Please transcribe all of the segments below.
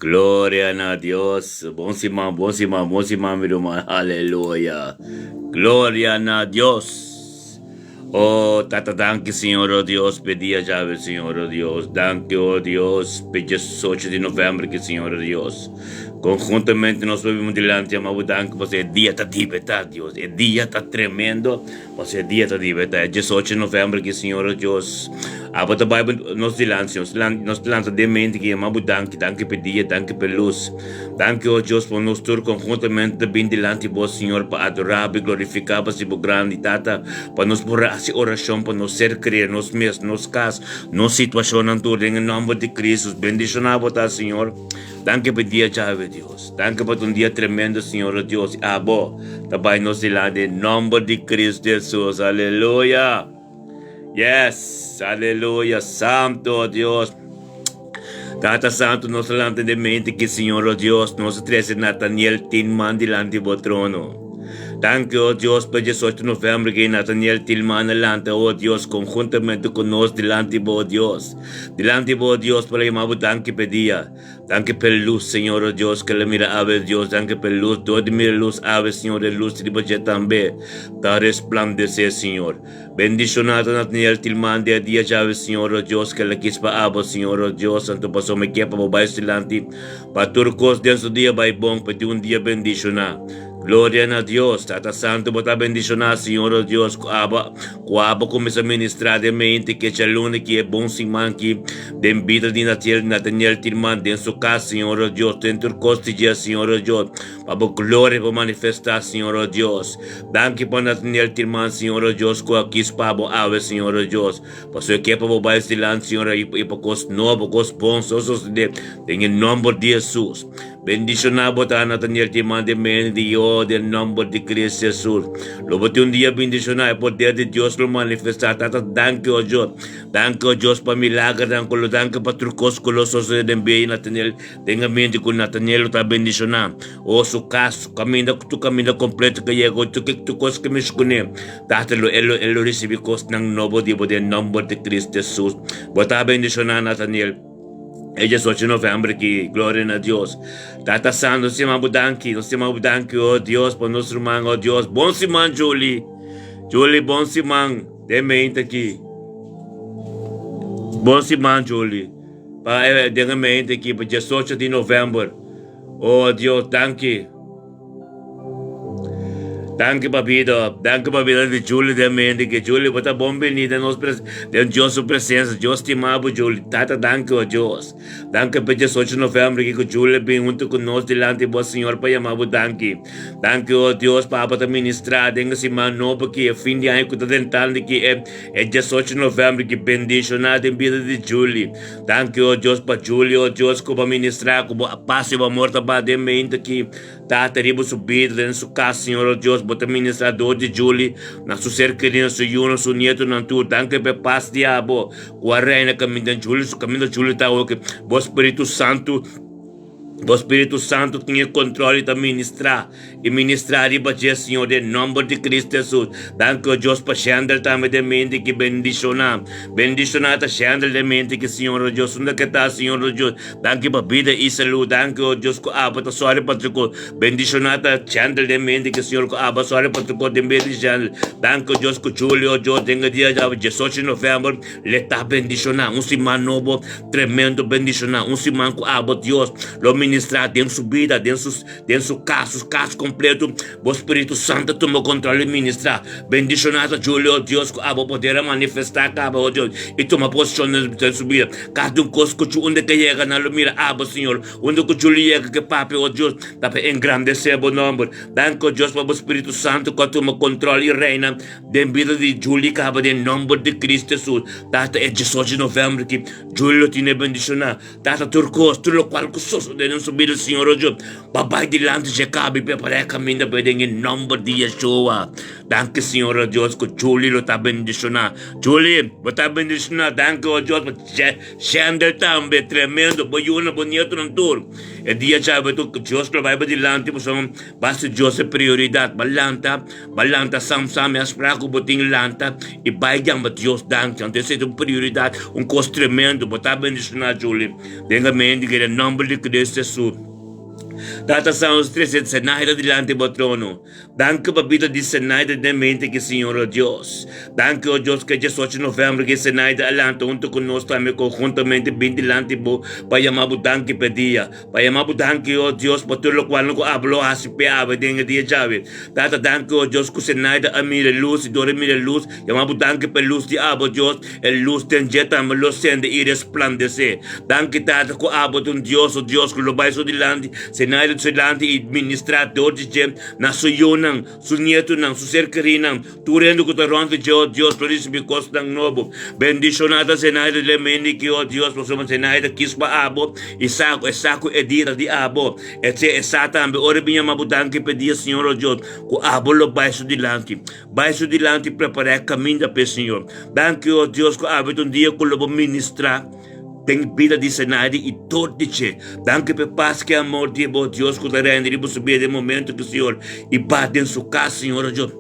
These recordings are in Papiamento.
Gloria na Dios. Bon siman, bon siman, bon siman, mi ruman. Aleluya. Gloria na Dios. Oh, Tata, danki, Señor, oh Dios, p'e dia djawe, Señor, oh Dios. Danki, oh Dios, p'e 18 di november ki, Señor, oh Dios. Conjuntamente nos por bini dilanti, ama bo danki, pasobra e dia ta dibetá, Dios. E dia ta tremendo, pasobra e dia ta dibetá. E 18 di november ki, Señor, oh Dios. Abo ta bai nos dilanti, Señor. Nos lanta den mente ki, ama bo danki, danki p'e dia, danki p'e luz. Danki, oh Dios, pa nos tur conjuntamente ta bini dilanti bo, Señor, pa adorá bo i glorifiká bo, si bo grandi, Tata, pa nos por hasi orashon pa nos ser krie, nos mes, nos kas, nos situashonnan tur, den e nòmber di Kristus. Bendishoná bo ta, Señor. Danki pa e dia djawe, Dios. Danki pa ta un dia tremendo, Señor, oh Dios, i abo ta bai nos dilanti den nòmber di Kristu Hesus. Aleluya! Yes! Aleluya! Santo, oh Dios! Tata Santo, nos ta lanta den mente ki Señor, oh Dios, nos a trece Nathaniel Tilman dilanti bo trono. Danki, oh Dios, pa 18 november ki Nathaniel Tilman a lanta, oh Dios, conjuntamente cu nos dilanti bo, oh Dios. Dilanti bo, oh Dios, pa yama bo danki p'e dia. Danki p'e luz, Señor, oh Dios, ke el a mira awe, Dios. Danki p'e luz. Dor di mira luz awe, Señor, e luz riba dje tambe ta resplandece, Señor. Bendishoná ta Natniel Tilman den e dia djawe, Señor, o Dios, kel a kis pa abo, Señor, o Dios, anto pasobra mi ke pa bo bai su dilanti, pa tur kos den su dia bai bon, pa tin un dia bendishoná. Gloria na Dios! Tata Santu, bo ta bendishoná, Señor, o Dios, ku abo, ku abo kuminsá ministrá den mente ki e djaluna ki e bon siman ki den bida di Natiel, Nataniel Tilman, den su kas, Señor, o Dios, den tur kos di dje, Señor, o Dios, pa bo gloria por manifestá, Señor, o Dios. Danki pa Nathaniel Tilman, Señor o Dios, ku a kis pa bo awe, Señor o Dios. Pasobra e ke pa bo bai dilanti, Señor, i pa kos nobo, kos bon so sosodé, den e nòmber di Hesus. Bendishoná bo ta, Nathaniel Tilman, den medio di yo, den nòmber di Cristo Hesus. Lo bo tin un dia bendishoná, e poder di Dios lo manifestá. Tata, danki, o Dios. Danki, o Dios, pa milagernan ku lo, danki pa tur kos ku lo sosodé den bida di Nathaniel. Tenga mente ku Nathaniel lo ta bendishoná. O su kas, su kaminda, tur kaminda kompleto ke yega, o tur tur kos ke mishi kuné, Tata lo e lo e lo risibí kosnan nobo di bo den nòmber di Kristu Hesus. Bo ta bendishoná, Nathaniel. E 18 novèmber aki, gloria na Dios. Tata Santu, nos yama bo danki, nos yama bo danki, o Dios, pa nos ruman, o Dios. Bon siman, Julie. Julie, bon siman. Den mente aki. Bon siman, Julie. Pa e den e mente aki pa 18 di november. Oh Dios, danki. Danki pa bida, danki pa bida di Julie den mente aki. Julie, bo ta bon bini den nos pres den Dios su presencia. Dios stima bo, Julie. Tata, danki, oh Dios. Danki pa 18 november aki ku Julie bin hunto ku nos dilanti bo, Señor, pa yama bo danki. Danki, oh Dios, pa abo ta ministra den e siman nobo aki, e fin di aña ku ta drentando aki, e E 18 november ki bendiciona den bida di Julie. Danki o Dios pa Julie o Dios ku bo ministra ku bo pas i bo amor ta ba den mente ki Tata riba su bida den su kas Señor o Dios bo ta ministra dor di Julie na su ser kerido su yunan su nietonan tur danki pa e pas di abo ku a reina kaminda Julie su kaminda Julie ta awo ki bo Spiritu Santu Bo Spiritu Santu tin e control y ta ministra y ministra riba dje, Señor, den nomber di Cristo Jesus. Danki, o Dios, pa Shendel tambe den mente ki bendiciona. Bendiciona ta Shendel den mente ki, Señor, o Dios, unda ke ta, Señor, o Dios. Danki pa bida y salud. Danki, o Dios, ku abo ta sori pa tur cos. Bendiciona ta Shendel den mente ki, Señor, ku abo a sori pa tur cos den bida di Shendel. Danki, o Dios, ku Julio, o Dios, den e dia djawe, 18 di november, Le ta bendishoná un siman nobo tremendo bendishoná un siman ku abo Dios lo ministrá den su bida den su den su kas su kas kompleto bo Spiritu Santo tuma kontrol i ministrá bendishoná ta Julio Dios ku abo poder a manifestá kaba o Dios i tuma posishon den su bida kada un kos ku unda ke yega nan lo mira abo Señor unda ku Julio yega ke papia o Dios ta pa engrandesé bo nomber danki o Dios pa bo Spiritu Santo ku a tuma kontrol i reina Den bida di Julie kaba den nomber di Cristo Jesus. Tata e 18 di november ki Julie lo tine bendiciona. Tata tur cos, tur locual cu sosode den su bida Señor o Dios, pa bay dilanti dje kaba y prepara e caminda pa e den e nomber di Yeshua. Danki Señor o Dios cu Julie lo ta bendiciona. Julie, bo ta bendiciona. Danki o Dios pa Shendel tambe, tremendo, bo yuna, bo nietonan tur. E dia djawe tur Dios lo bay dilanti pasobra basta Dios e prioridad. Ba lanta. Ba lanta sam sam e afspraak ku bo tin lanta i bai jamba Dios danki. Anto esei ta un prioridat, un kos tremendo. Bo ta bendishoná Julie. Den e mente ku den nòmber di Cristo. Hesus. Tata Santu, nos trese Zenaida dilanti bo trono. Danki pa bida di Zenaida den mente ki Señor o Dios. Danki o Dios ku e diesocho november ki Zenaida a lanta huntu ku nos tambe konhuntamente bin dilanti bo pa yama bo danki pa e dia. Pa yama bo danki o Dios pa tur lokual no ku abo lo hasi p'e awe den e dia djawe. Tata danki o Dios ku Zenaida a mira e lus i dor e mira e lus yama bo danki pa e lus di abo Dios e lus den dje tambe lo sende i resplandesé. Danki Tata ku abo ta un Dios o Dios ku lo bai su dilanti Zenaida su dilanti i ministrá dor di dje na su yunan, su nietunan, su ser kerinan. Tur hende ku ta rònt di dje, o Dios, lo risibí kosnan nobo. Bendishoná ta Zenaida di Lemeni ki, o Dios, pasobra Zenaida kis pa abo i sa ku e sa ku e dia ta di abo. E tse e sa tambe ora e bin yama bo danki p'e dia, Señor, o Dios, ku abo lo bai su dilanti. Bai su dilanti i prepará e kaminda p'e, Señor. Danki, o Dios, ku abo ta un dia ku lo bo ministrá den bida di Zenaida i dor di dje. Danki p'e pas ku e amor di bo, Dios, ku ta reina riba su bida den momento ku, Señor, i ba den su kas, Señor, o Dios.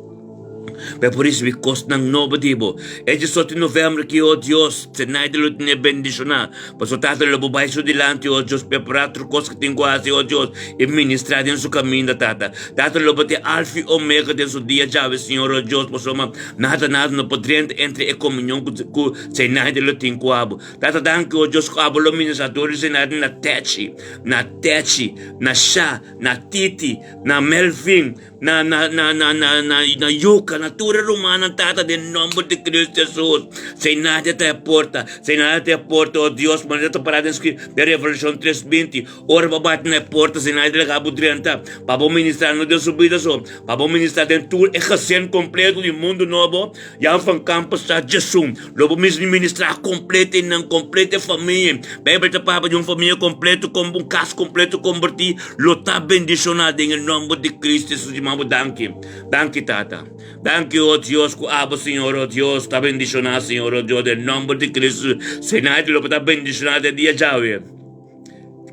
Pe por risibi kosnan nobo di bo. E diesocho di november ki, o Dios, Zenaida lo tene bendishoná. Pasobra Tata lo bo bai su dilanti, o Dios, prepará tur kos ku tin ku hasi, o Dios, i ministrá den su kaminda, Tata. Tata lo bo ta e Alfa i Omega den su dia djawe, Señor, o Dios, pasobra nada, nada no por drenta entre e komunion ku, ku Zenaida lo tin ku abo. Tata, danki, o Dios, ku abo lo ministrá dor di Zenaida na Techi, na Techi, na Sha, na Titi, na Melvin, Na na na na na na na yuka na tur e rumannan Tata den nomber di Cristo Jesus. Sei nada ta e porta, sei nada ta e porta, oh Dios, manera ta pará den skri den Revelashon 3:20. Ora bo bati na e porta, sei nada laga bo drenta pa bo ministrá no den su bida so, pa bo ministrá den tur e gezin kompleto di mundu nobo. Jan van Kampen sa djesun. Lo bo mis ministrá kompleto einan, kompleto e famia. Beibel ta papia di un famia kompleto, kom un kas kompleto kombertí lo ta bendishoná den e nòmber di Kristu Hesus. Di mama danki. Danki, Tata. Danki, o Dios, ku abo, Señor, o Dios, ta bendishoná, Señor, o Dios, den nòmber di Kristu. Señor, lo bo ta bendishoná den dia djawe.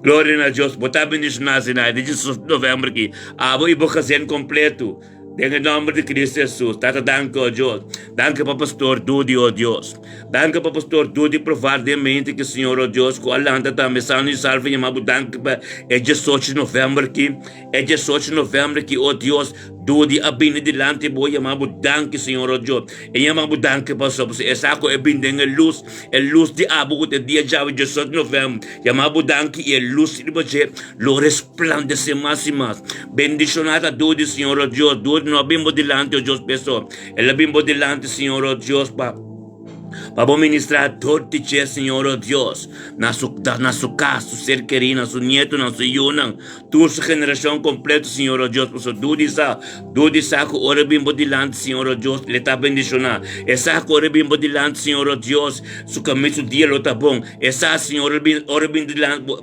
Gloria na Dios. Bo ta bendishoná, Señor, den Jesus novèmber aki. Abo i bo gezin kompleto. Den e nomber di Cristo Jesus, Tata danki o Dios, danki pa Pastor Dudi o Dios, danki pa Pastor Dudi provar den mente ki Señor o Dios ku a lanta tambe sano i salvo yama bo danki pa e diesocho di november ki, e diesocho di november ki o Dios Dudi a bini dilanti bo yama bo danki Señor o Dios, e yama bo danki pasobra e sa ku e bini den e lus, e lus di abo ku ta e dia djawe diesocho di november, yama bo danki i e lus riba dje lo resplandece mas i mas. Bendiciona ta dor di Señor o Dios, dor no a bin bo dilanti o Dios peso, el a bin bo dilanti Señor o Dios pa pa bo ministra dor di dje Señor o Dios na su na su cas, su ser keri, na su nietonan, su yunan, tur su generacion completo Señor o Dios, pasobra dor di sa, dor di sa cu ora bin bo dilanti Señor o Dios le ta bendiciona, e sa cu ora bin bo dilanti Señor o Dios su caminda su dia lo ta bon, e sa Señor ora bin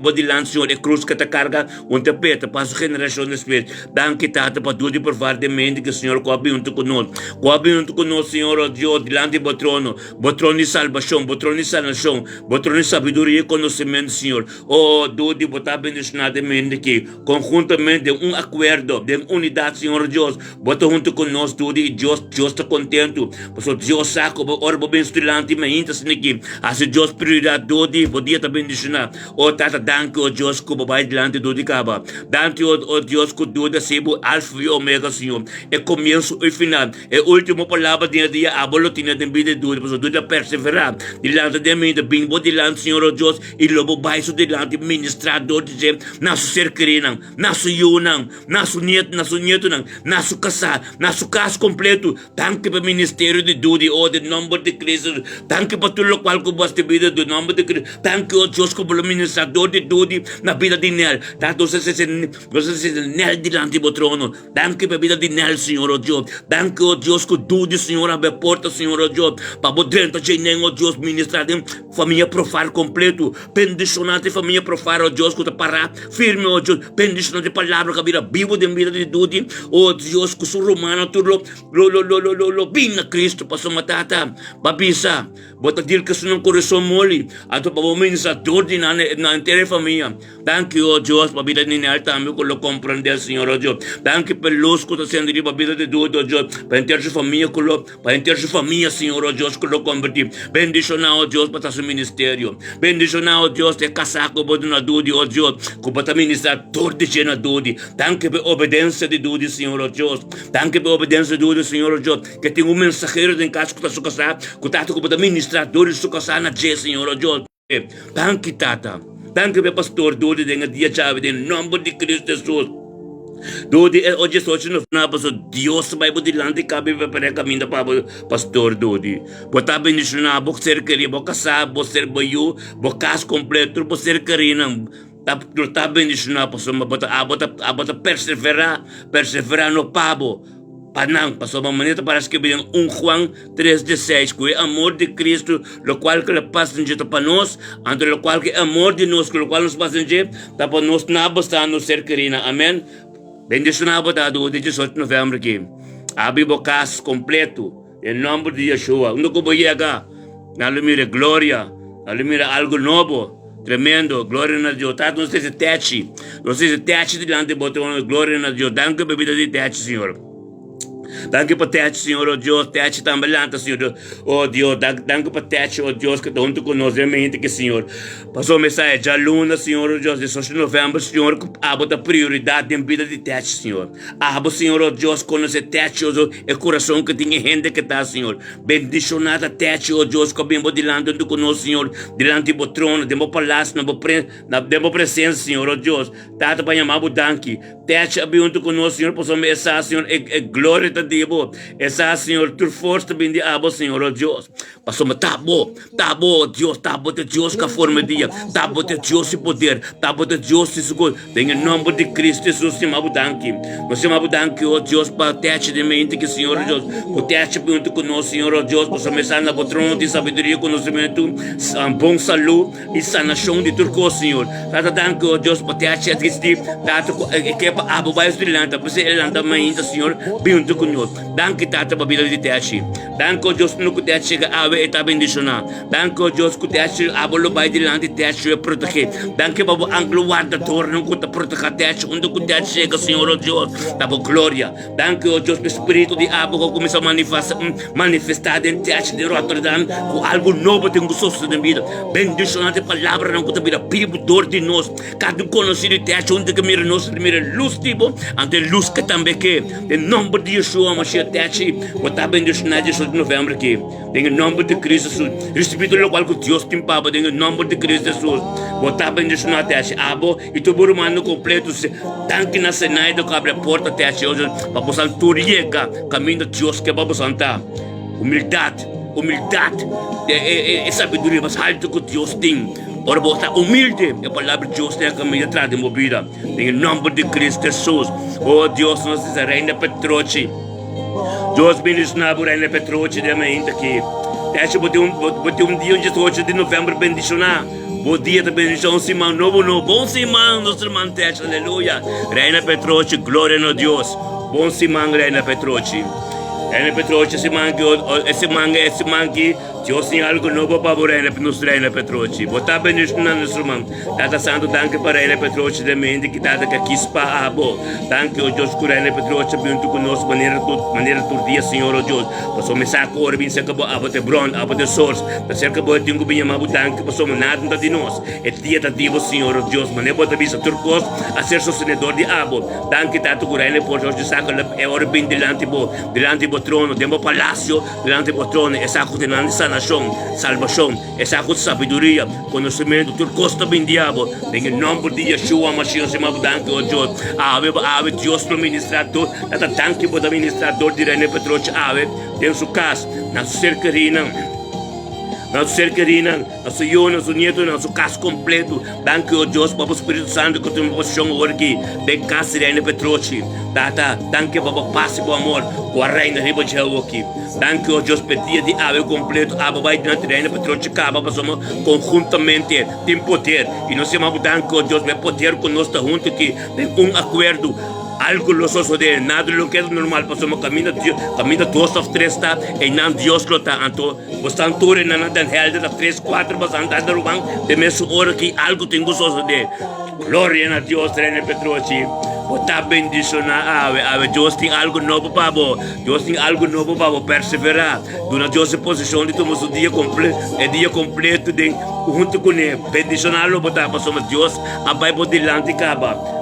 bo dilanti Señor e cruz ke ta carga Un ta peta pa su generashon despues. Danki, Tata, pa tur di provar den mente ku Señor ku a bin huntu ku nos. Ku a bin huntu ku nos, Señor, o Dios, dilanti di Bo trono, Bo trono di salbashon, Bo trono di sanashon, Bo trono di sabiduria i konosementu, Señor. O, dor di Bo ta bendishoná den mente aki, konhuntamente, den un akuerdo, den unidat, Señor, o Dios, Bo ta huntu ku nos, dor di Dios, Dios ta kontentu, pasobra Dios sa ku Bo, ora Bo bin su dilanti, mainta asina aki, hasi Dios prioridat, dor di Bo dia ta bendishoná. O Tata, danki, o Dios, ku bo bai dilanti dor di kaba. Danki, o, o Dios, ku dor di hasi bo Alfa i Omega, Señor, e komienso i final, e ultimo palabra den e dia abo lo tene den bida di dor, pasobra dor ta perseverá dilanti den mi, ta bini bo dilanti, Señor, o Dios, i lo bo bai su dilanti ministrá dor di dje na su ser kerinan, na su yunan, na su nietu, na su nietonan, na su kasá, na su kas kompleto. Danki pa ministerio di Dudi, oh, den nomber di Cristo. Danki pa tur locual cu bo a stibi den nomber di Cristo. Danki, oh Dios, cu bo lo ministra dor di Dudi na bida di Nel. Tata, nos a sese, nos a sese Nel dilanti bo trono. Danki pa bida di Nel, Señor, oh Dios. Danki, oh Dios, cu Dudi, Señor, a habri porta, Señor, oh Dios, pa bo drenta djenen, oh Dios, ministra den famia Profar completo. Bendiciona te famia Profar, oh Dios, cu ta para firme, oh Dios. Bendiciona te palabra cu a bira bibo den bida di Dudi, oh Dios, cu su rumannan tur lo, lo, lo, lo, lo, lo, lo bin na Cristo. Pasobra, Tata, bo a bisa, Bo ta dil cu esunnan corazon moli, anto pa bo ministra dor di nan na henter e famia. Danki, oh Dios, pa bida di Nel tambe cu lo comprende, Señor, oh Dios. Danki pa e luz cu ta sende riba bida di Dudi, oh Dios, pa henter su famia cu lo, pa henter su famia, Señor, oh Dios, cu lo comprende. Liberty. Bendishoná, o Dios, pa ta su ministerio. Bendishoná, o Dios, e kasá ku bo duna Dudi, o Dios, ku bo ta ministrá tur di dje na Dudi. Danki pa e obedensia di Dudi, Señor, o Dios. Danki pa e obedensia di Dudi, Señor, o Dios, ke tin un mensahero den kas ku ta su kasá, ku tata ku bo ta ministrá dor di su kasá na dje, Señor, o Dios. Danki, Tata. Danki pa e pastor Dudi den e dia djawe, den nòmber di Kristu Hesus. Dudi e ochi sochi no na paso Dios ta bai bo dilanti kabi prepará e kaminda pa bo pastor Dudi. Bo ta bendishoná bo ser kerí, bo kasá, bo ser bo yu, bo kas kompleto, tur bo ser kerínan ta lo ta bendishoná pasobra bo ta abo ta abo ta perseverá, perseverá no pa bo, pa nan, pasobra manera ta para skirbi den un Juan tres dieseis ku e amor di Kristu lokual ku el a pasa den dje ta pa nos, anto lokual ku e amor di nos ku lokual nos pasa den dje ta pa nos na basta nos ser kerinan. Amen. Bendishoná bo ta di diesocho novèmber aki. Abri bo kas kompleto den nòmber di Yeshua. Unda ku bo yega, nan lo mira e gloria, nan lo mira algu nobo, tremendo. Gloria na Dios. Tata, nos trese techi, nos trese techi dilanti bo trono. Gloria na Dios. Danki pa e bida di techi, Señor. Danki pa techi, Señor, oh Dios. Techi tambe lanta, Señor Dios. Oh Dios, danki pa techi, oh Dios, ku ta huntu ku nos den mente ki, Señor. Pasobra mi sa e djaluna, Señor, oh Dios, diesocho di novèmber, Señor, ku abo ta prioridat den bida di techi, Señor. Abo, Señor, oh Dios, konosé techi, oh Dios, e kurason ku tin e hende ku ta, Señor. Bendishoná ta techi, oh Dios, ku a bin bo dilanti huntu ku nos, Señor, dilanti bo trono, den bo palasio, na bo pre, na, den bo presensia, Señor, oh Dios. Tata, pa yama bo danki. Techi a bin huntu ku nos, Señor, pasobra e sa, Señor, e, e gloria ta di bo. E sa, Señor, tur forsa ta bin di abo, Señor, oh Dios. Pasobra ta bo, ta bo, oh Dios, ta bo ta Dios ku a forma e dia. Ta bo ta Dios di poder, ta bo ta Dios di su Den e nòmber di Kristu Hesus yama bo danki. Nos yama bo danki, oh Dios, pa techi den mente ki, Señor, oh Dios, ku techi a bin huntu ku nos, Señor, oh Dios, pasobra e sa na bo trono tin sabiduria, konosementu, bon salú. I sanashon di tur kos, Señor. Tata, danki, o Dios, pa te haci existi. Tata, ku e ke pa abo bai su dilanti, pa e lanta mainta, Señor, bin huntu ku nos. Danki, Tata, pa bida di te haci. Danki, o Dios, unda ku te haci chega awe, e ta bendiciona. Danki, o Dios, ku te haci abo lo bai dilanti, te haci e protege. Danki pa bo angel wardadornan ku ta proteha te haci unda ku te haci chega, Señor, o Dios, ta bo gloria. Danki, o Dios, pa e spiritu di abo ku a kuminsá manifestá den Teach di Rotterdam, ku algu nobo tin ku sosodé den bida. Bendishoná te palabranan ku ta bira bibu dor di nos. Kada un konosí di Teach huntu ke mira nos, ta mira e lus di bo, anto e lus ke tambe ke. Den nòmber di Yeshua Mashiach Teach, bo ta bendishoná diesocho di novèmber aki. Den e nòmber di Cristo Jesus, risibí tur lokual ku Dios tin pa bo den e nòmber di Cristo Jesus. Bo ta bendishoná Teach, abo i tur bo rumannan kompleto. Danki na Zenaida ku abri e porta te haci oso pa bosan tur yega kaminda Dios ke pa bosan ta. Humildat, humildat e e sabiduria mas haltu ku Dios tin. Ora bo ta humilde, e palabra di Dios ta kaminda tras den bo bida. Den e nòmber di Cristo Jesus. O Dios, nos ta Reina Petrochi. Dios bendiciona bo Reina Petrochi den mainta aki. Te haci bo tin un bo tin un dia un diesocho di november bendiciona. Bo dia ta bendiciona un siman nobo no. Bon siman nos herman Tesh aleluya. Reina Petrochi gloria na Dios. Bon siman Reina Petrochi. Reina Petrochi e siman ki e siman e siman ki Dios tin algo nobo pa bo Reina nos Reina Petrochi. Bo ta bendiciona nos herman. Tata Santo danki pa Reina Petrochi den mente ki tata ka kis pa abo. Danki o Dios ku Reina Petrochi a bin huntu ku nos manera tur manera tur dia Señor o Dios. Pasobra mi sa ku ora bin serka bo abo ta e bron, abo ta e source. Ta serka bo e tin ku bin yama bo danki pasobra nada no ta di nos. E dia ta di bo Señor o Dios. Manera bo ta bisa tur kos a ser sostenedor di abo. Danki Tata ku Reina Petrochi sa ku e ora bin dilanti bo, dilanti bo trono, den bo palacio, dilanti bo trono e sa ku tin nan di sanashon, salbashon. E sa ku sabiduria, konosementu, tur kos ta bin di abo. Den e nòmber di Yeshua Mashiach nos yama bo danki, o Dios. Awe bo awe Dios lo ministrá tur. Tata danki bo ta ministrá dor di Rene Petrochi awe den su kas, na su ser kerinan, na su ser kerinan, na su yunan, su nietonan, na su kas kompletu. Danki, o Dios, pa bo Spiritu Santu ku tuma posishon awor aki den kas di Rene Petrochi. Tata, danki pa bo pas i bo amor ku a reina riba dje awoki. Danki, o Dios, p'e dia di awe kompletu abo bai dilanti Reina Petrochi kaba pasobra konhuntamente tin poder. I nos yama bo danki, o Dios, pa e poder ku nos ta huntu aki den un akuerdo. Algu lo sosodé, nada lo keda normal pasobra kaminda kaminda dos òf tres ta, einan Dios lo ta. Anto bo stan tur einan na Den Helder ta tres, kuater basan ta ruman den mesun ora ki algu tin ku sosodé. Gloria na Dios, Reina Petrochi. Bo ta bendishoná awe. Awe Dios tin algu nobo pa bo. Dios tin algu nobo pa bo. Perseverá. Duna Dios e posishon di tuma su dia komple, e dia kompleto den huntu kuné. Bendishoná lo bo ta pasobra Dios a bai bo dilanti kaba.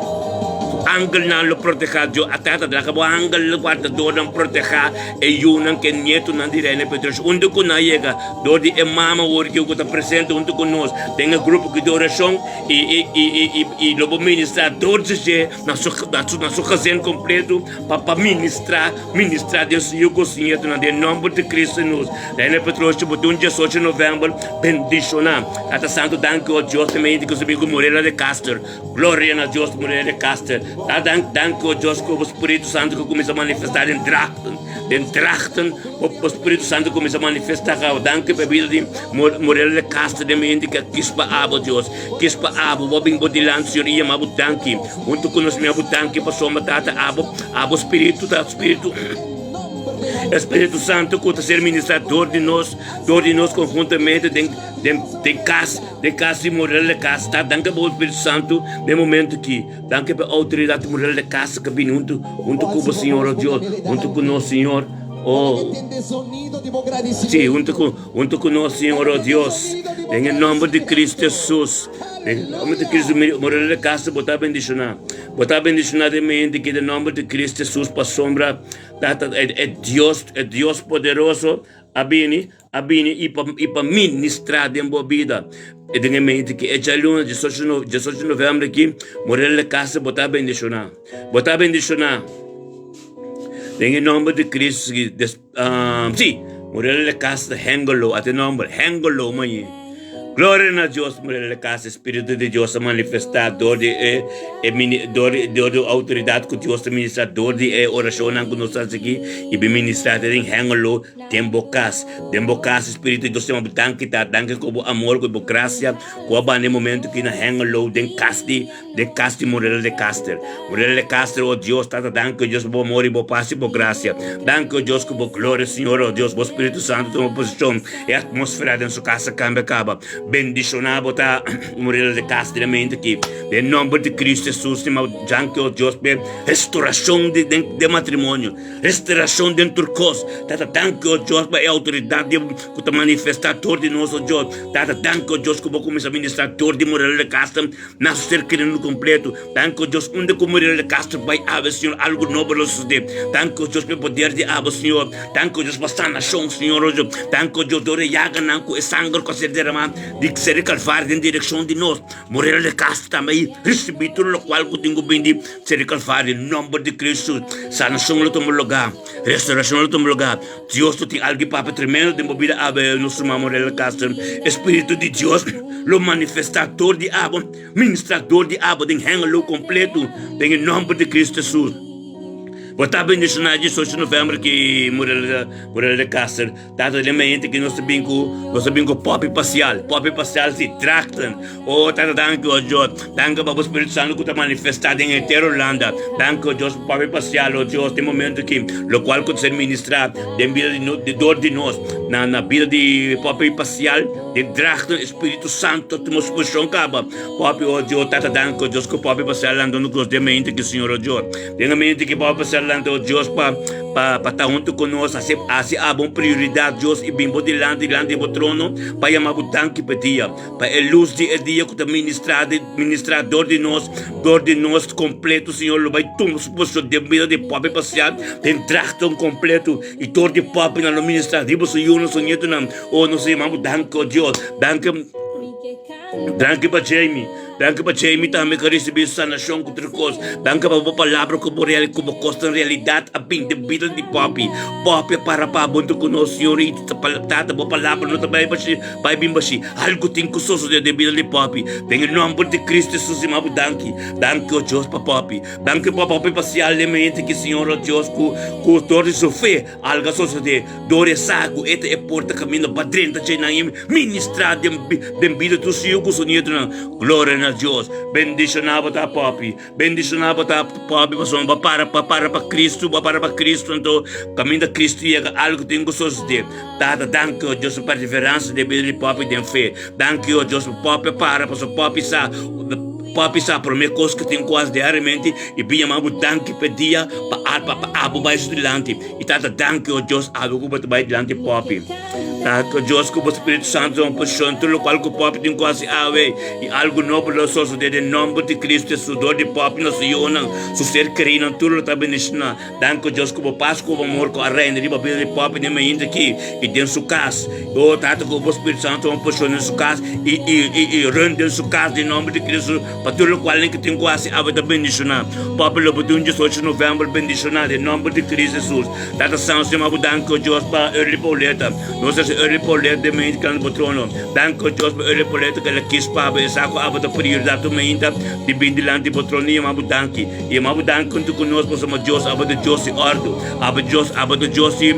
Angelnan lo protehá. Dios a trata di laga bo angel wardadornan protehá e yunan ku e nietonan di Reina Petrus. Unda ku nan yega, dor di e mama wor ku ta presente huntu ku nos den e grupo di orashon, I, i, i, i, i, i lo bo ministrá dor di dje na su, na su, na su gezin kompleto pa, pa ministrá, ministrá den su yu ku su nietonan den nòmber di Kristu nos. Reina Petrosje, bo tin un diesocho novèmber bendishoná. Tata Santu, danki o Dios pa e mente ku su bin ku Morela de Caster. Gloria na Dios, Morela de Caster. Ta dan, danki o Dios ku bo Spiritu Santu ku kuminsá manifestá den Drachten, den Drachten, bo, bo Spiritu Santu kuminsá manifestá kaba. Danki pa e bida di. Morel de Castro den mente ke kis pa abo, Dios, kis pa abo, bo bin bo dilanti, Señor, i yama bo danki. Huntu ku nos mi abo danki pasobra Tata abo, abo Spiritu ta Spiritu, e Spiritu Santu ku ta ser ministrá dor di nos, dor di nos konhuntamente den den den kas, den kas di Morel de Castro. Ta danki bo Spiritu Santu den momento aki. Danki pa e outoridat di Morel de Castro ku a bini huntu huntu ku bo, Señor, o Dios, huntu ku nos, Señor. O, si, huntu ku. Huntu ku nos, Señor, o Dios, den e nomber di Cristo Jesus, den e nomber di Cristo, mi morada de casa bo ta bendiciona. Bo ta bendiciona den mi hende ki den nomber di Cristo Jesus pasobra Tata e, e Dios, e Dios poderoso a bini, a bini i pa, i pa ministra den bo bida. E den e mente ki e djaluna, 18 no, 18 november ki, morada de casa bo ta bendiciona. Bo ta bendiciona. Den e nomber di Cristo, des, Sí, Murela de Castro Hengelo, ate nomber, Hengelo mañe. Gloria na Dios, Murela de Castro, Espíritu di Dios a manifestá dor di e, e mini, dor di, dor di outoridat ku Dios ta ministrá dor di e orashonnan ku nos ta hasi aki i bin ministrá te den Hengelo, den bo kas. Den bo kas, Espíritu di Dios ta yama bo danki ta, danki ku bo amor, ku bo grasia ku a banda e momento aki na Hengelo, den kas di. Den kas di Morela de Caster. Morela de Caster, o Dios, Tata, danki, o Dios, pa bo amor i bo pas i bo grasia. Danki, o Dios, ku bo gloria, Señor, o Dios, bo Spiritu Santu tuma posishon. E atmosfera den su kas a kambia kaba. Bendishoná bo ta, Morela de Caster, den mente aki. Den nomber di Cristo Jesus, stima, danki, o Dios, p'e restaurashon di, den, den matrimonio. Restaurashon den tur kos. Tata, danki, o Dios, pa e outoridat di, ku ta manifestá dor di nos, o Dios. Tata, danki, o Dios, ku bo kuminsá ministrá dor di Morela de Caster. Na su ser kerido kompleto. Danki Dios, unda ku Muriel de Castro bai awe, Señor, algu nobo lo sosodé. Danki Dios pa e poder di abo, Señor. Danki Dios pa sanashon, Señor. O Dios. Danki Dios dor e yaganan ku e sanger ku a ser deramá di ser di Kalvario den direkshon di nos. Muriel de Castro tambe a risibí tur lokual ku tin ku bin di ser di Kalvario. Den nomber di Cristo, sanashon lo tuma lugá, restaurashon lo tuma lugá. Dios lo tin algu papia tremendo den bo bida awe, nos ruman Morel Castro. E Spiritu di Dios lo manifestá dor di abo, ministrá dor di abo den Hengelo kompleto, den e nòmber di Cristo Jesus. Bo ta bendishoná 18 novèmber ki Morel, Morel de Castro. Tata den mente ki nos ta bin ku, nos ta bin ku popi pasial, popi pasial si Drachten. O Tata danki o Dios, danki pa bo Spiritu Santo ku ta manifestá den henter Holanda. Danki o Dios pa popi pasial o Dios den momento ki lokual ku ta ser ministrá den bida di no, di dor di nos na na bida di popi pasial den Drachten e Spiritu Santo tuma su posishon kaba. Popi o Dios, Tata danki o Dios ku popi pasial lanta nos den mente ki Señor o Dios. Den e mente ki bo a lanta, o Dios, pa, pa, pa ta huntu ku nos, hasi, hasi abo un prioridat, Dios, i bin bo dilanti, dilanti di bo trono, pa yama bo danki pa e dia, pa e lus di e dia ku ta ministrá, di, ministrá dor di nos, dor di nos kompleto, Señor, lo bai tuma su posishon den bida di pober pasial, den drachten kompleto, i dor di pobernan lo ministrá riba su yunan, su nietunan. O, nos ta yama bo danki, o Dios, danki. Danki pa Jamie. Danki pa Jamie tambe ku a risibí sanashon ku tur kos. Danki pa bo palabra ku bo real ku bo kos den realidat a bin den bida di Poppy. Poppy a para pa bo huntu ku nos, Señor, i Tata, bo palabra no ta bai bashí, bai bin bashí. Algu tin ku sosodé den bida di Poppy. Den e nòmber di Kristu Hesus di bo danki. Danki, o Dios, pa Poppy. Danki pa Poppy pa sial den mente ki, Señor, o Dios, ku ku dor di su fe algu a sosodé. Dor e sa ku e ta e porta kaminda pa drenta dje nan i ministrá den den bida tur su yu ku su nietunan. Gloria na Dios! Bendishoná bo ta, Poppy. Bendishoná bo ta, Poppy, pasobra bo a para pa para pa Kristu, bo a para pa Kristu. Anto kaminda Kristu yega algu tin ku sosodé. Tata, danki, o Dios, pa perseveransa den bida di Poppy den fe. Danki, o Dios, pa Poppy a para, pasobra Poppy sa. Papi sa promé kos ku tin ku hasi diariamente i bin yama bo danki p'e dia pa pa pa abo bai su dilanti. I Tata danki o Dios abo ku bo ta bai dilanti Papi. Tata Dios ku bo Spiritu Santu tuma posishon tur lokual ku Papi tin ku hasi awe i algu nobo lo sosodé den nòmber di Kristu Hesus dor di Papi nos yunan, su ser kerinan tur lo ta bendishoná. Danki o Dios ku bo pas ku bo amor ku a reina riba bida di Papi den mainta aki i den su kas. O Tata ku bo Spiritu Santu tuma posishon den su kas i i i i run den su kas den nòmber di Kristu pa tur lokual nan ke tin ku hasi awe ta bendishoná. Papi lo bo tin un diesocho novèmber bendishoná den nòmber di Kristu Hesus. Tata Santu yama bo danki o Dios pa Early Pauleta. Nos hasi Early Pauleta den mainta dilanti bo trono. Danki o Dios pa Early Pauleta ku el a kis pa bo e sa ku abo ta prioridat tur mainta di bin dilanti bo trono i yama bo danki. I abo danki huntu ku nos pasobra Dios abo ta Dios di òrdu, abo Dios abo ta Dios di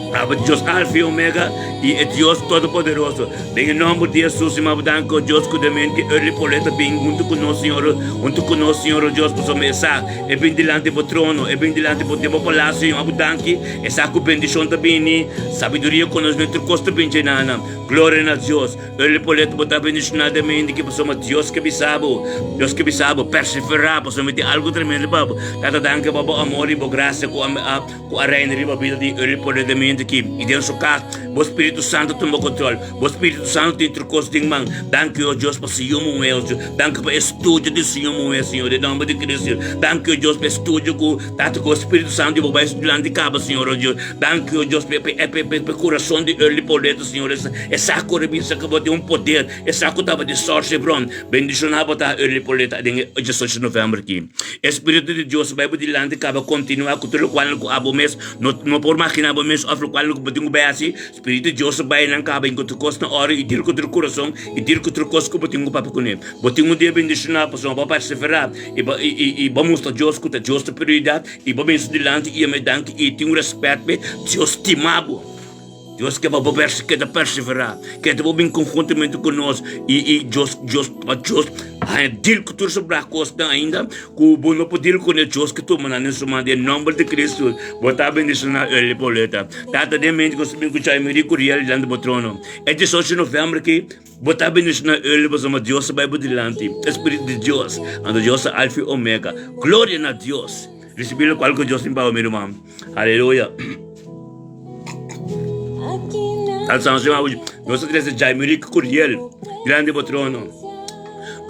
abo ta Dios Alfa i Omega i e Dios Todopoderoso. Den e nòmber di Hesus i abo danki o Dios ku den mente early por ta bin huntu ku nos Señor huntu ku nos Señor o Dios pasobra e sa e bin dilanti bo trono e bin dilanti bo den bo palasio i abo danki e sa ku bendishon ta bini sabiduria konosmentu tur kos ta bin dje nan. Gloria na Dios. Early Poleto bo ta bendiciona den mente ki pasobra Dios ke bisa bo, Dios ke bisa bo, persevera pasobra mi tin algo tremendo pa bo. Tata danki pa bo amor y bo gracia cu a cu a reina riba bida di Early Poleto den mente ki y den su cas. Bo Spiritu Santo tuma control, bo Spiritu Santo tin tur cos den man. Danki o Dios pa su yu muhe o Dios, danki pa e studio di su yu muhe Señor den nomber di Cristo. Danki o Dios pa e studio cu Tata cu e Spiritu Santo di bo bay su dilanti caba Señor o Dios. Danki o Dios pa e curason di Early Poleto Señor. E sa ku rebisa ku bo tin un poder, e sa ku tabata di Sòrs Hebron. Bendishoná bo ta Early Poleta den e diesocho novèmber aki. E Spiritu di Dios bai bo dilanti kaba kontinuá ku tur lokual ku abo mes no no por maginá bo mes òf lokual ku bo tin ku bai hasi. Spiritu di Dios bai nan kaba i ku tur kos na òrdu i dir ku tur kurason i dir ku tur kos ku bo tin ku papia kuné. Bo tin un dia bendishoná pasobra bo a perseverá i bo i i bo mustra Dios ku ta Dios ta prioridat i bo bin su dilanti i yam'é danki i tin un rèspèt p'e. Dios stima bo. Dios ke pa bo keda perseverá, keda bo bin konhuntamente ku nos i i Dios Dios pa Dios haña deal ku tur sobrá kosnan ainda ku bo no por deal kuné. Dios ke tuma nan den su man den nòmber di Kristu. Bo ta bendishoná Early Pauleta. Tata den mente ku nos ta bin kuchá i miri ku riel dilanti bo trono. E diesocho novèmber aki bo ta bendishoná Early pasobra Dios ta bai bo dilanti, e Spiritu di Dios. Anto Dios ta Alfa i Omega. Gloria na Dios. Risibí lokual ku Dios tin pa bo mi ruman. Aleluya. Nos ta trese Jaimerick Curiel dilanti bo trono.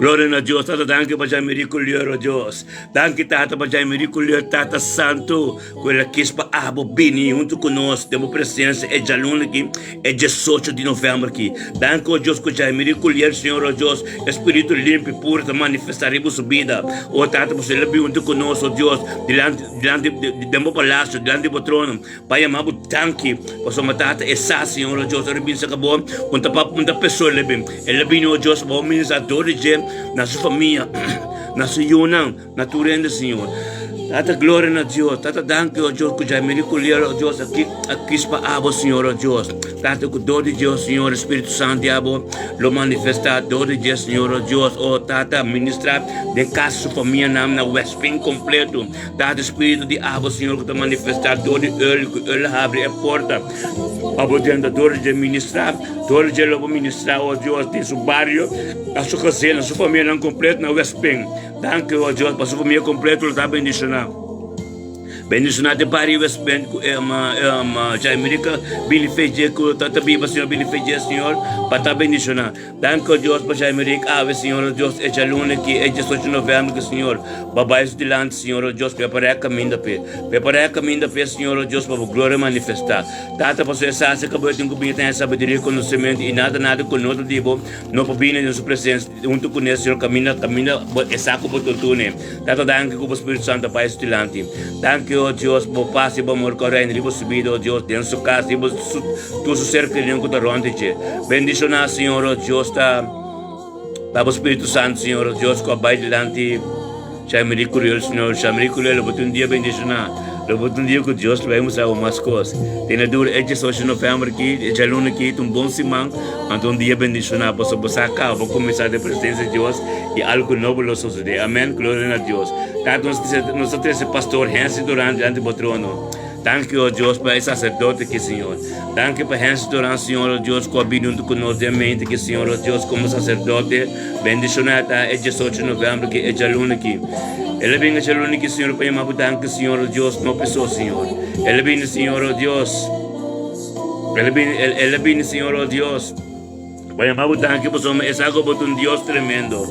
Gloria na Dios. Tata, danki pa Jaimerick Curiel, oh Dios. Danki, Tata, pa Jaimerick Curiel, Tata Santo, ku el a kis pa abo bini huntu ku nos den bo presensia e djaluna aki, e diesocho di novèmber aki. Danki, oh Dios, ku Jaimerick Curiel, Señor, oh Dios, e spiritu limpi, puru ta manifestá riba su bida. Oh Tata, pasobra el a bini huntu ku nos, oh Dios, dilanti. Dilanti den bo palasio, dilanti bo trono, pa yama bo danki, pasobra Tata e sa, Señor, o Dios, ora bin saka bo, un ta un ta peso el a bin. El a bini, o Dios, pa bo ministra dor di dje na su famia, na su yunan, na tur hende, Señor. Tata, gloria na Dios. Tata, danki, o Dios, ku Jaimiri Kulier, o Dios, aki a kis pa abo, Señor, o Dios. Tata, ku dor di dje, o Señor, Spiritu Santu di abo lo manifestá dor di dje, Señor, o Dios. O Tata, ministra den kas su famianan na West. Fin kompleto. Tata Spiritu di abo, Señor, ku ta manifestá dor di el, ku el a habri e porta pa bo drenta dor di dje ministrá, dor di dje lo bo ministrá, o Dios, den su bario, na su gezin, na su famianan kompleto na Westpin. Danki, o Dios, pa su famia kompleto lo ta bendishoná. Bendishoná den bario Westpin ku e Jaimerica bini fe dje ku ta biba, Señor, bini fe dje, Señor, pa ta bendishoná. Danki o Dios pa Jaime Rick awe Señor o Dios e djaluna aki e diesocho november ki Señor bo a bai su dilanti Señor o Dios prepara e kaminda p'e prepara e kaminda p'e Señor o Dios pa bo gloria manifesta Tata pasobra e sa si ka bo e tin ku bini ta e sabiduria i konosementu i nada nada ku no ta di bo no por bini den su presensia huntu kuné Señor kaminda kaminda bo e sa ku bo tontune Tata danki ku bo Spiritu Santu a bai su dilanti Danki o Dios pa bo pas i bo amor ku a reina riba su bida o Dios den su kas riba su Tur su ser kerido ku ta rònt di dje. Bendishoná, Señor, o Dios, ta pa bo Spiritu Santu, Señor, o Dios, ku a bai dilanti Jaimeri Curiel, Señor. Jaimeri Curiel, lo bo tin un dia bendishoná. Lo bo tin un dia ku Dios lo bai mustra bo mas kos. Tene duru e diesocho di novèmber aki, e djaluna aki, ta un bon siman, anto un dia bendishoná, pasobra bo sa kaba bo kuminsá den presensia di Dios i algu nobo lo sosodé. Amèn. Gloria na Dios. Tata, nos ta trese Pastor Hensley Durant dilanti bo trono. Danki, o Dios, pa e saserdote aki, Señor. Danki pa Hensley Duran, Señor, o Dios, ku a bini huntu ku nos den mente aki, Señor, o Dios, komo saserdote. Bendishoná ta e diesocho novèmber aki, e djaluna aki. El a bini e djaluna aki, Señor, pa yama bo danki, Señor, o Dios, no p'esó, Señor. El a bini, Señor, o Dios. El a bini, el a bini, Señor, o Dios. Pa yama bo danki pasobra e sa ku bo ta un Dios tremendo.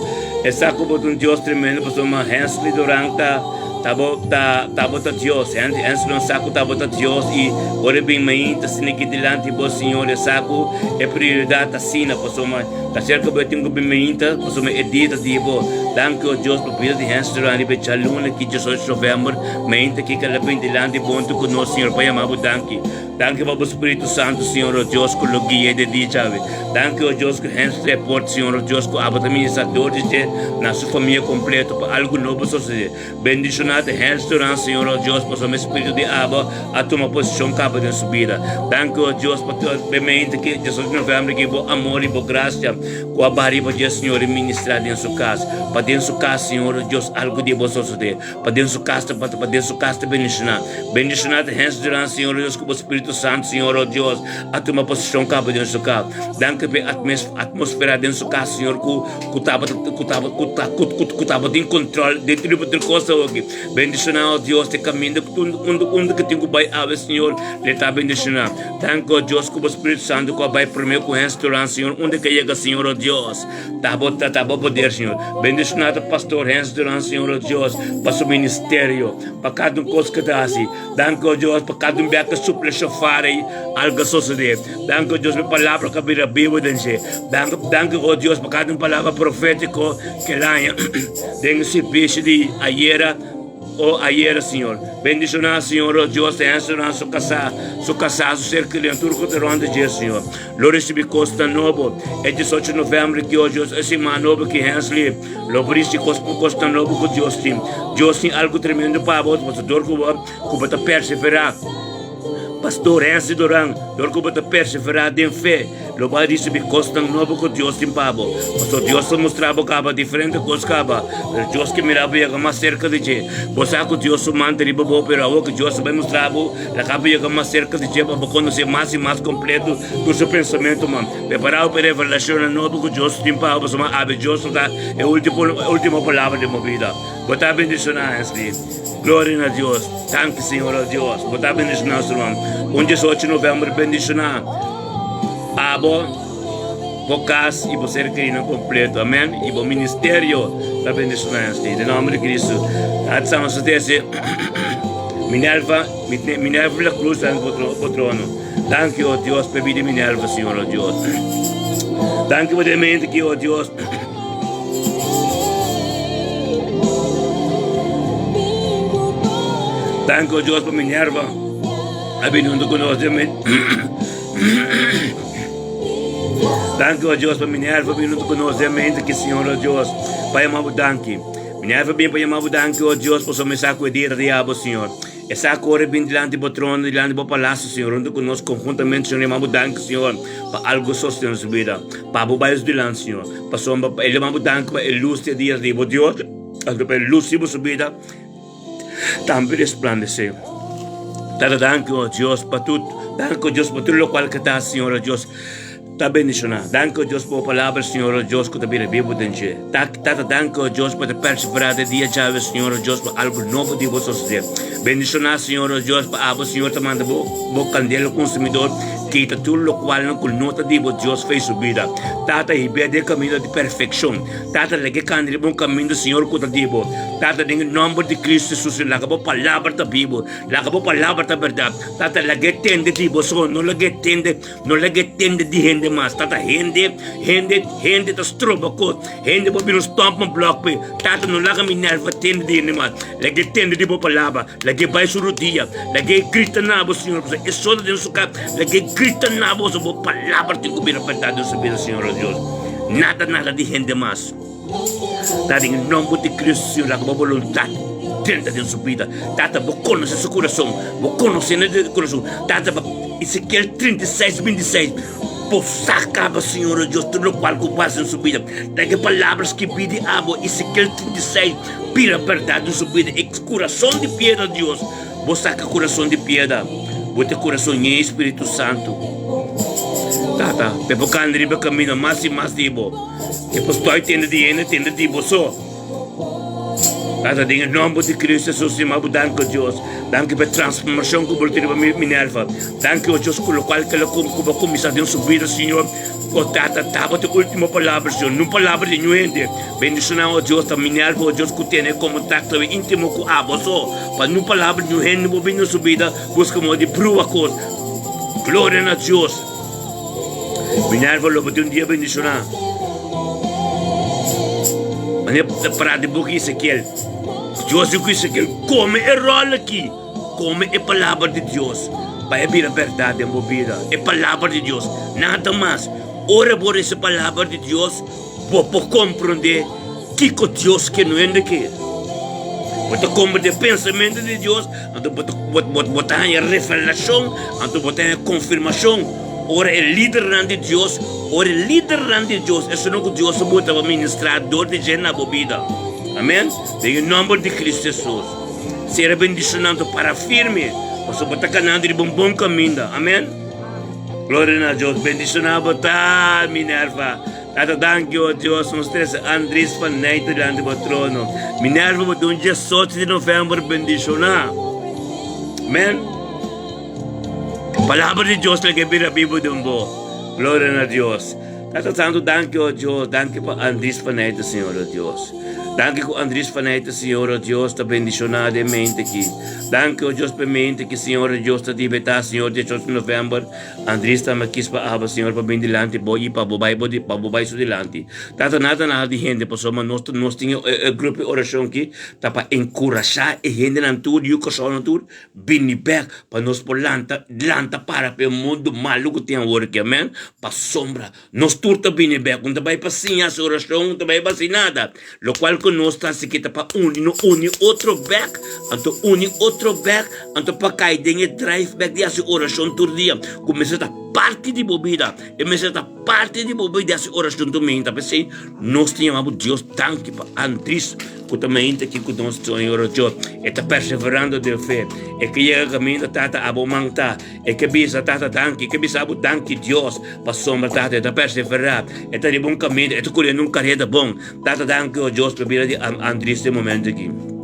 E sa ku bo ta un Dios tremendo pasobra Hensley Duran ta ta bo ta ta bo ta Dios. Hensley Duran sa ku ta bo ta Dios i ora e bin mainta asina aki dilanti bo Señor e sa ku e prioridat ta asina pasobra ta serka bo e tin ku bin mainta pasobra e dia ta di bo. Danki o Dios pa bida di Hensley Duran riba e djaluna aki diesocho november mainta aki kal a bin dilanti bo huntu ku nos Señor pa yama bo danki. Danki pa bo Spiritu Santu, Señor o Dios, ku lo guia de dia djawe. Danki, o Dios, ku Hensley por, Señor o Dios, ku abo ta ministra dor di dje na su famia kompleto pa algu nobo sosodé. Bendishoná ta Hensley Duran, Señor o Dios, pasobra e Spiritu di abo a tuma posishon kaba den su bida. Danki, o Dios, pa tur e mente ki diesocho novèmber ki bo amor i bo grasia ku a baha riba dje, Señor, i ministrá den su kas. Pa den su kas, Señor o Dios, algu di bo sosodé. Pa den su kas ta pa den su kas ta bendishoná. Bendishoná ta hens duran Señor Dios ku bo Spiritu Santu Señor oh Dios a tuma poseshon kaba den su kas. Danki pa e atmosfera den su kas Señor ku ku tabata ku tabata ku ta ku ku tabatin kontrol den tur tur kos awoki. Bendishoná oh Dios te kaminda ku unda unda ku tin ku bai awe Señor le ta bendishoná. Danki oh Dios ku bo Spiritu Santu ku a bai promé ku hens duran Señor unda ke yega Señor oh Dios. Ta bo ta bo poder, Señor. Bendiciona ta Pastor Hens Duran, Señor, oh Dios, pa su ministerio, pa cada un cos que ta haci. Danki, oh Dios, pa cada un bia que supla shofar ei, algo a sosode. Danki, oh Dios, pa e palabra que a bira bibo den dje. Danki, danki, oh Dios, pa cada un palabra profetico que el haña den e servicio di ayera. O ayera, Señor. Bendiciona, Señor, oh Dios, ta Hens Duran, su casá, su casá, su ser querido, tur cu ta rond di dje, Señor. Lo ricibi cosnan nobo. E diesocho november ki, oh Dios, e siman nobo ki Hensley lo por ricibi cos, cosnan nobo cu Dios tin. Dios tin algo tremendo pa bo, pasobra dor cu bo, cu bo ta persevera. Pastor Hensley Duran, dor cu bo ta persevera den fe, lo bo a ricibi cosnan nobo cu Dios tin pa bo. Pasobra Dios ta mustra bo caba diferente cos caba, pero Dios ke mira bo yega mas cerca di dje. Bo sa cu Dios su man ta riba bo, pero awor cu Dios ta bay mustra bo, Laga bo yega mas serka di dje pa bo konosé mas i mas kompleto tur su pensamentunan. Prepará bo pa e revelashonnan nobo ku Dios tin pa bo, pasobra awe Dios lo ta e último palabra den bo bida. Bo ta bendishoná, Hensley. Gloria na Dios. Danki, Señor, o Dios. Bo ta bendishoná, su ruman. Un diesocho novèmber bendishoná abo, bo kas i bo ser kerinan kompleto. Amèn. I bo ministerio ta bendishoná, Hensley. Den nòmber di Kristu. Minerva, Minerva la cruz ta bo trono. Danki, oh Dios, pa e bida di Minerva, Señor, oh Dios. Danki pa den mente ki, oh Dios. Danki, oh Dios, pa Minerva a bini huntu ku nos den mente. Danki, oh Dios, pa Minerva a bini huntu ku nos den mente ki, Señor, oh Dios. Pa yama bo danki. Mi nève bin pa yama bo danki, o Dios, pasobra mi sa ku e dia ta di abo, Señor. E sa ku ora e bin dilanti bo trono, dilanti bo palasio, Señor, huntu ku nos konhuntamente, Señor, yama bo danki, Señor, pa algu sostené nos bida, pa bo bai nos dilanti, Señor. Pasobra pa e yama bo danki pa e lus di e dia ta di bo, Dios, anto pa e lus di boso bida tambe resplandesé. Tata, danki, o Dios, pa tur, danki, o Dios, pa tur lokual ke ta, Señor, o Dios. Ta bendishoná. Danki, o Dios, pa bo palabra, Señor, o Dios, ku ta bira bibu den dje. Tata, danki, o Dios, pa ta perseverá den dia djawe, Señor, o Dios, pa algu nobo di bo sosodé. Bendishoná, Señor, o Dios, pa abo, Señor, ta manda bo bo kandela konsumidor kita tur lokualnan ku no ta di bo, Dios, fe su bida. Tata, hib'é den e kaminda di perfekshon. Tata, laga e kanda riba un kaminda, Señor, ku ta di bo. Tata, den e nòmber di Kristu Hesus, laga bo palabra ta bibu. Laga bo palabra ta bèrdat. Tata, laga e tende di bo so, no laga e tende. No laga e tende di hende mas. Tata hende, hende, hende ta stroba kos. Hende por bira un stomp blok pe. Tata no laga mi nerva tende di hende mas. Laga e tende di bo palabra. Laga e bai su rodia. Laga e grita na bo, Señor, pasobra e solo den su kas. Laga e grita na bo, pasobra bo palabra tin ku bira bèrdat den su bida, Señor, oh Dios. Nada, nada di hende mas. Ta den e nomber di Cristo, Señor, laga bo boluntat drenta den su bida. Tata, bo conoce su curason, bo conoce na su curason. Tata, pa Ezequiel 36, 26, bo sa caba, Señor, oh Dios, tur locual cu pasa den su bida. Laga e palabra skibi di abo, Ezequiel 36, bira berdad den su bida. E curason di piedra, Dios. Bo saka kurason di piedra, bo ta kurason yen Spiritu Santu. Tata, pe por kanda riba kaminda mas i mas di bo. E por stoi tende di hende, tende di bo so. Tata, den e nomber di Cristo Jesus, stima bo danki, o Dios. Danki pa e transformacion cu bo lo tin riba Minerva. Danki, o Dios, cu locual cu bo a cuminsa den su bida, Señor. O Tata, tabata e ultimo palabra, Señor. Nun palabra di niun hende. Bendiciona, o Dios, ta Minerva, o Dios, cu tene contacto intimo cu abo so. Pa nun palabra di niun hende bo bini na su bida, busca modo di brua cos. Gloria na Dios. Minerva lo bo tin un dia bendiciona. Manera ta para den boca Ezekiel. Dios di cu Ezekiel, come e rol aki. Come e palabra di Dios pa e bira berdad den bo bida. E palabra di Dios, nada mas. Ora bo resa e palabra di Dios, bo por comprende kico Dios ke no hende ke. Bo ta comprende e pensamento di Dios, anto bo ta bo ta haña revelacion, anto bo ta haña confirmacion. Ora e lidernan di Dios, ora e lidernan di Dios, esunnan cu Dios a bota pa ministra dor di dje na bo bida. Amen. Den e nomber di Cristo Jesus. Ser bendicionando para firme, pasobra bo ta ganando riba un bon caminda. Amen. Gloria na Dios. Bendiciona bo ta, Minerva. Tata, danki, oh Dios, nos trece Andries van Nijt dilanti bo trono. Minerva, bo ta un 18 di november bendiciona. Amen. Palabra di Dios laga bira bibo den bo. Gloria na Dios. Tata Santo, danki, oh Dios, danki pa Andries van Nijt, Señor, oh Dios. Danki ku Andries van Nijt, Señor, oh Dios, ta bendiciona den mente aki. Danki, oh Dios, pa e mente ki, Señor, oh Dios, ta dibeta, Señor, 18 di november. Andries tambe kis pa aba, Señor, pa bin dilanti bo i pa bo bai bo pa bo bai su dilanti. Tata, nada nada di hende, pasobra nos nos tin e grupo di orashon aki ta pa enkurashá e hendenan tur, yu Kòrsounan tur, Bini bek pa nos por lanta, lanta para pa e mundu malu ku tin awor aki, amen. Pasobra nos tur ta bini bek, un ta bai pa siña hasi orashon, un ta bai pa hasi nada. Lokual ku nos ta hasi aki ta pa uni, no uni otro bek, anto uni otro bek, anto pa kai den e drive bek di hasi orashon tur dia, ku mester ta parti di bo bida, e mester ta parti di bo bida hasi orashon tur mainta. P'esei nos ta yama bo Dios danki pa Andries. Ku ta mainta ki ku nos Señor Dios. E ta perseverando den fe. E ke yega kaminda Tata abo man ta. E ke bisa Tata danki. E ke bisa abo danki Dios. Pasobra Tata e ta persevera. E ta riba un kaminda. E ta kuriendo un kareda bon. Tata danki o Dios pa bida di Andries den momento aki.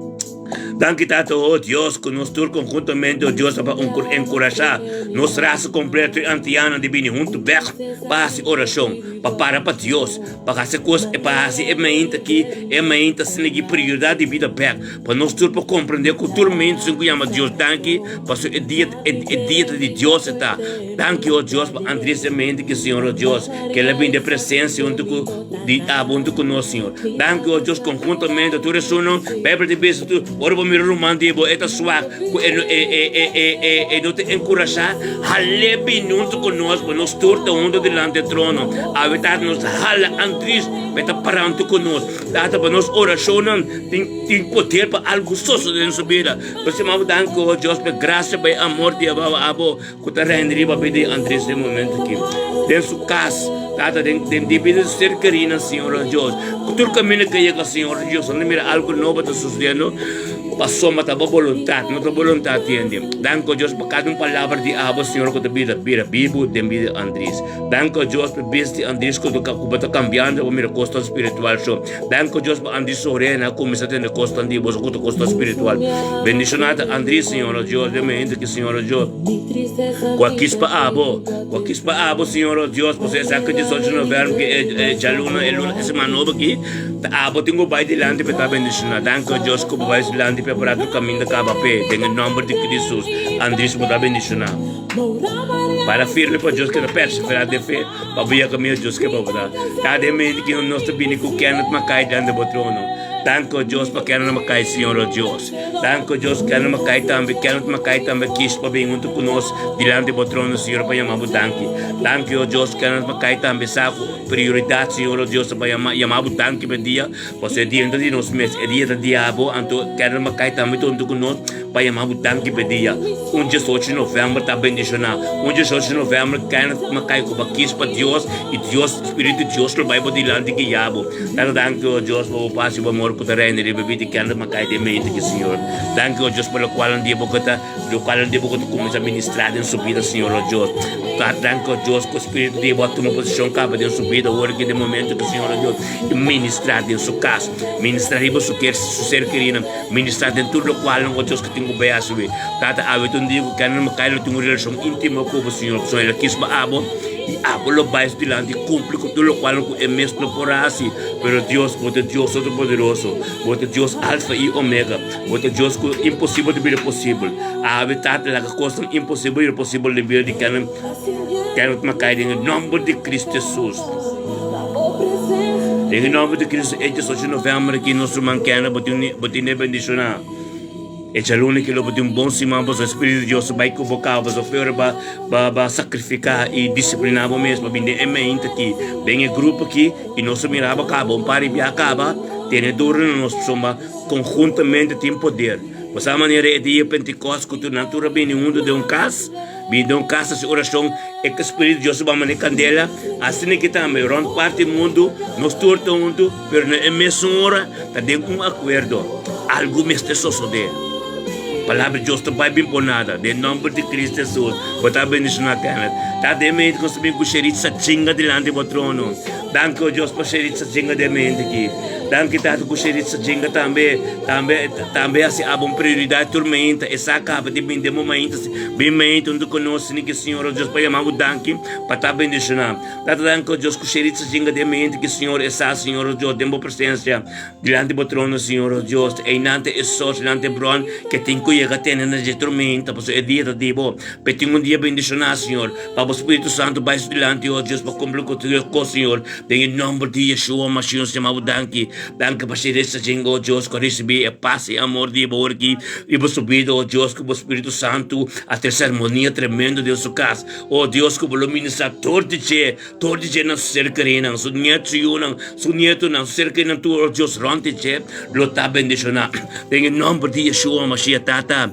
Danki Tata o Dios ku nos tur konhuntamente o Dios ta pa enkurashá nos rasa kompleto i antiano di bini huntu bèk pa hasi orashon, pa para pa Dios. Pa hasi kos e pa hasi e mainta ki e mainta asina ki prioridat di bida bek pa nos tur por komprende ku tur mensen ku yama Dios danki pasobra e dia e dia ta di Dios e ta danki o Dios pa Andries e mainta ki Señor o Dios ke el a bini den presensia huntu ku di abo huntu ku nos Señor danki o Dios konhuntamente tur esunnan Bijbel ta bisa tur ora bo mira ruman di bo e ta swak ku e e e e e e no ta enkurashá, hal'é bini huntu ku nos, pa nos tur ta huntu dilanti e trono. Awe Tata nos ta hala Andries pa e ta para huntu ku nos. Tata, pa nos orashonnan tin tin poder pa algu sosodé den su bida. Nos ta manda danki, o Dios, pa e grasia, pa e amor di abo abo ku ta reina riba bida di Andries den momento aki. Den su kas, Tata, den den di bida di su ser kerinan, Señor, o Dios. Ku tur kaminda ku e yega, Señor, o Dios, nos ta mira algu nobo ta sosodiendo. Pasobra ta bo boluntat, no ta boluntat di hende. Danki, o Dios, pa kada un palabra di abo, Señor, ku ta bira bira bibu den bida di Andries. Danki, o Dios, pa bes di Andries ku ku bo ta kambiando pa mira kosnan spiritual so. Danki, o Dios, pa Andries su orehanan a kuminsá tende kosnan di bo so ku ta kosnan spiritual. Bendishoná ta Andries, Señor, o Dios, den mi hende aki, Señor, o Dios, ku a kis pa abo, ku a kis pa abo, Señor, o Dios, pasobra esaki 18 di novèmber, ku e djaluna, e luna, e semana nobo aki, Ta abo tin ku bai dilanti pa e ta bendishoná. Danki o Dios ku bo bai dilanti prepará tur kaminda kaba p'e. Den e nòmber di Kristus, Andries bo ta bendishoná. Para firme pa Dios keda perseverá den fe pa bo yega kaminda Dios ke pa bo ta. Ta den mente ki nos ta bini ku Kenneth Mackay dilanti bo trono. Danki o Dios pa Kenneth Mackay, Señor o Dios. Danki o Dios Kenneth Mackay tambe, Kenneth Mackay tambe kis pa bin huntu ku nos dilanti bo trono, Señor, pa yama bo danki. Danki o Dios Kenneth Mackay tambe sa ku. Prioridat, Señor o Dios, ta pa yama, yama bo danki pa e dia, pasobra e dia no ta di nos mes, e dia ta di abo, anto kere no kai tambe ta huntu ku nos, pa yama bo danki p'e dia. Un diesocho di novèmber ta bendishoná. Un diesocho di novèmber Kenneth Mackay ku bo a kis pa Dios i Dios, Spiritu di Dios lo bai bo dilanti guia bo. Tata danki o Dios pa bo pas i bo amor ku ta reina riba bida di Kenneth Mackay den mente aki Señor. Danki o Dios pa lokual un dia bo ku ta lokual un dia bo ku ta kuminsá ministrá den su bida Señor o Dios. Tata danki o Dios ku Spiritu di bo a tuma posishon kaba den su bida awor aki den momento aki Señor o Dios i ministrá den su kas, ministrá riba su ker su ser kerinan. Ministrá den tur lokualnan ku Dios ke tin ku bai hasi wi. Tata, awe ta un dia ku Kenneth Mackay lo tin un relashon íntimo ku bo, Señor, pasobra el a kis pa abo, i abo lo bai su dilanti i kumpli ku tur lokualnan ku e mes no por a hasi. Pero Dios, bo ta Dios Todopoderoso. Bo ta Dios Alfa i Omega. Bo ta Dios ku imposibel ta bira posibel. Awe, Tata, laga kosnan imposibel bira posibel den bida di Kenneth, Kenneth Mackay, den e nòmber di Cristo Jesus. Den e nòmber di Cristo, e diesocho novèmber aki nos ruman Kenneth bo tin bo tin e bendishoná. E djaluna aki lo bo tin un bon siman pasobra e Spiritu di Dios ta bai ku bo kaba pasobra fe ora ba ba ba sakrifiká i disipliná bo mes pa bin den e mente aki den e grupo aki i nos a mira bo kaba un par di bia kaba tene duro na nos pasobra konhuntamente tin poder. Bo sa manera e dia Pentikòst ku tur nan tur a bini huntu den un kas? Bini den un kas hasi orashon, e ku Spiritu di Dios ta bai manera kandela. Asina ki tambe rònt parti mundu nos tur ta huntu, pero na e mesun ora ta den un akuerdo. Algu mester sosodé. Palabra di Dios ta bai bin por nada. Den nòmber di Kristu Hesus, bo ta bendishoná Kenneth. Ta den mente ku nos ta bin ku Sheritza Chinga dilanti bo trono. Danki, o Dios, pa Sheritza Chinga den mente aki. Danki, Tata, ku Sheritza Chinga tambe, tambe, tambe hasi abo un prioridat tur mainta. E sa kaba di bin den bo mainta. Bin mainta huntu ku nos, sini ki Señor, o Dios, pa yama bo danki pa ta bendishoná. Tata, danki, o Dios, ku Sheritza Chinga den mente ki, Señor, e sa, Señor, o Dios, den bo presensia. Dilanti bo trono, Señor, o Dios, einan ta e sos, einan ta e bron ke tin ku yega tene na dje tormenta, pasobra e dia ta di bo. P'e tin un dia bendishoná, Señor, pa bo Spiritu Santu bai su dilanti, o Dios, pa kumpli ku tur e kos, Señor, den e nòmber di Yeshua Mashiach nos yama bo danki. Danki pa Sheresa Jenga, o Dios, ku a risibí e pas i amor di bo ora aki riba su bida, o Dios, ku bo Spiritu Santu a trese armonia tremendo den su kas, o Dios, ku bo lo ministrá tur di dje. Tur di dje nan su ser kerinan, su nietu, su yunan, su nietunan, su ser kerinan tur, oh Dios, rònt di dje lo ta bendishoná. Den e nòmber di Yeshua Mashiach, Tata,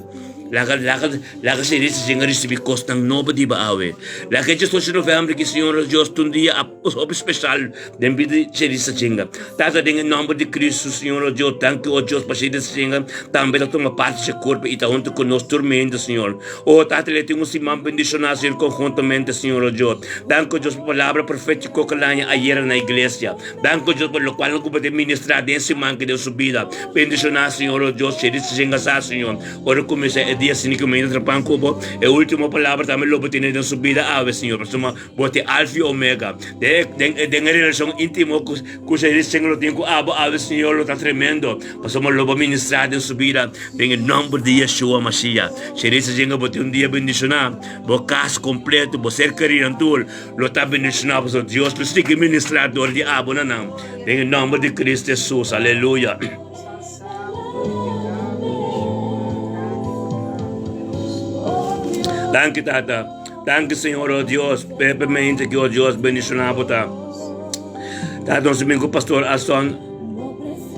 laga, laga, laga si risi dje risibí kosnan nobo di bo awe. Laga e diesocho novèmber ki, Señor, oh Dios, ta un dia hopi speshal den bida di Sherisa Djenga. Tata, den e nòmber di Kristu, Señor, oh Dios, danki, oh Dios, pa Sherisa Djenga tambe ta tuma parti dje kurpo i ta huntu ku nos tur mende, Señor. Oh Tata, le tin un siman bendishoná, Señor, konhuntamente, Señor, oh Dios. Danki Dios pa palabra profétiko ku laña ayera na iglesia. Danki Dios pa lokual ku bo ta ministrá den siman ki den su bida. Bendishoná Señor o Dios Sheri si sa Señor. Ora kuminsá e dia asina ku mi ta trapan ku bo, e último palabra tambe lo bo tene den su bida awe Señor. Pasobra bo ta e Alfa i Omega. Den den e relashon íntimo ku ku Sheri Señor lo tin ku abo awe Señor lo ta tremendo. Pasobra lo bo ministrá den su bida den e nòmber di Yeshua Mashiach. Sheri si bo tin un dia bendishoná. Bo kas kompleto, bo ser kerinan tur lo ta bendishoná pasobra Dios lo sigui ministrá dor di abo na nan. Den e nòmber di Kristu Hesus. Aleluya. Danki Tata. Danki Señor, oh Dios. Pepe mente ki oh Dios bendishoná bo ta. Tata nos bin ku Pastor Alson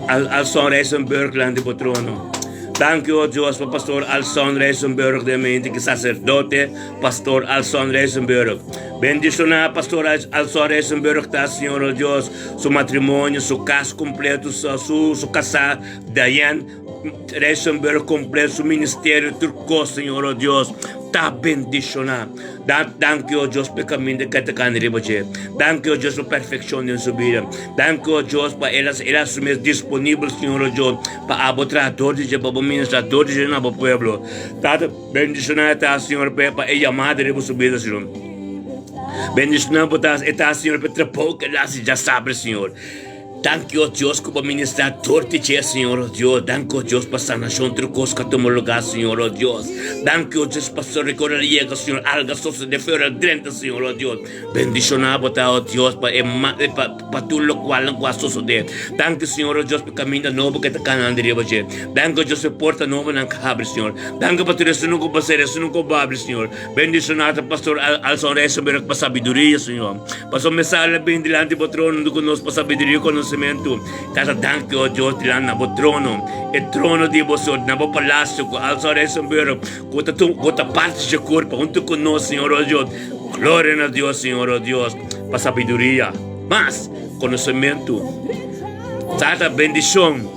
Alson Reisenberg lanti bo trono. Danki, o Dios, pa Pastor Alson Reisenberg den mente ki sacerdote Pastor Alson Reisenberg. Bendiciona Pastor Alson Reisenberg ta, Señor, o Dios, su matrimonio, su cas completo, su, su casá Diane Reisenberg completo, su ministerio, tur cos, Señor, o Dios, ta bendiciona. Da danki, o Dios, pa e kaminda ku e ta kana riba dje. Danki, o Dios, pa perfekshon den su bida. Danki, o Dios, pa el el a su mes disponibel, Señor, o Dios, pa abo traha dor di dje, pa bo ministra dor di dje na bo pueblo. Tata, bendishoná e ta, Señor, pa pa e yamada riba su bida, Señor. Bendishoná bo ta e ta, Señor, pa e trabou ku el hasi djasabra, Señor. Danki, o Dios, ku bo ministrá tur di dje, Señor, o Dios. Danki, o Dios, pa sanashon tur kos ku a tuma lugá, Señor, o Dios. Danki, o Dios, pa soricordia di yega, Señor. Alga sosodé fuera drenta, Señor, o Dios. Bendishoná bo ta, o Dios, pa e pa pa tur lokualnan ku a sosodé. Danki, Señor, o Dios, pa kaminda nobo ku e ta kanando riba dje. Danki, o Dios, pa e porta nobonan ku habri, Señor. Danki pa tur esunnan ku bo sera, esunnan ku bo habri, Señor. Bendishoná ta Pastor Alson Reisenberg pa sabiduria, Señor. Pasobra mi sa la bin dilanti bo trono huntu ku nos pa sabiduria i konosé. konosementu. Tata, danki, o Dios, dilanti na bo trono, e trono di bo Señor, na bo palasio ku Alzo Rijsenburg, ku ta ku ta parti dje kurpa huntu ku nos, Señor, o Dios. Gloria na Dios, Señor, o Dios, pa sabiduria, mas konosementu. Tata, bendishon.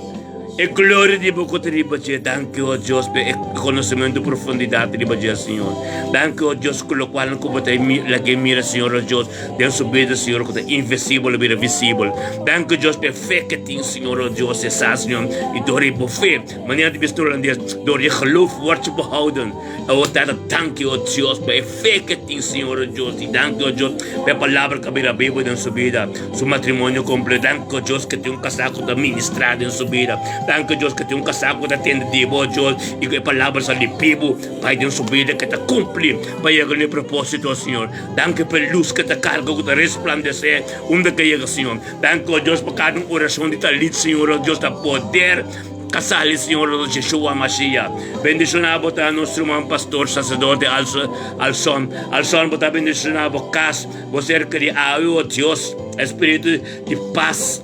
E gloria di bo ku ta riba dje. Danki, o Dios, pa e konosementu profundidat riba dje, Señor. Danki, o Dios, ku lokual ku bo ta lag'é mira, Señor, o Dios, den su bida, Señor, ku ta invisibel a bira visibel. Danki, o Dios, pa e fe ke tin, Señor, o Dios, e sa, Señor, i dor di bo fe, manera di bisa holandes, dor di geloof wòrd je behouden. O Tata, danki, o Dios, pa e fe ke tin, Señor, o Dios, i danki, o Dios, pa e palabra ku a bira bibu den su bida. Su matrimonio completo. Danki o Dios ke tin un kasá ku ta ministrá den su bida. Danki o Dios ke tin un kasá ku ta tende di bo, Dios, i ku e palabra sa di bibu bai den su bida ke ta kumpli pa yega na e propósito, Señor. Danki pa e lus ke ta karga ku ta resplandesé unda ke yega, Señor. Danki o Dios pa kada un orashon di talit, Señor. O Dios ta poder ka sali, Señor, o Yeshua Mashiach. Bendishoná bo ta nos ruman pastor, saserdote Alson. Alson, bo ta bendishoná bo kas. Bo serka di awe, o Dios, e spiritu di pas,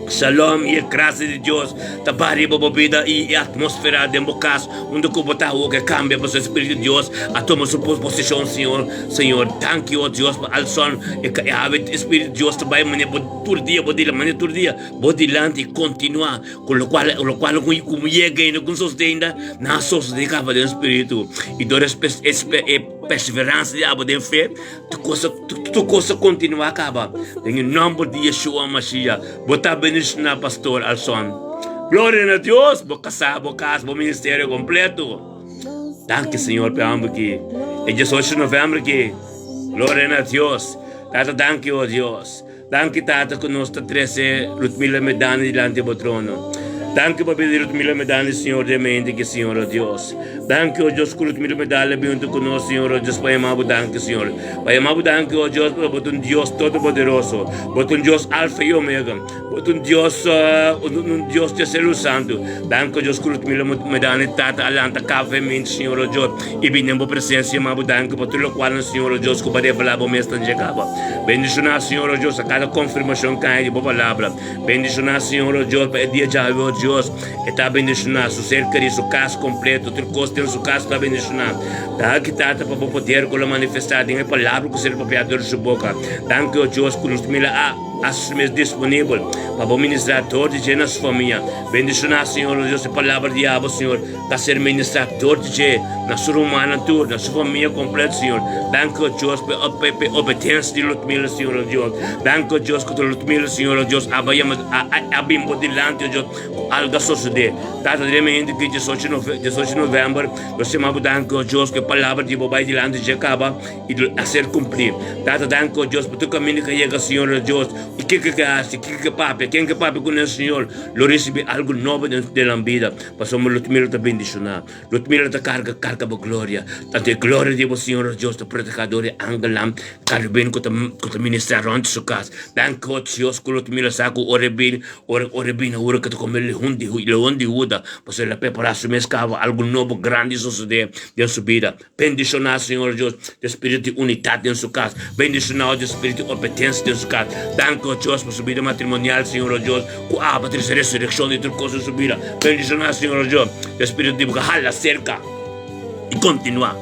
shalom i e grasia di Dios ta baha riba bo bida i e atmosfera den bo kas unda ku bo ta awo ke kambia pasobra e spiritu di Dios a tuma su posishon, Señor. Señor, danki, o Dios, pa alson e awe e spiritu di Dios ta bai manera bo tur dia bo dila manera tur dia bo dilanti i kontinua ku lokual lokual ku yega ainda ku sosode ainda nan a sosode kaba den spiritu i dor e perseveransia di abo den fe. Tur cosa, tur cosa continua caba. Den e nomber di Yeshua Mashiach, bo ta bendiciona Pastor Alson. Gloria na Dios, bo casa, bo casa, bo ministerio completo. Danki Señor pe homber ki e 18 di november ki. Gloria na Dios. Tata danki o Dios. Danki Tata ku nos ta trese Rutmila Medani dilanti bo trono. Danki pa bida di Rutmila Medani Señor den mente ki Señor o Dios. Danki o Dios ku Rutmila Medani a bin huntu ku nos Señor o Dios pa yama bo danki Señor. Pa yama bo danki o Dios pasobra bo ta un Dios todopoderoso. Bo ta un Dios Alfa i Omega. Bo ta un Dios un Dios di e Luz Santu. Danki o Dios ku Rutmila Medani Tata a lanta kafe mente Señor o Dios i bin den bo presensia yama bo danki pa tur lokual Señor o Dios ku bo a revelá bo mes ta dje kaba. Bendishoná, Señor, o Dios, a kada konfirmashon kaña di bo palabra. Bendishoná, Señor, o Dios, pa e dia djawe, o Dios, e ta bendishoná su ser kerí, su kas kompleto, tur kos den su kas ta bendishoná. Danki, Tata, pa bo poder ku lo manifestá den e palabra ku ser papiá dor di su boka. Danki, o Dios, ku nos mira a hasi su mes disponibel pa bo ministrá dor di dje na su famia. Bendishoná, Señor, o Dios, e palabra di abo, Señor. Ta ser ministrá dor di dje na su rumannan tur, na su famia kompleto, Señor. Danki, o Dios, pa e obedensia di Lutmila, Señor, o Dios. Danki, o Dios, ku ta Lutmila, Señor, o Dios, a bai a bin bo dilanti, o Dios, ku algu a sosodé. Tata, den e hende ki diesocho diesocho novèmber, nos yama bo danki, o Dios, ku e palabra di bo bai dilanti dje kaba i a ser kumplí. Tata, danki, o Dios, pa tur kaminda ku a yega, Señor, o Dios, i kiko ke hasi, kiko ke papia, ken ke papia kuné, Señor, lo risibí algu nobo den nan bida. Pasobra Lutmila ta bendishoná, Lutmila ta karga karga bo gloria. Tantu e gloria di bo Señor nos Dios ta protehá dor di angelnan karubin ku ta ku ta ministrá rònt su kas. Danki o Dios ku Lutmila sa ku ora e bini, ora ora e bini awor ke ta kome lehun di leon di Huda, pasobra el a prepará su mes kaba algu nobo grandi sosodé den su bida. Bendishoná, Señor Dios, di spiritu di unitat den su kas. Bendishoná, o Dios, spiritu di obedensia den su kas. Danki, o Dios, pa su bida matrimonial, Señor, o Dios, ku aba trese resurekshon di tur kos den su bida. Bendishoná, Señor, o Dios, di spiritu di bo hala serka i kontinuá.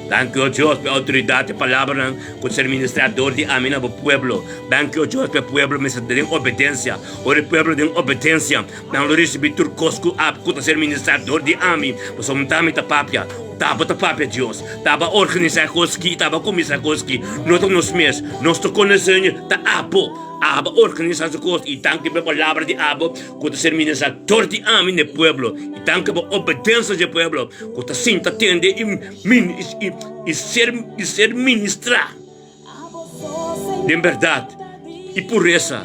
Danki, o Dios, pa e outoridat i palabranan ku ta ser ministrá dor di ami na bo pueblo. Danki, o Dios, pa e pueblo mester ta den obedensia. Ora e pueblo den obedensia, nan lo risibí tur kos ku ta ser ministrá dor di ami, pasobra ta ami ta papia. Taba ta papia Dios, taba organisá e kos ki, taba kuminsá e kos ki. No ta nos mes, nos ta konosé ñe, ta abo. Abo organisá su kos i danki pa e palabra di abo ku ta ser ministrá dor di ami na e pueblo. I danki pa obedensia di e pueblo ku ta sinta tende i i ser i ser ministrá den bèrdat i puresa.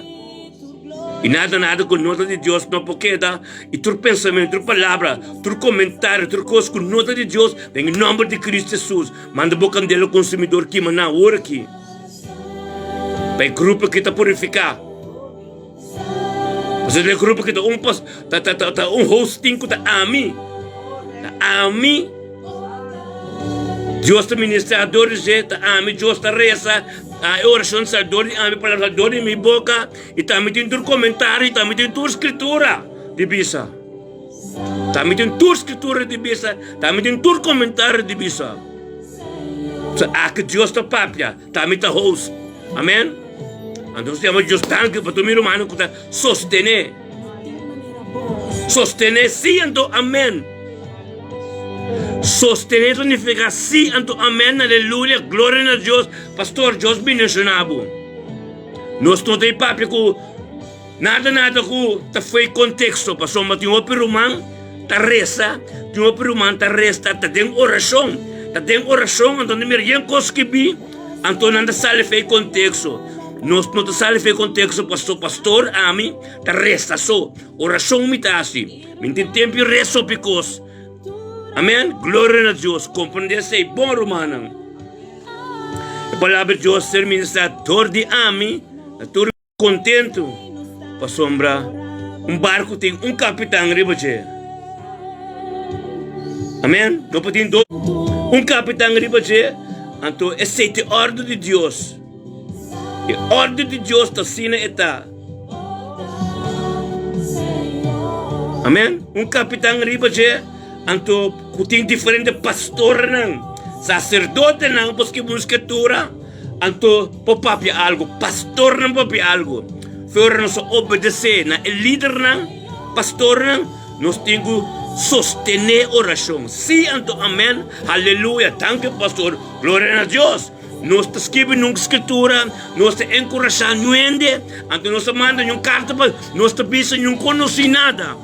I nada nada ku no ta di Dios no por keda, i tur pensamentu, tur palabra, tur komentario, tur kos ku no ta di Dios, den e nòmber di Kristu Hesus, manda bo kandela konsumidor kima nan awor aki, pa e grupo aki ta purifiká. Pasobra e grupo aki ta un pas, ta ta ta ta un hosting ku ta ami, ta ami. Dios ta ministra dor di dje, ta ami Dios ta resa. E orashon sal dor di ami, palabra sal dor di mi boka, i tambe tin tur komentario, i tambe tin tur skritura di bisa. Tambe tin tur skritura di bisa, tambe tin tur komentario di bisa. So aki Dios ta papia, tambe ta host. Amen. Anto nos yama Dios danki pa tur mi rumannan ku ta sostené. Sostené sí anto amen. Sostené ta nifiká sí anto amen, aleluya, gloria na Dios. Pastor, Dios bendishoná bo. Nos no ta papia ku Nada nada ku ta fo'i konteksto pasobra tin hopi ruman ta resa, tin hopi ruman ta resta ta den orashon, ta den orashon anto nan mira yen kos skibí anto nan ta sali fo'i konteksto. Nos no ta sali fo'i konteksto paso pastor ami ta resa so, orashon mi ta hasi, mi no tin tempu di resa hopi kos. Amen, gloria na Dios, komprende esei bon rumannan. E palabra di Dios ser ministrá dor di ami na tur. Kontentu pasobra un barku tin un kapitan riba dje. Amen. No por tin dos. Un kapitan riba dje, anto esei ta e òrdu di Dios. E òrdu di Dios ta asina e ta. Amen. Un kapitan riba dje, anto ku tin diferente pastornan, saserdotenan, paske un skritura. Anto por papia algu, pastornan papia algu. Fe ora nos a obedesé na e lidernan, pastornan, nos tin ku sostené orashon. Sí, anto amèn, haleluya, danki pastor, gloria na Dios. Nos ta skibi nun skritura, nos ta enkurashá nu hende, anto nos ta manda ñun karta pa nos ta bisa ñun konosí nada.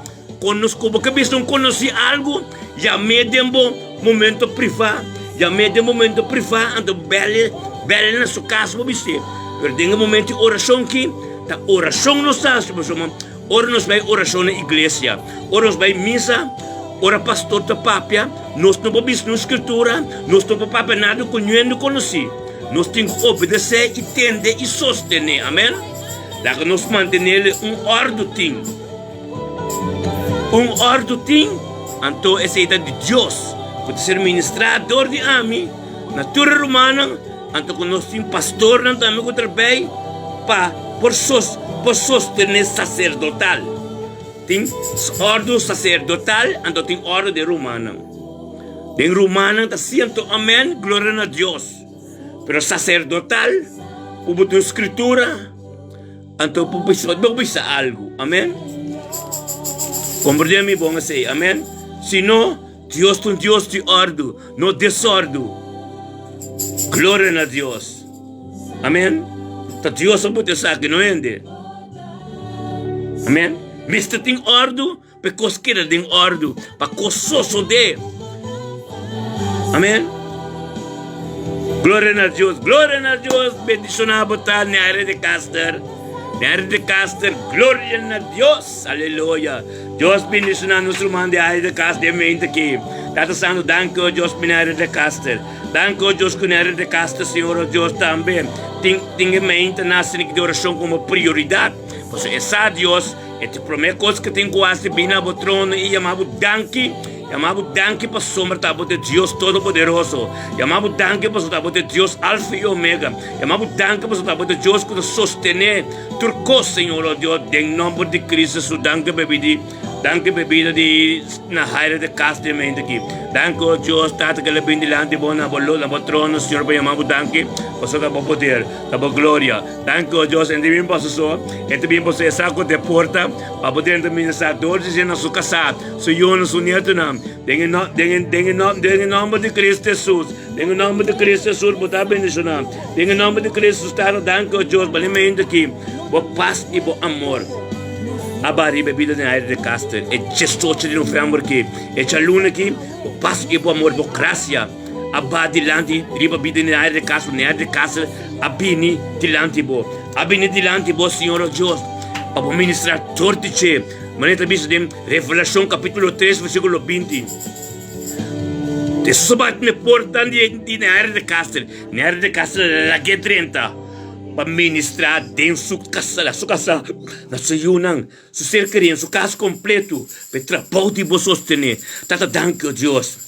Kon nos ku bo ke bisa un konosí algu, yam'é den bo momento privá, yam'é den momento privá, anto bèl'é, bèl'é na su kas bo bis'é. Pero den e momento di orashon ki, ta orashon nos ta hasi, pasobra ora nos bai orashon na iglesia, ora nos bai misa, ora pastor ta papia, nos no por bisa nos skritura, nos no por papia nada ku niun hende konosí. Nos tin ku obedesé i tende i sostené, amèn. Laga nos mantené un òrdu tin. Un òrdu tin, anto esei ta di Dios, ku ta ser ministrá dor di ami na tur e rumannan, anto ku nos tin pastornan tambe ku trabei pa por por sostené saserdotal. Tin òrdu saserdotal, anto tin òrdu den rumannan. Den rumannan ta siento amèn, gloria na Dios. Pero saserdotal, ku bo tin skritura. Anto bo bisa, bo bisa algu. Amen. Komprendé mi bon esei. Amen. Si no, Dios ta un Dios di òrdu, no desòrdu. Gloria na Dios. Amen. Ta Dios a buta esaki, no hende. Amen. Mester tin òrdu. Pa e kos keda den òrdu, pa kos sosodé. Amèn. Gloria na Dios, gloria na Dios. Bendishoná bo ta, Nery de Caster. Nery de Caster, gloria na Dios. Aleluya. Dios bendishoná nos ruman di Nery de Caster den mente aki. Tata Santo, danki, oh Dios, pa Nery de Caster. Danki, oh Dios, ku Nery de Caster, Señor, oh Dios, tambe tin, tin e mente na di orashon komo prioridat. Pasobra e sa, Dios. E ta promé kos ku tin ku hasi, bini na bo trono i yama bo danki. Yama bo danki pasobra ta bo ta Dios Todopoderoso. Yama bo danki pasobra ta bo ta Dios Alfa i Omega. Yama bo danki pasobra ta bo ta Dios ku ta sostené tur kos, Señor, o Dios, den nòmber di Cristo Hesus. Danki pa e bida, danki pa e bida di Nahaira de Castro den mente aki. Danki, o Dios, Tata, ku el a bini dilanti bo na bo na bo trono, Señor, pa yama bo danki pasobra ta bo poder, ta bo gloria. Danki o Dios, en ta bin paso so, e ta bin paso e sa ku te porta pa bo drenta ministrá dor di dje na su kasá, su yunan, su nietonan, den e no, den e, den e no, den e nòmber di Kristu Hesus, den e nòmber di Kristu Hesus bo ta bendishoná, den e nòmber di Kristu Hesus Tata, danki o Dios, bali mente aki bo pas i bo amor a baha riba e bida di Nair de Caster, e diesocho di novèmber aki, e djaluna aki, bo pas i bo amor, bo grasia. A ba dilanti riba bida di Nair de Castro, Nair de Castro a bini dilanti bo. A bini dilanti bo, Señor o Dios, pa bo ministra dor di dje. Manera ta bisa den Revelacion capítulo 3 versículo 20. Hesus a bati na e porta di Nair de Castro. Nair de Castro lag'é drenta pa ministra den su casa, na su casa, na su yunan. Su ser kerí en su kas kompletu pa e trabou di bo sostené. Tata danki, o Dios.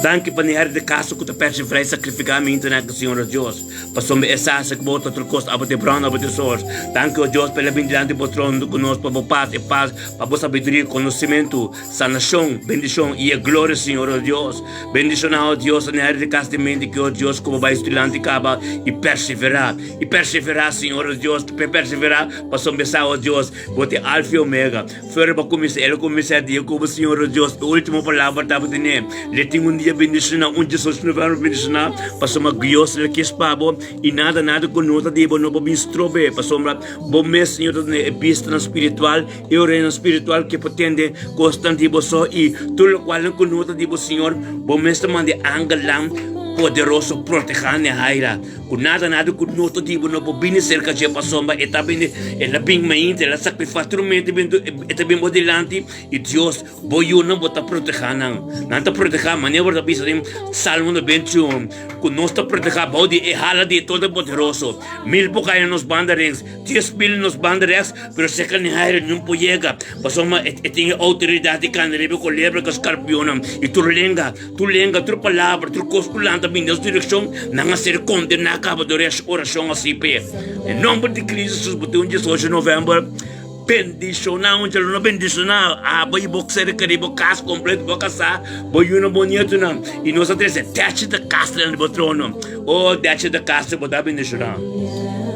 Danki pa Neheri de Castro ku ta perseverá i sakrifiká mi internet ku Señor nos Dios. Pasobra e sa si ku bo ta tur kos abo te bron abo te source. Danki o Dios pa el a bin dilanti bo trono huntu ku nos pa bo pas e pas pa bo sabiduria, konosementu, sanashon, bendishon i e gloria Señor o Dios. Bendishoná o Dios a Neheri de Castro di mente ki o Dios ku bo bai su dilanti kaba i perseverá i perseverá Señor o Dios perseverá pasobra e sa o Dios bo ta e Alfa i Omega. Fuera pa kuminsá, el a kuminsá dia ku bo Señor o Dios, e último palabra tabata ten'é. L'e tin un dia bendishoná, un 18 novembro bendishoná, pasobra Dios lo kies pa bo i nada, nada ku no ta di bo no por bin strob'é, pasobra bo mes, Señor, ta tene e bistanan spiritual, e orenan spiritual ke por tende kosnan di bo so i tur lokualnan ku no ta di bo, Señor, bo mes ta manda e angelnan poderoso protehá n'e haira. Ku nada nada ku no ta di bo no por bini serka dje pasobra e ta bini el a bin mainta el a sakrifá tur mente bin e ta bin bo dilanti i Dios bo yunan bo ta protehá nan nan ta protehá manera bo ta bisa den Salmo 91 ku nos ta protehá bou di e hala di e Todopoderoso mil por kai na nos banda reks 10,000 na nos banda reks pero serka ni haire niun por yega pasobra e tin e outoridat di kanda riba e kolebra ku e skarpionnan i tur lenga Tur lenga, tur palabra, tur kos ku lanta bini den su direkshon, nan a ser kondená kaba dor e orashon así p'e. Den nòmber di Cristo Jesus, bo tin un diesocho novèmber bendishoná, un djaluna bendishoná abo i bo ser kerí, bo kas kompleto, bo kasá, bo yunan, bo nietunan. I nos a trese Dèchi de Castro den bo trono. O Dèchi de Castro, bo ta bendishoná.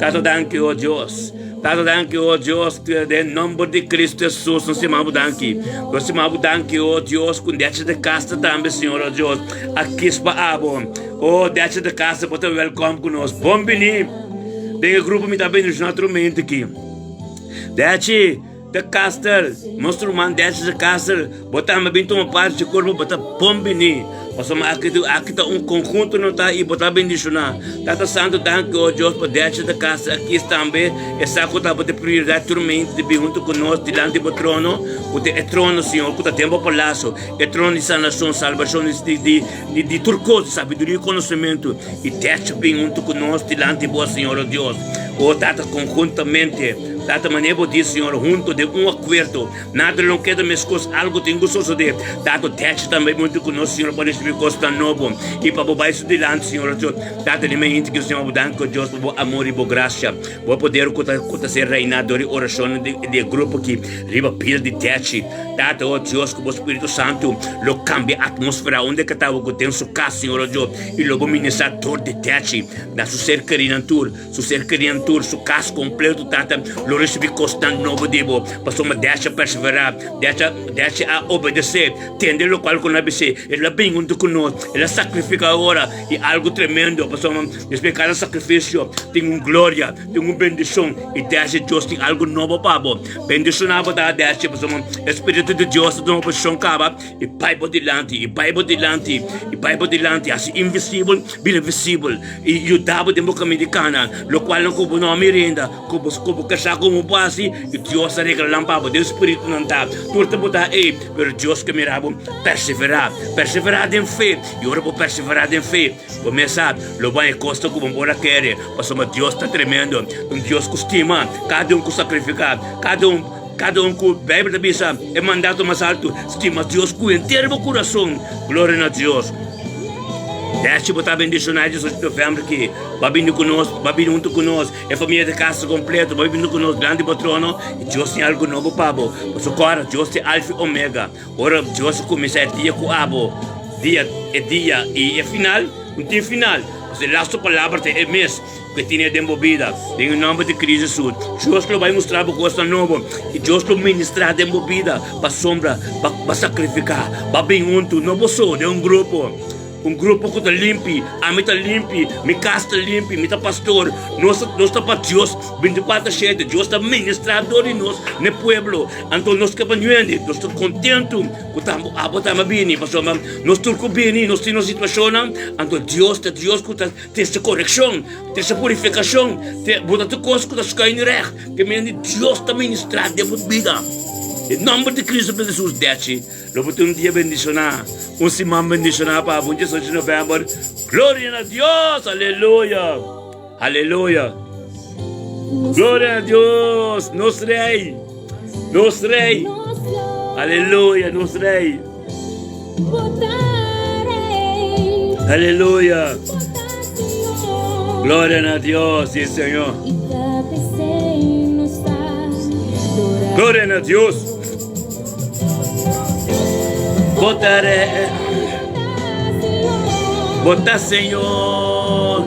Tata danki, o Dios. Tata danki o Dios den nomber di Cristo Jesus nos stima bo danki nos stima bo danki o Dios ku decha de casa tambe Señor o Dios a kis pa abo o decha de casa bo ta welkom ku nos bon bini den e grupo mi ta bendiciona otro mente aki dechi de Castel nos ruman decha de Castel bo tambe bin tuma parti dje kurpo bo ta bon bini. Pasobra aki aki ta un konhunto no ta i bo ta bendishoná. Tata Santu danki o Dios pa decha ta kasa aki tambe e sa ku tabata prioridat tur mente di bin huntu ku nos dilanti bo trono ku ta e trono Señor ku ta den bo palaso e trono di sanashon salbashon di di di di tur kos di sabiduria i konosementu i decha bin huntu ku nos dilanti bo Señor o Dios o Tata konhuntamente Tata manera bo di Señor huntu den un akuerdo Nada lo keda meskos, algu tin ku sosodé. Tato Dèchi tambe munti ku nos, Señor, pa risibí kosnan nobo i pa bo bai su dilanti, Señor Dios. Tata di mi hende ku Señor, bo danki Dios pa bo amor i bo grasia, bo poder ku ta ku ta ser reiná dor di orashonnan di di e grupo aki riba pida di Dèchi. Tata, o Dios, ku bo Spiritu Santu lo kambia atmosfera unda ke ta ku den su kas, Señor Dios, i lo bo ministrá dor di Dèchi na su ser kerínan tur. Su ser kerinan tur, su kas kompleto, Tata, lo risibí kosnan nobo di bo, pasobra Desha perseverá, Desha, Desha a obedesé, tende lokual ku nan a bis'é, el a bin huntu ku nos, el a sakrifiká ora, i algu tremendo, pasobra despues di kada sakrifisio tin un gloria, tin un bendishon, i Desha, Dios tin algu nobo pa bo. Bendishoná bo ta, Desha, pasobra e Spiritu di Dios ta duna bo posishon kaba, i bai bo dilanti, i bai bo dilanti, i bai bo dilanti, hasi invisibel bira visibel. I yuda bo den bo kaminda di kana, lokualnan ku bo no a mirinda, ku bo ku bo ke sa komo bo hasi, i Dios a regla nan pa bo den spiritunan ta. Tur ta bo ta ei, pero Dios ke mira bo perseverá. Perseverá den fe, i ora bo perseverá den fe, bo mes sa lo bo haña kosnan ku bo por a kere, pasobra Dios ta tremendo, ta un Dios ku stima kada un ku sakrifiká, kada un kada un ku Beibel ta bisa e mandato mas altu, stima Dios ku henter bo kurason. Gloria na Dios. Dèchi bo ta bendishoná e 18 di novèmber ki bo a bini ku nos, bo a bini huntu ku nos, e famia di kasa kompleto, bo a bini ku nos dilanti bo trono i Dios tin algu nobo pa bo. Pasobra kòrda, Dios ta e Alfa i Omega. Ora Dios a kuminsá e dia ku abo, dia, e dia i e final, no tin final, pasobra e lastu palabra ta e mes ku e tene den bo bida. Den e nòmber di Cristo Jesus, Dios lo bai mustra bo kosnan nobo i Dios lo ministrá den bo bida pasobra bo a sakrifiká, bo a bin huntu, no bo so, den un grupo. Un grupo ku ta limpi, ami ta limpi, mi kas ta limpi, mi ta pastor, nos nos ta pa Dios bintikuater shete, Dios ta ministrá dor di nos n'e pueblo, anto nos ke pa nuende, nos ta kontentu ku ta abo tambe a bini, pasobra nos tur ku bini nos tin nos situashonnan, anto Dios ta Dios ku ta trese korekshon, trese purifikashon, te bota tur kos ku ta skuin règt, ke mende Dios ta ministrá den bo bida. Den nòmber di Kristu Hesus, dèchi. Lo bo tin un dia bendishoná, un siman bendishoná pa abo, 18 di novèmber. Gloria na Dios! Aleluya! Aleluya! Gloria na Dios! Nos Rei! Nos Rei! Aleluya! Nos Rei! Aleluya. Gloria na Dios, sí, Señor. Gloria na Dios. Botaré. Bota, Señor.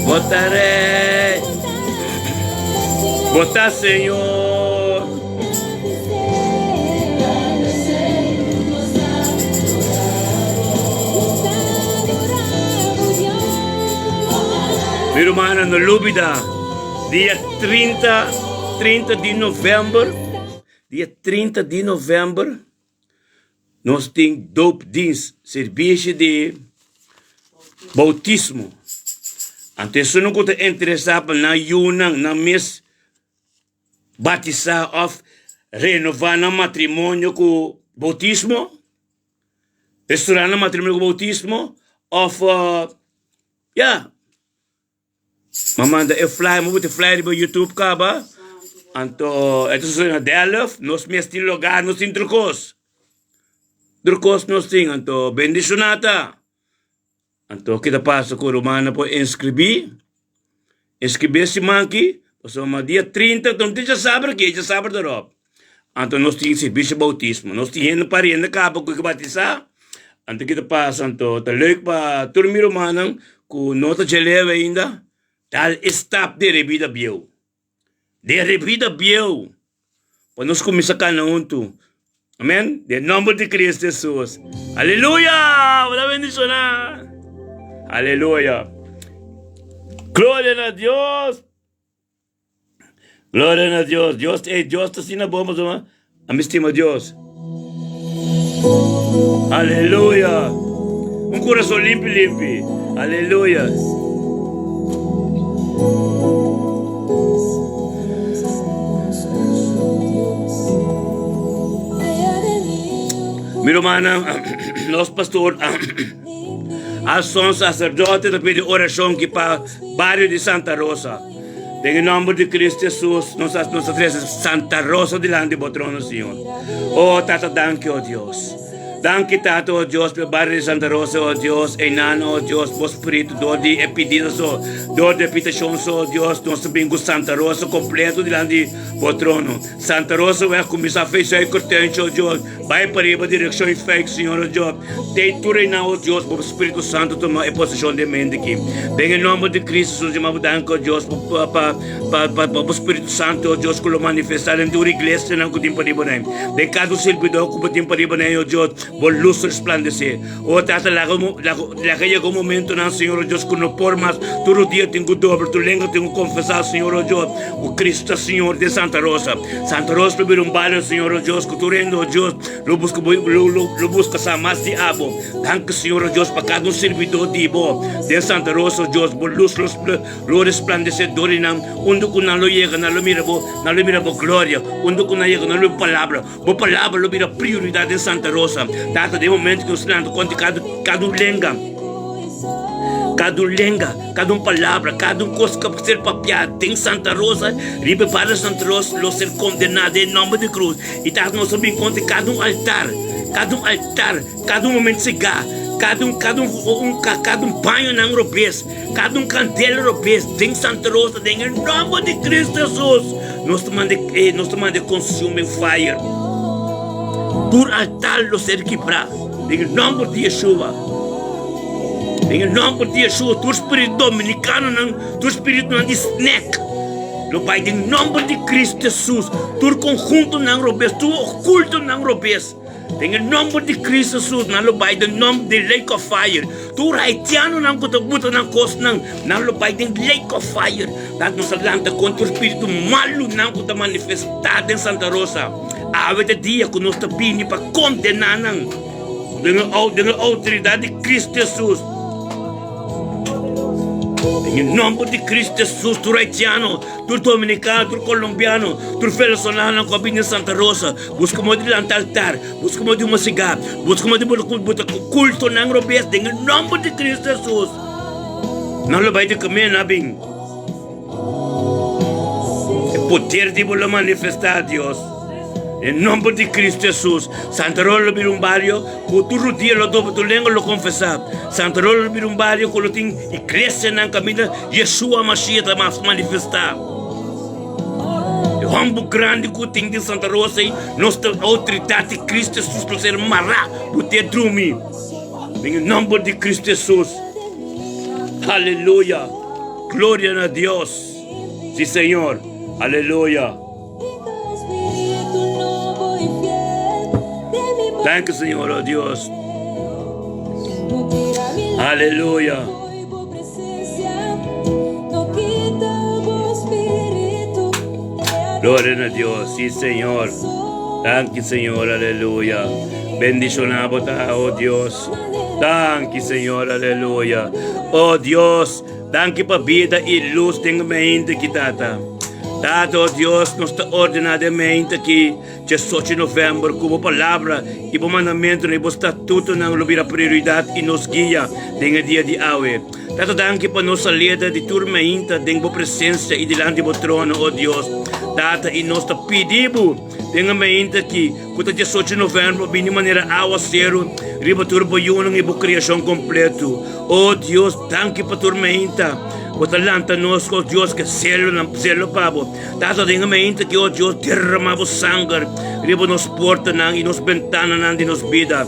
Botaré. Bota, Señor. Mi rumannan, no lubida, dia 30, 30 di november, dia 30 di november, nos tin doopdienst, servicio di bautismo. Anto esun ku ta interesá pa nan yunan, nan mes batisá òf renová nan matrimonio ku boutismo, restorá nan matrimonio ku boutismo òf ya. Mi a manda e flyer, mi a put e flyer riba YouTube kaba, anto e ta sosodé na Delft, nos mes tin lugá, nos tin tur kos, tur kos nos tin, anto bendishoná ta. Anto ki ta pasa ku rumannan por inskribí? Inskribí e siman aki, pasobra dia 30, no tin djasabra aki, e djasabra ta ròp. Anto nos tin servisio boutismo, nos tin hende pariente kaba ku ke batisá. Anto ki ta pasa? Anto ta leuk pa tur mi rumannan ku no ta dje leu ainda, dal e stap den e bida bieu. Den e bida bieu! Pa nos kuminsá kana huntu. Amen. Den nòmber di Kristu Hesus. Aleluya! Bo ta bendishoná. Aleluya! Gloria na Dios! Gloria na Dios! Dios, ey, Dios ta asina bon pasobra ami stima Dios. Aleluya! Un kurason limpi limpi. Aleluya! Mi rumannan, nos pastor Alson sacerdote ta pidi orashon ki pa bario di Santa Rosa. Den e nomber di Cristo Jesus, nos a nos a trese Santa Rosa dilanti bo trono, Señor. Oh, Tata, danki, oh Dios. Danki, Tata, oh Dios, pa e bario di Santa Rosa, oh Dios, einan, oh Dios, bo Spiritu, dor di e pidida so, dor di e pitashon so, oh Dios, nos ta bin ku Santa Rosa kompleto dilanti bo trono. Santa Rosa wèg kuminsá fei Suikertuintje, oh Dios, bai pariba direkshon Fijk, Señor, oh Dios. Tei tur einan, oh Dios, bo Spiritu Santu tuma e poseshon den mente aki. Den e nòmber di Cristo Jesus, yama bo danki, oh Dios, pa, pa, pa, pa, pa bo Spiritu Santu, oh Dios, ku lo manifestá den tur iglesianan ku tin pariba nan. Den kada un sirbidó ku bo tin pariba nan, oh Dios, bo lus resplandesé. Oh Tata, laga, laga, laga yega un momentonan, Señor, oh Dios, ku no por mas tur rodia tin ku dobla, tur lenga tin ku konfesá, Señor, oh Dios, ku Cristo ta Señor den Santa Rosa. Santa Rosa lo bira un bario, Señor, oh Dios, ku tur hende, oh Dios, Lo buska bo, lo, lo, lo buska sa mas di abo. Danki, Señor, oh Dios, pa kada un sirbidó di bo den Santa Rosa, oh Dios. Bo lus lo, lo resplandesé dor di nan. Unda ku nan lo yega, nan lo mira bo, nan lo mira bo gloria. Unda ku nan yega, nan lo mira bo palabra. Bo palabra lo bira prioridat den Santa Rosa. Tata, den e momento ku nos lanta kontra kada, kada un lenga, kada un lenga, kada un palabra, kada un kos ku a ser papiá den Santa Rosa, riba e bario Santa Rosa, lo ser kondená den e nòmber di Krus. I ta nos a bin kontra kada un altar, kada un altar, kada un momento segá, kada un, kada un, un, kada un bañonan robes, kada un kandela robes den Santa Rosa, den e nòmber di Kristu Hesus, nos ta manda e, nos ta manda e consuming fire. Tur altar lo ser kibrá den e nòmber di Yeshua. Den e nòmber di Yeshua, tur spiritu dominikanonan, tur spiritunan di snack. Lo bai den nomber di Cristo Jesus tur conjuntonan robes, tur ocultonan robes. Den e nomber di Cristo Jesus nan lo bai den nomber di lake of fire. Tur haitianonan cu ta buta nan cosnan, nan lo bai den lake of fire. Dat nos a lanta contra tur spiritu malunan cu ta manifesta den Santa Rosa. Awe ta dia cu nos ta bini pa condena nan den e autoridad di Cristo Jesus. Den e nomber di Cristo Jesus, tur haitiano, tur dominicano, tur colombiano, tur venezolano cu a bini na Santa Rosa, busca modo di lanta altar, busca modo di huma cigar, busca modo di buta cultonan robes, den e nomber di Cristo Jesus, nan lo bay di camino a bin. Poder di bo lo manifestá, Dios. Den nomber di Cristo Jesus, Santa Rosa lo bira un bario cu tur rudia lo dobla tur lenga lo confesa. Santa Rosa lo bira un bario cu lo tin iglesianan caminda Yeshua Mashiach ta mas manifestá. E homber grandi cu tin den Santa Rosa ei, nos ta autoridad di Cristo Jesus lo ser mará bo te drumi. Den e nomber di Cristo Jesus. Aleluya! Gloria na Dios! Si Señor! Aleluya! Thank you, Señor, oh Dios. Aleluya. Gloria na Dios, sí, Señor. Thank you, Señor, aleluya. Bendicionado ta, oh Dios. Thank you, Señor, aleluya. Oh Dios, danki pa bida y luz den mente ki tata. Tata, oh Dios, nos ta ordená den mente aki, 18 november, ku bo palabra i bo mandamentunan i bo statutonan lo bira prioridat i nos guia den e dia di awe. Tata, danki pa nos salida di tur meinta den bo presensia i dilanti bo trono, oh Dios. Tata, i nos ta pidi bo den e meinta aki, ku ta 18 november, pa bini manera awaseru riba tur bo yunan i bo kriashon kompletu. Oh Dios, danki pa tur meinta. Bo ta lanta nos, oh Dios, ke selo nan selo pa bo. Tata, den e meinta ki, oh Dios, derrama bo sanger riba nos portanan i nos bentananan di nos bida,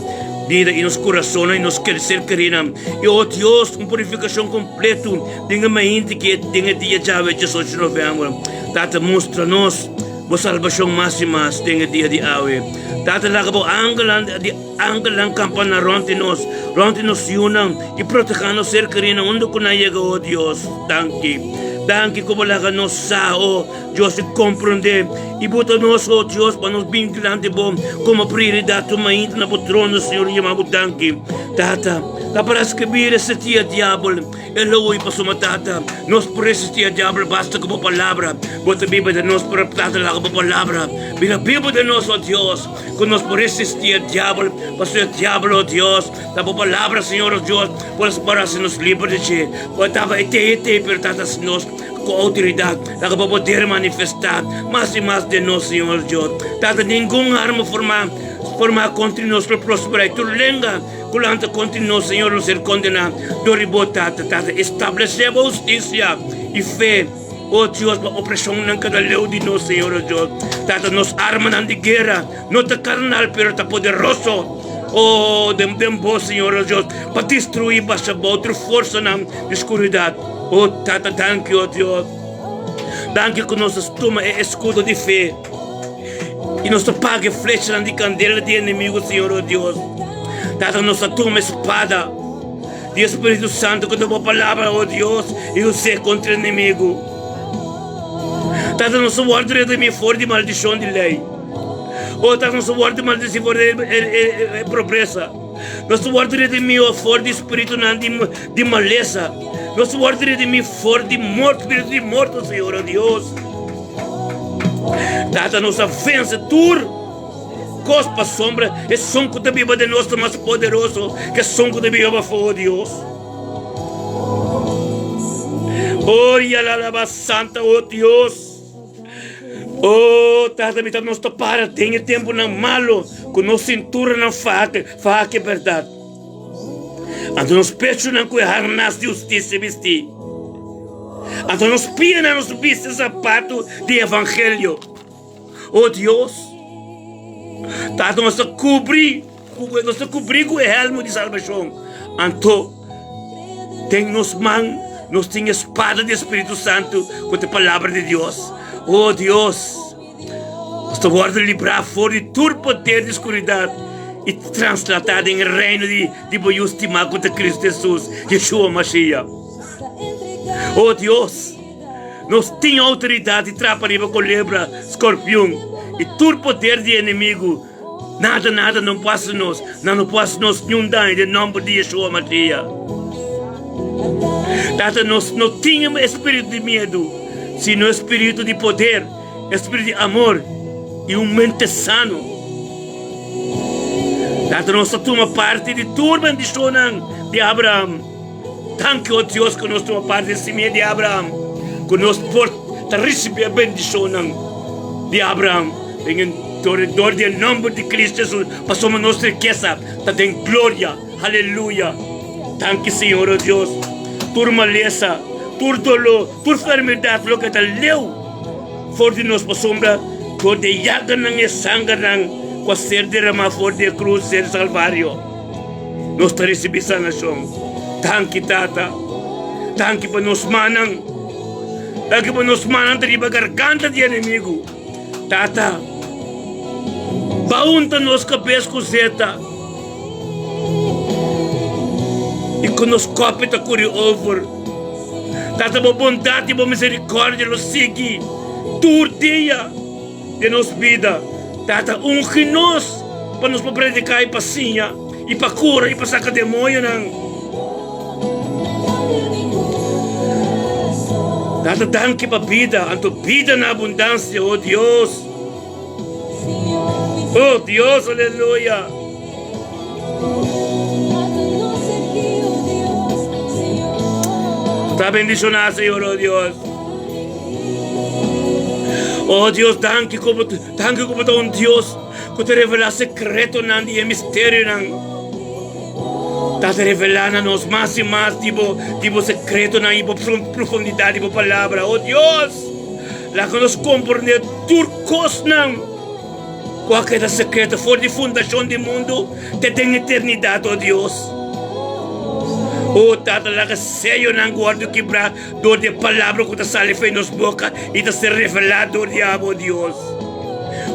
bida i nos kurasonnan i nos ser kerinan. I, oh Dios, un purifikashon kompletu den e meinta ki den e dia djawe 18 di november. Tata, mustra nos bo salbashon mas i mas den e dia di awe. Tata, laga bo angelnan di Angelnan kampa na rònt di nos, rònt di nos yunan, i protehá nos ser kerí na unda ku nan yega, o Dios. Danki. Danki ku bo laga nos sa, o Dios, i komprondé, i buta nos, o Dios, pa nos bin dilanti bo komo prioridat tur mainta na bo trono, Señor, i yama bo danki. Tata, ta para skibí resistí e diabel. E lo hui pasobra Tata, nos por resistí e diabel basta ku bo palabra. Bo ta biba den nos, pero Tata laga bo palabra bira bibu den nos, o Dios. Ku nos por resistí e diabel, pasobra e diabel, o Dios, ta bo palabra, Señor, o Dios, por por hasi nos liber di dje. Por taba e tei e tei, pero ta hasi nos ku outoridat. Laga bo poder manifestá mas i mas den nos, Señor, o Dios. Tata, ningun arma formá, formá kontra nos lo prosperá, i tur lenga ku lanta kontra nos, Señor, lo ser kondená dor di bo, Tata. Tata, establesé bo hustisia i fe. O Dios, pa opresionnan kada leu di nos, Señor, o Dios. Tata, nos armanan di guera no ta carnal, pero ta poderoso. O, den, den bo, Señor, o Dios, pa destruí basha bo tur forsanan di scuridad. O, Tata, danki, o Dios. Danki cu nos a tuma e escudo di fe i nos ta paga e flechanan di candela di enemigo, Señor, o Dios. Tata, nos a tuma e spada. Di e Spiritu Santu ku ta bo palabra, o Dios, i us'é kontra enemigu. Tata, nos a wòrdu redimí for di maldishon di lei. O Tata, nos a wòrdu maldisí for di e pobresa. Nos a wòrdu redimí, o for di spiritunan di malesa. Nos a wòrdu redimí for di morto, spiritu di morto, Señor, o Dios. Tata, nos a vense tur. Kos pasobra esun ku ta biba den nos ta mas poderoso ku esun ku ta biba pafó, Dios. Oh, yalalaba santa, oh Dios. Oh, Tata, mi ta nos ta para den e tempunan malo ku nos sinturanan faha, faha ku e bèrdat. Anto nos pechunan ku e harnas di hustisia bistí. Anto nos pianan nos bisti sapatu di evangelio. O Dios, Tata nos ta kubrí, nos ta kubrí ku e hèlmu di salbashon. Anto, den nos man nos tin e spada di e Spiritu Santu, ku ta e Palabra di Dios. O Dios, nos ta wòrdu librá for di tur poder di skuridat i translatá den e reino di di bo Yu stimá, ku ta Kristu Hesus, Yeshua Mashiach. O Dios! Nos tin outoridat di trapa riba kolebra, skorpion i tur poder di enemigu. Nada, nada no por hasi nos. Nan no por hasi nos niun daño den nòmber di Yeshua Mashiach. Tata, nos no tin e spiritu di miedu, sino e spiritu di poder, e spiritu di amor i un mente sano. Tata, nos ta tuma parti di tur bendishonnan di Abraham. Danki, o Dios, ku nos tuma parti di simia di Abraham, ku nos por ta risibí e bendishonnan di Abraham den dor di e nòmber di Cristo Jesus, pasobra nos rikesa ta den gloria. Aleluya! Danki Señor, o Dios. Tur malesa, tur doló, tur fermedat lo keda leu for di nos pasobra dor di e yaganan i e sangernan ku a ser deramá for di e krus den Salvario, nos ta risibí sanashon. Danki, Tata. Danki pa nos mannan. Danki pa nos mannan ta riba garganta di enemigu. Tata, baunta nos kabes ku zeta i ku nos kopi ta kuri over. Tata, bo bondat i bo miserikòrdia lo sigui tur dia den nos bida. Tata, ungi nos pa nos por prediká i pa siña i pa kura i pa saka demoñonan. Tata, danki pa bida, anto bida na abundansia, oh Dios. Oh Dios, aleluya. Ta bendishoná, Señor, oh Dios. Oh Dios, danki ku danki ku bo ta un Dios ku ta revelá sekretonan di e misterionan. Ta ta revelá na nos mas i mas di bo di bo sekretonan i bo profundidat di bo palabra. O Dios, laga nos komprendé tur kosnan ku a keda sekreto for di fundashon di mundu te den eternidat, o Dios. O Tata, laga seyonan wòrdu kibrá dor di e palabra ku ta sali for di nos boka i ta ser revelá dor di abo, o Dios.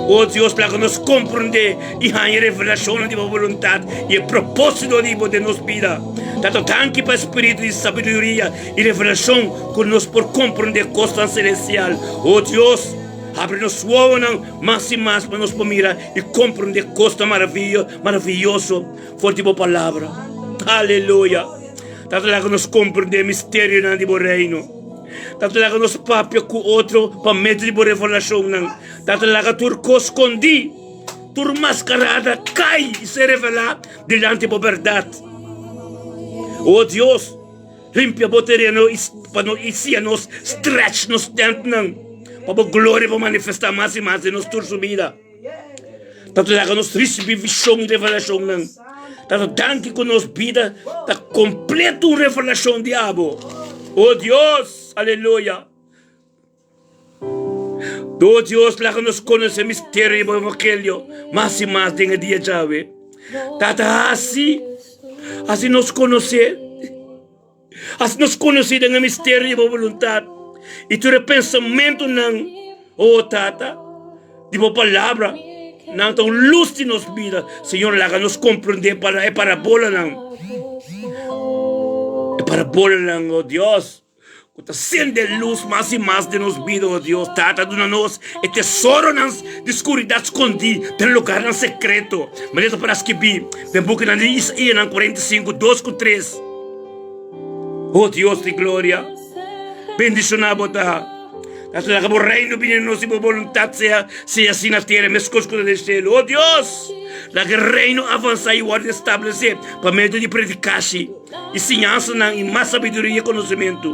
O Dios, laga nos komprendé i haña revelashonnan di bo boluntat i e propósito di bo den nos bida. Tata, danki pa e spiritu di sabiduria i revelashon ku nos por komprendé kosnan selestial. O Dios, habri nos wowonan mas i mas pa nos por mira i komprendé kosnan maraviyoso for di bo Palabra. Aleluya! Tata, laga nos komprendé misterionan di bo Reino. Tata, laga nos papia ku otro pa medio di bo revelashonnan. Tata, laga tur kos skondí, tur maskarada kai i ser revelá dilanti bo bèrdat. O Dios, limpia bo tereno i pa no i sia nos stretch nos tèntnan pa bo gloria por manifestá mas i mas den nos tur su bida. Tata, laga nos risibí vishon i revelashonnan. Tata, danki ku nos bida ta kompleto un revelashon di abo. O Dios, aleluya! O Dios, laga nos konosé misterio di bo evangelio mas i mas den e dia djawe. Tata, hasi, hasi nos konosé. Hasi nos konosí den e misterio di bo boluntat i tur e pensamentunan, o Tata, di bo Palabra, nan ta un lus di nos bida. Señor, laga nos komprendé e parabolanan, e parabolanan, o Dios, ku ta sende lus mas i mas den nos bida, o Dios. Tata, duna nos e tesoronan di skuridat skondí den lugarnan sekreto, manera ta por a skibí den bukinan di Isaíanan 45, 2 ku 3. O Dios di gloria, bendishoná bo ta. Ta laga bo reino bini na nos i bo boluntat sea sea así na tera meskos ku na den shelu. O Dios, laga e reino avansá i wòrdu establesé pa medio di predikashi i siñansanan i mas sabiduria i konosementu.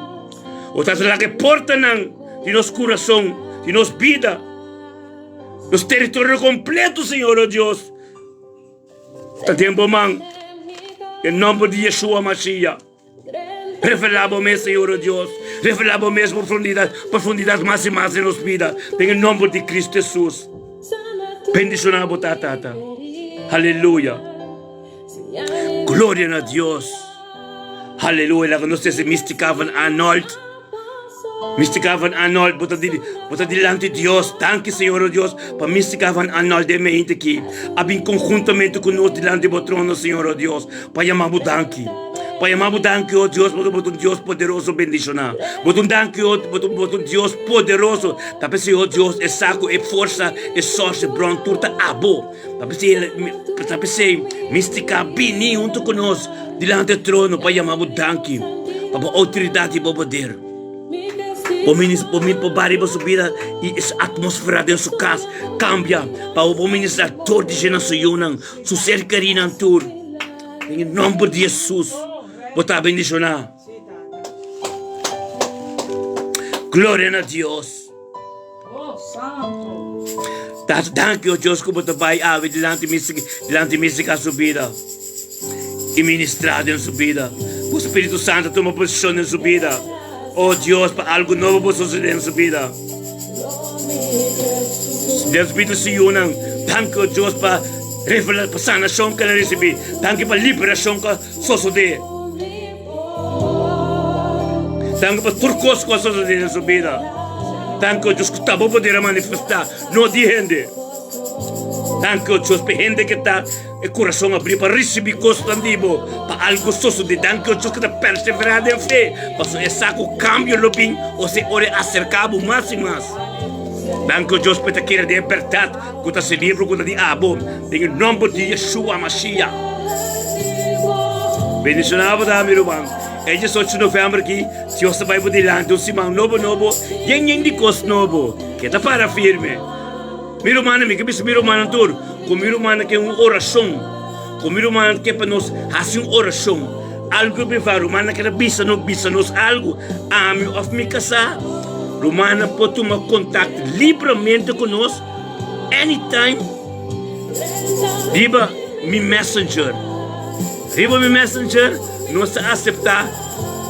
O Tata, laga e portanan di nos kurason, di nos bida, nos teritorio kompleto, Señor, o Dios, Ta den bo man, den nomber di Yeshua Mashiach. Revelá bo mes, Señor, o Dios. Revelá bo mes profundidad, profundidad mas i mas den nos bida. Den e nomber di Cristo Jesus. Bendicioná bo ta, Tata. Aleluya. Gloria na Dios. Aleluya. Laga nos trese Mystica van Arnold. Mystica van Arnold, bo ta di, bo ta dilanti Dios. Danki, Señor, o Dios, pa Mystica van Arnold den meinte aki. A bin conjuntamente cu nos dilanti bo trono, Señor, o Dios, pa yama bo danki. Pa yama bo danki, o Dios, pasobra bo ta un Dios poderoso bendiciona. Bo ta un danki, o, bo ta, bo ta un Dios poderoso. Ta p'esei, o Dios, e sa cu e forsa, e source, e bron, tur ta abo. Ta p'esei, ta p'esei, Mystica, bini hunto cu nos dilanti e trono pa yama bo danki pa bo outoridat i bo poder. Bo minis, bo mi, bo bari bo su bida i e atmosfera den su kas kambia pa bo por ministra tur di dje na su yunan, su ser kerinan tur. Den e nomber di Jesus bo ta bendishoná. Gloria na Dios. Tata, danki, o Dios, ku bo ta bai awe dilanti Mística, dilanti Mística su bida i ministrá den su bida. Bo Spiritu Santu tuma posishon den su bida. O Dios, pa algu nobo por sosodé den su bida. Den su bida su yunan. Danki, o Dios, pa revela, pa sanashon ku el a risibí. Danki pa liberashon ku a sosodé. Danki pa tur kos ku a sosodé den su bida. Danki, o Dios, ku ta bo poder a manifestá, no di hende. Danki, o Dios, pa e hende ku ta e kurason abrí pa risibí kosnan di bo, pa algu sosodé. Danki, o Dios, ku ta perseverá den fe, pasobra e sa ku kambio lo bin ora e ora e aserká bo mas i mas. Danki, o Dios, pa e ta kere den e bèrdat ku ta se libro ku ta di abo. Den e nòmber di Yeshua Mashiach. Bendishoná bo ta, mi ruman. E diesocho novèmber aki, Dios ta bai bo dilanti un siman nobo nobo, yen yen di kos nobo. Keda para firme. Mi rumannan, mi ke bisa mi rumannan tur, ku mi rumannan ke un orashon, ku mi rumannan ke pa nos hasi un orashon. Algu privá, rumannan keda bisa nos, bisa nos algu, ami òf mi kasá, rumannan por tuma kontakto libramente ku nos anytime. Riba mi messenger. Riba mi messenger nos ta aseptá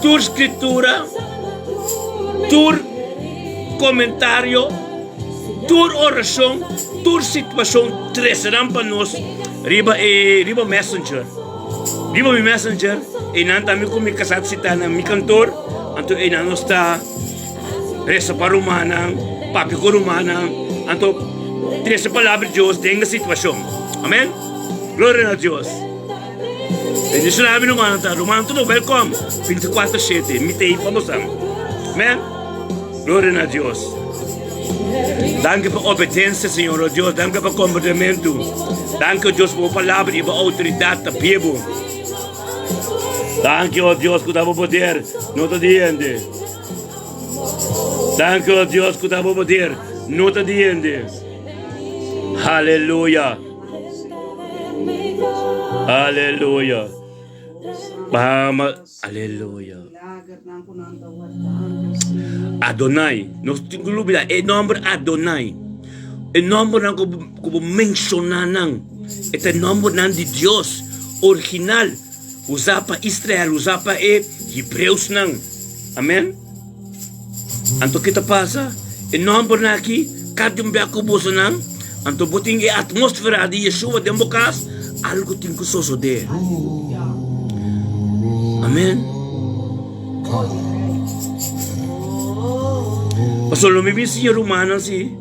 tur skritura, tur komentario, tur orashon, tur situashon trese nan pa nos riba e riba messenger. Riba mi messenger einan tambe ku mi kasá ta sitá na mi kantor, anto einan nos ta. Resa pa rumannan, papia ku rumannan, anto trese palabra di Dios den e situashon. Amen. Gloria na Dios. Bendishoná mi rumannan ta. Rumannan tur welkom. 24/7. Mi ta ei pa bosan. Amen. Gloria na Dios. Danki pa obedensia, Señor, oh Dios. Danki pa komportamentu. Danki, oh Dios, pa bo palabra i bo outoridat ta bibu. Danki, oh Dios, ku ta bo poder. No ta di hende. Danki, oh Dios, ku ta bo poder. No ta di hende. Aleluya. Aleluya. Bahama. Aleluya. Adonai. Nos tin ku lubida e nomber Adonai. E nombernan ku ku bo menshoná nan, e ta e nombernan di Dios original. Usá pa Israel, usá pa e hebreusnan. Amen. Anto ke ta pasa? E nòmbernan aki, kada un bia ku bo usa nan, anto bo tin e atmósfera di Yeshua den bo kas, algu tin ku sosodé. Amen. Pasobra lo mi bin siña rumannan si,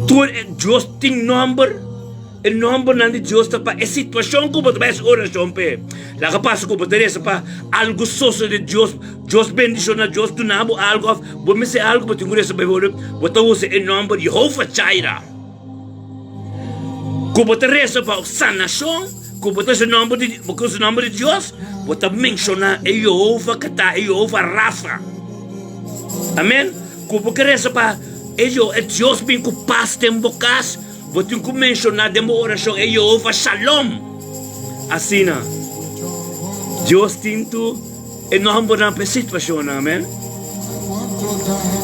tur e Dios tin nòmber. E nòmbernan di Dios ta pa e situashon ku bo ta bai hasi orashon p'e. Laga pasa ku bo ta resa pa algu sosodé, Dios, Dios bendishoná, Dios duna bo algu òf bo mester algu bo tin ku resa pa e. Bo ta usa e nòmber Yehova Jireh. Ku bo ta resa pa sanashon, ku bo ta usa nòmber di, bo ke usa nòmber di Dios, bo ta menshoná e Yehova ku ta e Yehova Rafa. Amen. Ku bo ke resa pa e Dios bin ku pas den bo kas. Bo tin ku menshoná den bo orashon e Yehova Shalom. Asina, Dios tin tur e nòmbernan pa e situashonnan. Amèn.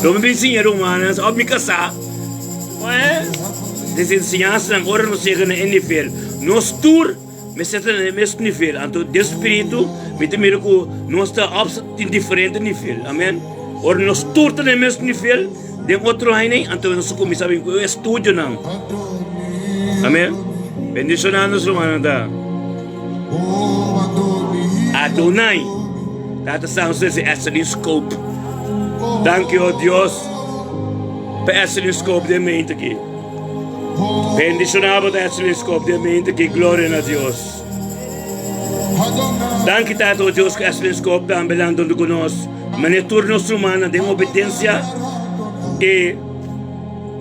Lo mi bin siña rumannan òf mi kasá des enseñansanan ora nos yega na e nivel. Nos tur mester ta na e mes nivel. Anto den spiritu mi ta mira ku nos ta òf tin diferente nivel. Amèn. Ora nos tur ta na e mes nivel. Den otro aña anto nos a kuminsá bin ku e estudionan. Amén. Bendishoná nos rumannan ta. Adonai. Tata Sanso es Esselin Scope. Danki o Dios pa Esselin Scope den mente aki. Bendishoná bo ta Esselin Scope den mente aki. Gloria na Dios. Danki Tata o Dios ku Esselin Scope tambe lantando ku nos. Manera tur nos rumannan den obedensia e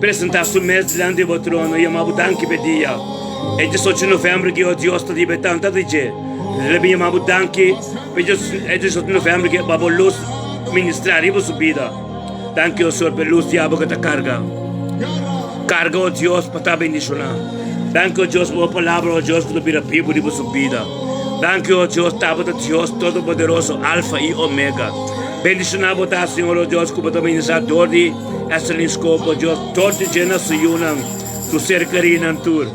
presentá su mes dilanti di bo trono, yama bo danki p'e dia. E diesocho di novèmber ki o Dios ta riba e tanta di dje. El a bin yama bo danki p'e e diesocho di novèmber ki pa bo lus ministrá riba su bida. Danki o Señor p'e lus di abo ku ta karga. Karga o Dios pa ta bendishoná. Danki o Dios pa bo palabra o Dios ku ta bira bibu riba su bida. Danki o Dios tabata Dios Todopoderoso Alfa i Omega. Bendishoná bo ta, Señor, o Dios, ku bo ta ministrá dor di Esterlin Scope, o Dios, dor di dje na su yunan, su ser kerínan tur.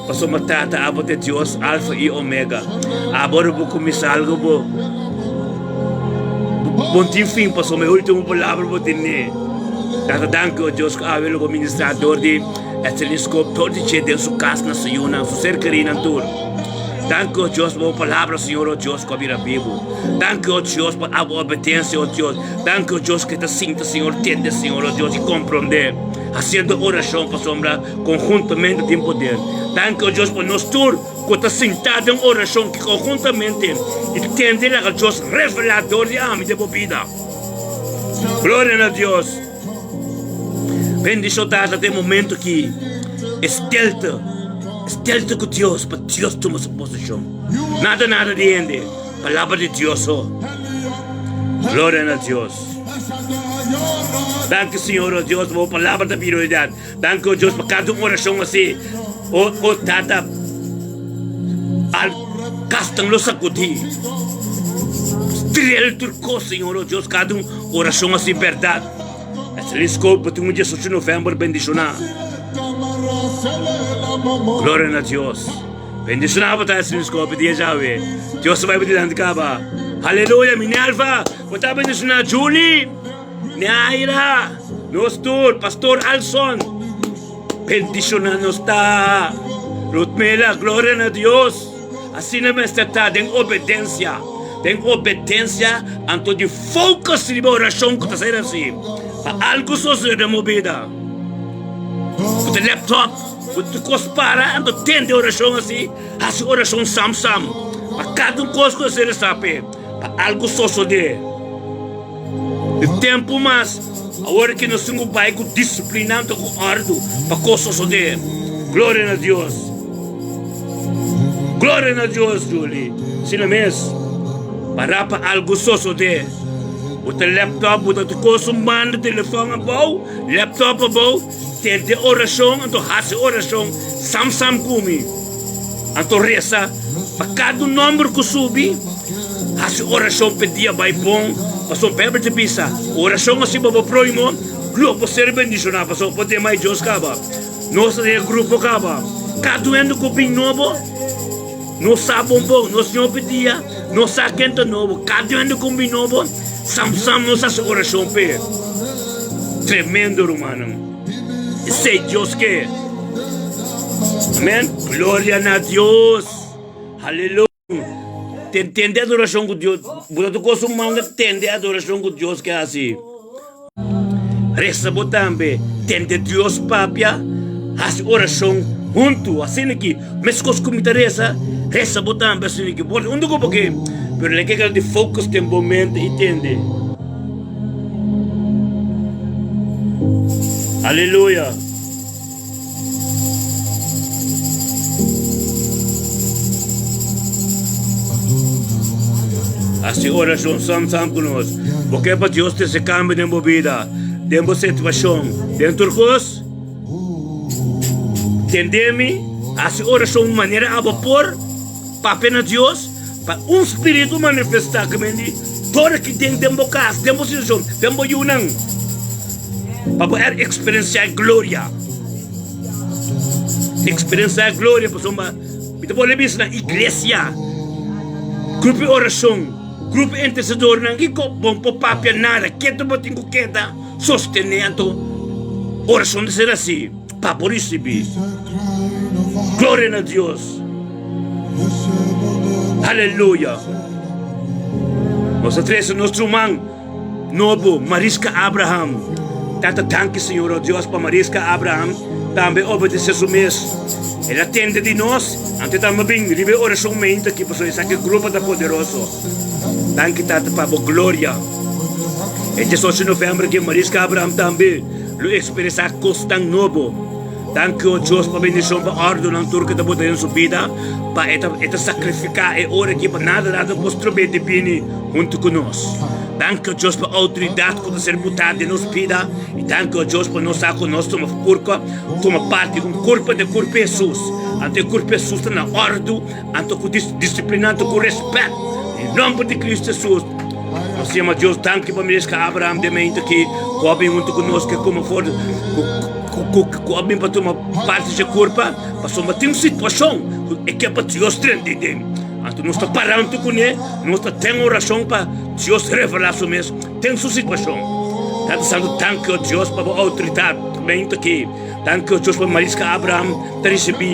Pasobra Tata, abo ta e Dios Alfa i Omega. Abo ora bo kuminsá algu bo bo no tin fin, pasobra e último palabra bo tene. Tata, danki, o Dios, ku awe lo bo ministrá dor di Esterlin Scope, dor di dje den su kas, na su yunan, su ser kerínan tur. Danki, o Dios, pa bo palabra, Señor, o Dios, ku a bira bibu. Danki, o Dios, pa abo obedensia, o Dios. Danki, o Dios, ku e ta sinta, Señor, tende, Señor, o Dios, i komprondé, hasiendo orashon pasobra konhuntamente tin poder. Danki, o Dios, pa nos tur ku ta sintá den orashon ki konhuntamente i tende laga Dios revelá dor di ami den bo bida. Gloria na Dios. Bendishon Tata den momento ki e stelte, stelte ku Dios pa Dios tuma su posishon. Nada nada di hende, palabra di Dios so. Gloria na Dios. Danki Señor o Dios pa bo palabra ta prioridad. Danki o Dios pa kada un orashon asi. O o Tata al kastan lo sakudí. Strel tur kos Señor o Dios kada un orashon asi bèrdat. Esli Scope bo tin un diesocho novèmber bendishoná. Gloria na Dios. Bendishoná bo ta Esli Scope dia djawe. Dios ta bai bo dilanti kaba. Aleluya Minerva bo ta bendishoná Julie, Naira, nos tur, Pastor Alson. Bendishoná nos ta. Rutmela, gloria na Dios. Asina mester ta den obedensia. Den obedensia anto di focus riba orashon ku ta ser hasi pa algu sosode den bo bida. Ku ta laptop, ku tur kos para anto tende orashon hasi, hasi orashon sam sam pa kada un kos ku ta ser esaki pa algu sosode. E tempu mas, awor ki nos tin ku bai ku disiplina anto ku òrdu pa kos sosodé. Gloria na Dios! Gloria na Dios, Julie! Asina mes, pará pa algu sosodé. Bo ta laptop, bo ta tur kos un banda, telefòn abou, laptop abou, tende orashon anto hasi orashon sam sam ku mi. Anto resa pa kada un nòmber ku subi. Hasi orashon p'e dia bai bon, pasobra Beibel ta bisa, Orashon hasi pa bo próhimo lo por ser bendishoná, pasobra por tema e Dios kaba. Nos ta den e grupo kaba. Kada un hende ku bin nobo, nos sa bon bon, nos tin hopi dia, nos sa ken ta nobo. Kada un hende ku bin nobo, sam sam nos hasi orashon p'e. Tremendo, rumannan. Esei Dios ke. Amen. Gloria na Dios. Aleluya. Tende adorashon ku Dios. Bo ta toka su manga tende adorashon ku Dios ke hasi. Resa bo tambe. Tende Dios papia. Hasi orashon huntu. Asina ki meskos ku mi ta resa, resa bo tambe asina ki. Bo huntu ku bo ke. Pero leke keda di focus den bo mente i tende. Aleluya. Hasi orashon sam sam ku nos. Bo ke pa Dios trese kambio den bo bida, den bo situashon, den tur kos? Tende mi, hasi orashon manera abo por, papia na Dios, pa un spiritu manifestá ku men di tur aki den den bo kas, den bo situashon, den bo yunan. Pa bo er eksperensiá e gloria. Eksperensiá e gloria pasobra mi ta pone bisa na iglesia, grupo di orashon, grupo di intersedornan, kiko bo no por papia nada, ketu bo tin ku keda sostené anto orashon ta ser hasi pa bo risibí. Gloria na Dios. Aleluya. Nos ta trese nos ruman. Nobo, Mariska Abraham. Tata danki Señor o Dios pa Mariska Abraham tambe obedece su mes. El a tende di nos, anto e tambe bin riba e oracion meinta aki pasobra e sa cu e grupo ta poderoso. Danki Tata pa bo gloria. E diesocho november aki Mariska Abraham tambe lo experiencia cosnan nobo. Danki o Dios pa bendicion pa ordonan tur cu ta bota den su bida pa e ta e ta sacrifica e ora aki pa nada nada por strobe di bini hunto cu nos. Danki o Dios pa autoridad cu ta ser bota den nos bida y danki o Dios pa nos sa cu nos tuma curpa tuma parti un curpa den curpa Jesus anto e curpa Jesus ta na ordo anto cu disciplina anto cu respet den nomber di Cristo Jesus. Nos yama Dios danki pa Mireska Abraham den mente aki ku a bin huntu ku nos ke kuma for ku a bin pa tuma parti dje kurpa pasobra tin un situashon ku e ke pa Dios drenta den. Anto nos ta para huntu kuné, nos ta ten orashon pa Dios revelá su mes den su situashon. Tata Santu danki o Dios pa bo outoridat mente aki. Danki o Dios pa Mariska Abraham ta risibí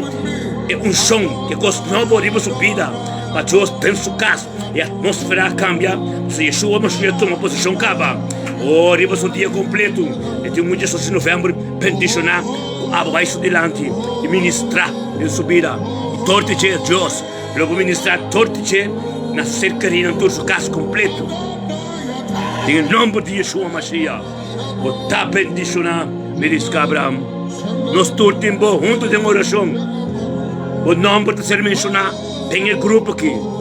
e unshon, e kos nobo riba su bida pa Dios den su kas. E atmósfera a kambia, pasobra Yeshua Mashiach tuma posishon kaba. O, riba su dia kompletu, e tin un 18 di novèmber bendishoná ku abo bai su dilanti i ministrá den su bida. I dor di dje, Dios lo por ministrá dor di dje na serkerinan tur su kas kompletu. Den e nòmber di Yeshua Mashiach, bo ta bendishoná, Miriska Abraham. Nos tur tin bo huntu den orashon. Bo nòmber ta ser menshoná. Den e grupo aki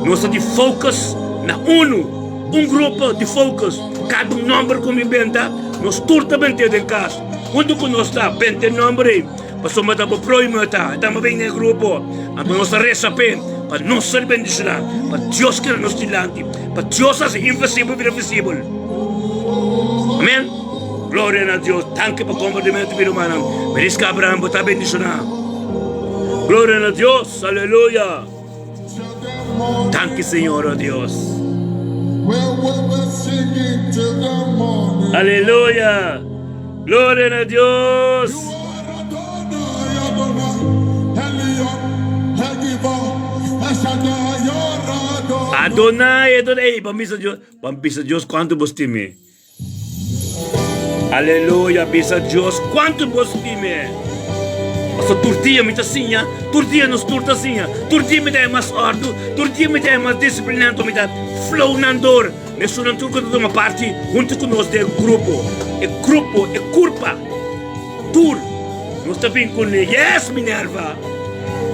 nos ta di focus na unu, un grupo di focus, kada un nomber ku mi benta nos tur ta bent'é den kas, huntu ku nos ta benta e nomber ei, pasobra ta bo prohimo e ta, e ta bin den e grupo, anto nos ta resa p'e pa nos ser bendishoná, pa Dios keda nos dilanti, pa Dios hasi invisibel bira visibel. Amen. Gloria na Dios. Danki pa kompartimentu mi rumannan. Meriska Abraham bo ta bendishoná. Gloria na Dios, aleluya. Danki Señor, oh Dios. Aleluya. Gloria na Dios. Adonai, Adonai. Ey, ban bisa Dios, ban bisa Dios cuanto bo stim'é. Aleluya, bisa Dios cuanto bo stim'é. Pasobra tur dia mi ta siña, tur dia nos tur ta siña, tur dia mi ta haña mas òrdu, tur dia mi ta haña mas disiplina, anto mi ta flow nan dor. Esunnan tur ku ta tuma parti huntu ku nos den e grupo, e grupo, e kurpa, tur nos ta bin kuné. Yes, Minerva!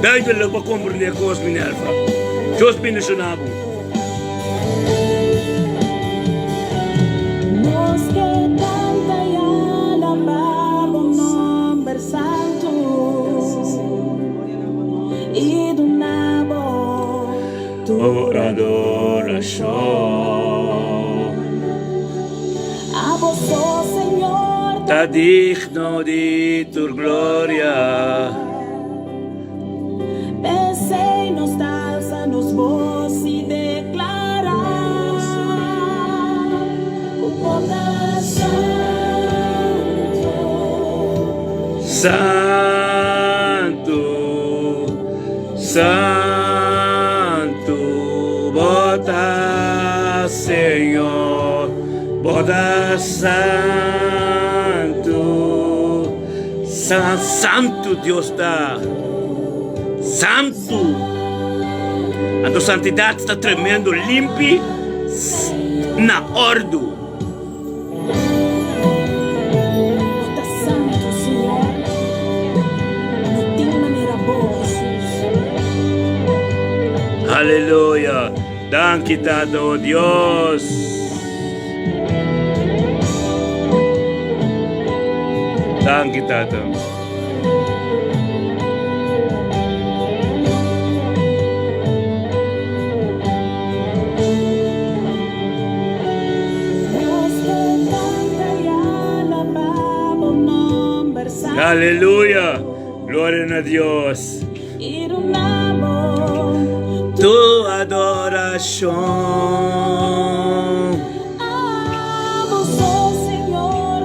Duidelijk bo a komprendé e kos, Minerva. Dios bendishoná bo. Nos ke kanta i alabá bo nòmber santu i duna bo tur adorashon. Abo so, Señor, Ta digno di tur gloria. P'esei nos ta alsa nos bos i deklará ku bo ta santu. Santu, santu, bo ta Señor, bo ta santu. Sa santu Dios ta santu. Anto santidat ta tremendo limpi na ordu. Bo ta santu, Señor. No tin manera bo, Hesus. Aleluya! Danki Tata, o Dios. Danki Tata. Aleluya! Gloria na Dios. Tu adorashon.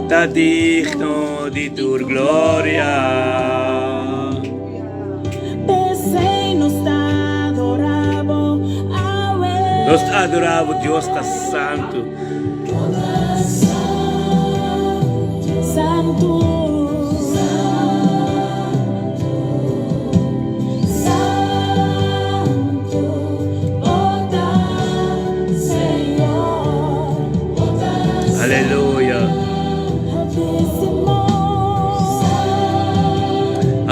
Ta digno di tur gloria. Nos ta adora bo, Dios ta santu. Aleluya.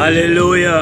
Aleluya.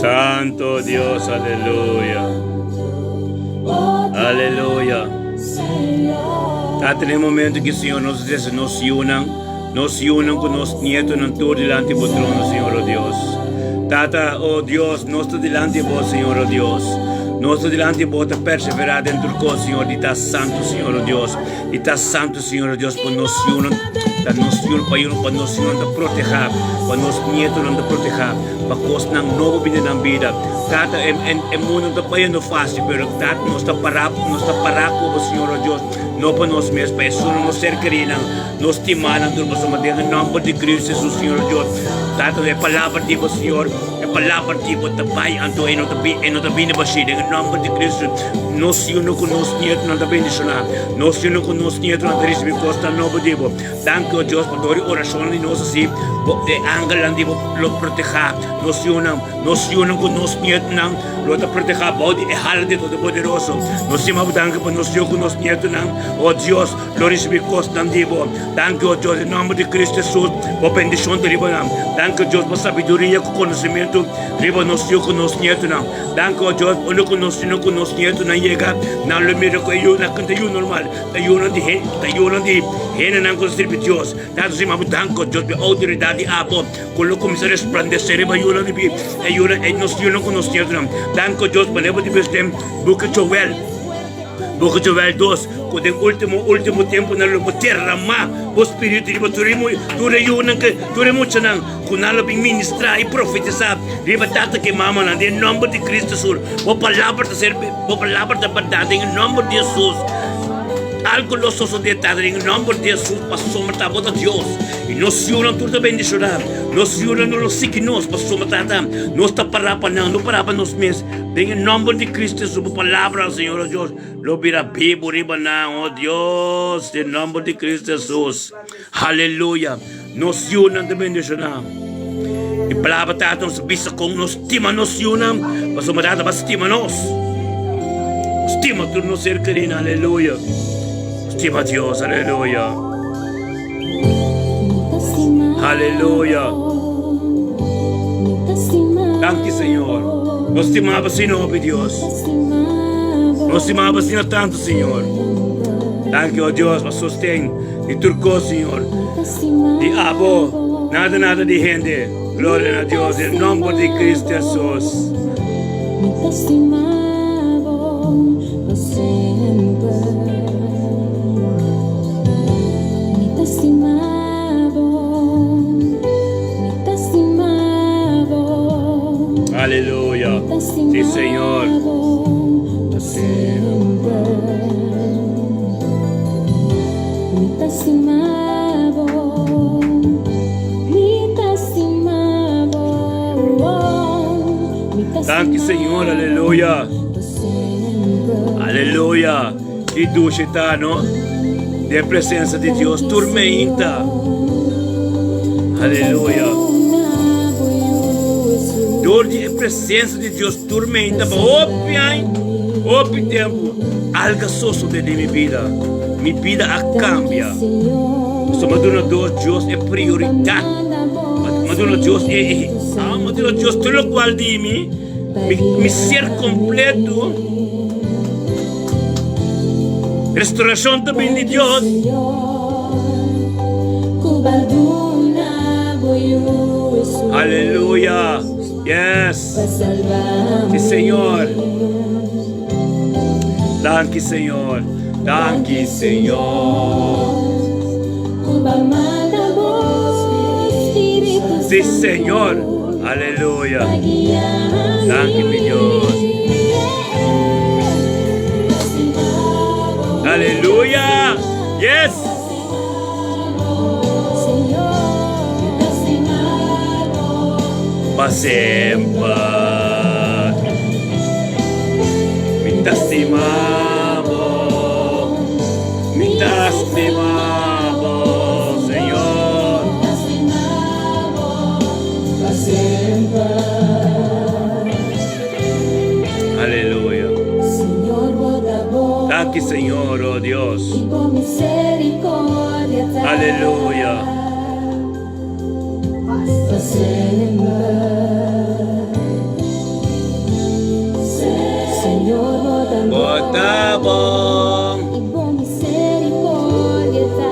Santo Dios, aleluya. Aleluya. Tata, den e momento ki, Señor, nos trese nos yunan, nos yunan ku nos nietonan tur dilanti bo trono, Señor, oh Dios. Tata, oh Dios, nos ta dilanti bo, Señor, oh Dios. Nos ta dilanti bo ta perseverá den tur kos, Señor, di ta santu, Señor, oh Dios. Di ta santu, Señor, oh Dios, pa nos yunan, ta nos yunan, pa yunan, pa nos yunan ta protehá, pa nos nietonan ta protehá. Pa kosnan nobo bini nan bida. Tata, e, e, e mundo no ta bayendo fácil, pero Tata, nos ta pará, nos ta pará ku bo, Señor, oh Dios, no pa nos mes, pa esun nos ser kerinan, nos stimanan tur, pasobra den e nomber di Cristo Jesus, Señor, oh Dios, Tata, e palabra di bo, Señor, e palabra di bo ta bai, anto e no ta bi, e no ta bini bashí, den e nomber di Cristo, nos yunan ku nos nietonan ta bendishoná, nos yunan ku nos nietonan ta risibí kosnan nobo di bo. Danki, o Dios, pa dor di orashonnan di nos así, bo e angelnan di bo lo protehá nos yunan, nos yunan ku nos nietunan lo ta protehá bou di e hala di Todopoderoso. Nos stima bo danki pa nos yu ku nos nietunan, o Dios, lo risibí kosnan di bo. Danki, o Dios, den nòmber di Kristu Hesus, bo bendishon ta riba nan. Danki, o Dios, pa sabiduria ku konosementu riba nos yu ku nos nietunan. Danki, o Dios, unda ku nos yunan ku nos nietunan yega, nan lo mira ku e yunan ku ta yu normal. Ta yunan di hende, ta yunan di hendenan ku ta sirbi Dios. Tantu si mabo danko Dios pa e outoridat di abo ku lo kuminsá resplandesé riba yunan di e yunan e nos yunan ku nos nietonan. Danko Dios pa leba di bes den buki Joel, buki Joel dos, ku den ultimo ultimo tempunan lo bo derramá bo spiritu riba tur e tur e yunan ke tur e muchanan ku nan lo bin ministrá i profetisá riba tata ku e mamanan den nòmber di Cristo Hesus. Bo palabra ta ser bo palabra ta bèrdat den e nòmber di Hesus. Algu lo sosodé ta den e nòmber di Hesus pasobra ta bo ta Dios i nos yunan tur ta bendishoná. Nos yunan no lo sigui nos pasobra Tata nos ta pará pa nan, no pará pa nos mes. Den e nòmber di Cristo Hesus bo palabra, Señor Dios, lo bira bibu riba nan, o Dios, den nòmber di Cristo Hesus. Aleluya! Nos yunan ta bendishoná. E palabra Tata nos bisa kon nos stima nos yunan, pasobra Tata ba stima nos. Stima tur nos ser kerinan, aleluya. Stima Dios, aleluya. Aleluya. Danki, Señor. Nos stimaba asina hopi, Dios. Nos stimaba asina tantu, Señor. Danki, oh Dios, pa sosten. Di tur kos, Señor. Di abo, nada nada di hende. Gloria na Dios, den nomber di Cristo Jesus. Mi ta stima bo pa semper. Mi ta stima bo, mi ta stima bo. Aleluya. Mi ta stima Sí, Señor. bo pa semper. Mi ta stima bo, mi ta stima bo, mi ta Danki Señor, aleluya. Aleluya. Ki dushi ta, no? Den presencia di Dios tur meinta. Aleluya. Door di e presencia di Dios tur meinta pa hopi aña, hopi tempo, algo a sosode den mi bida. Mi bida a cambia. Pasobra mi a duna Dios e prioridad. Mi a duna Dios e, e, ah, mi a duna Dios tur locual di mi, mi, mi ser completo. Restauracion ta bin di Dios. Aleluya. Yes. Si Señor. Danki Señor. Danki Señor. Si Señor. Aleluya. Danki mi Dios. Aleluya. Yes. Pa semper. Mi ta stima bo. Mi ta stima bo, Señor. Aleluya. Danki, Señor, oh Dios. Aleluya. Bo ta bon. I bo misericordia ta.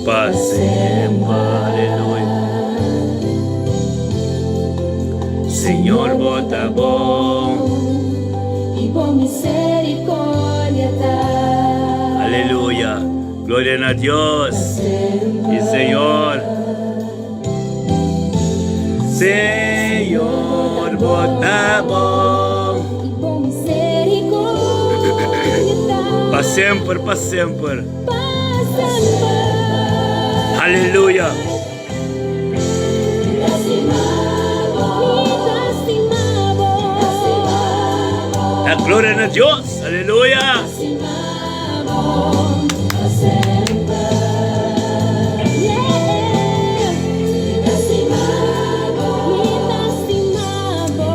Pa semper, aleluya. Señor, bo ta bon. I bo misericordia ta. Aleluya. Gloria na Dios. Y Señor. Señor, bo ta bon. Pa semper, pa semper. Aleluya. La gloria na Dios. Aleluya.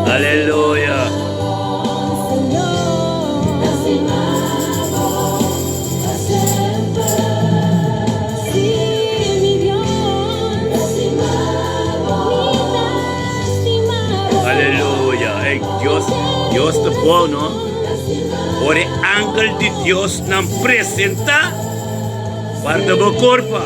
Aleluya. Aleluya. Hey, Dios, Dios ta bon, no? Ora e angel di Diosnan presentá, warda bo korpa.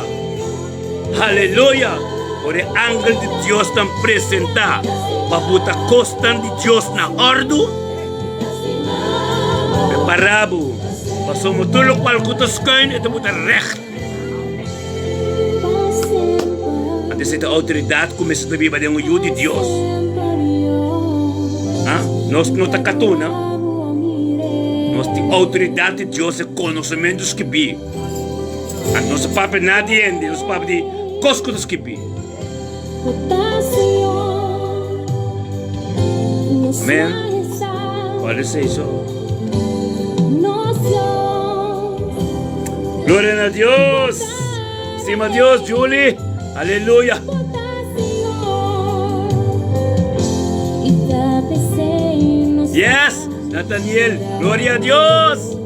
Haleluya! Ora e angel di Diosnan presentá pa buta kosnan di Dios na òrdu, prepará bo, pasobra tur lokual ku ta skuin e ta buta règt. Anto esei ta outoridat ku mester ta biba den un yu di Dios. Nos no ta katuna. Nos tin outoridat di Dios e konosementu skibí. Anto nos ta papia na di hende, nos ta papia di kos ku ta skibí. Amen. Kual esei so? Gloria na Dios! Stima Dios, Julie! Aleluya! Yes, Nathaniel, gloria a Dios!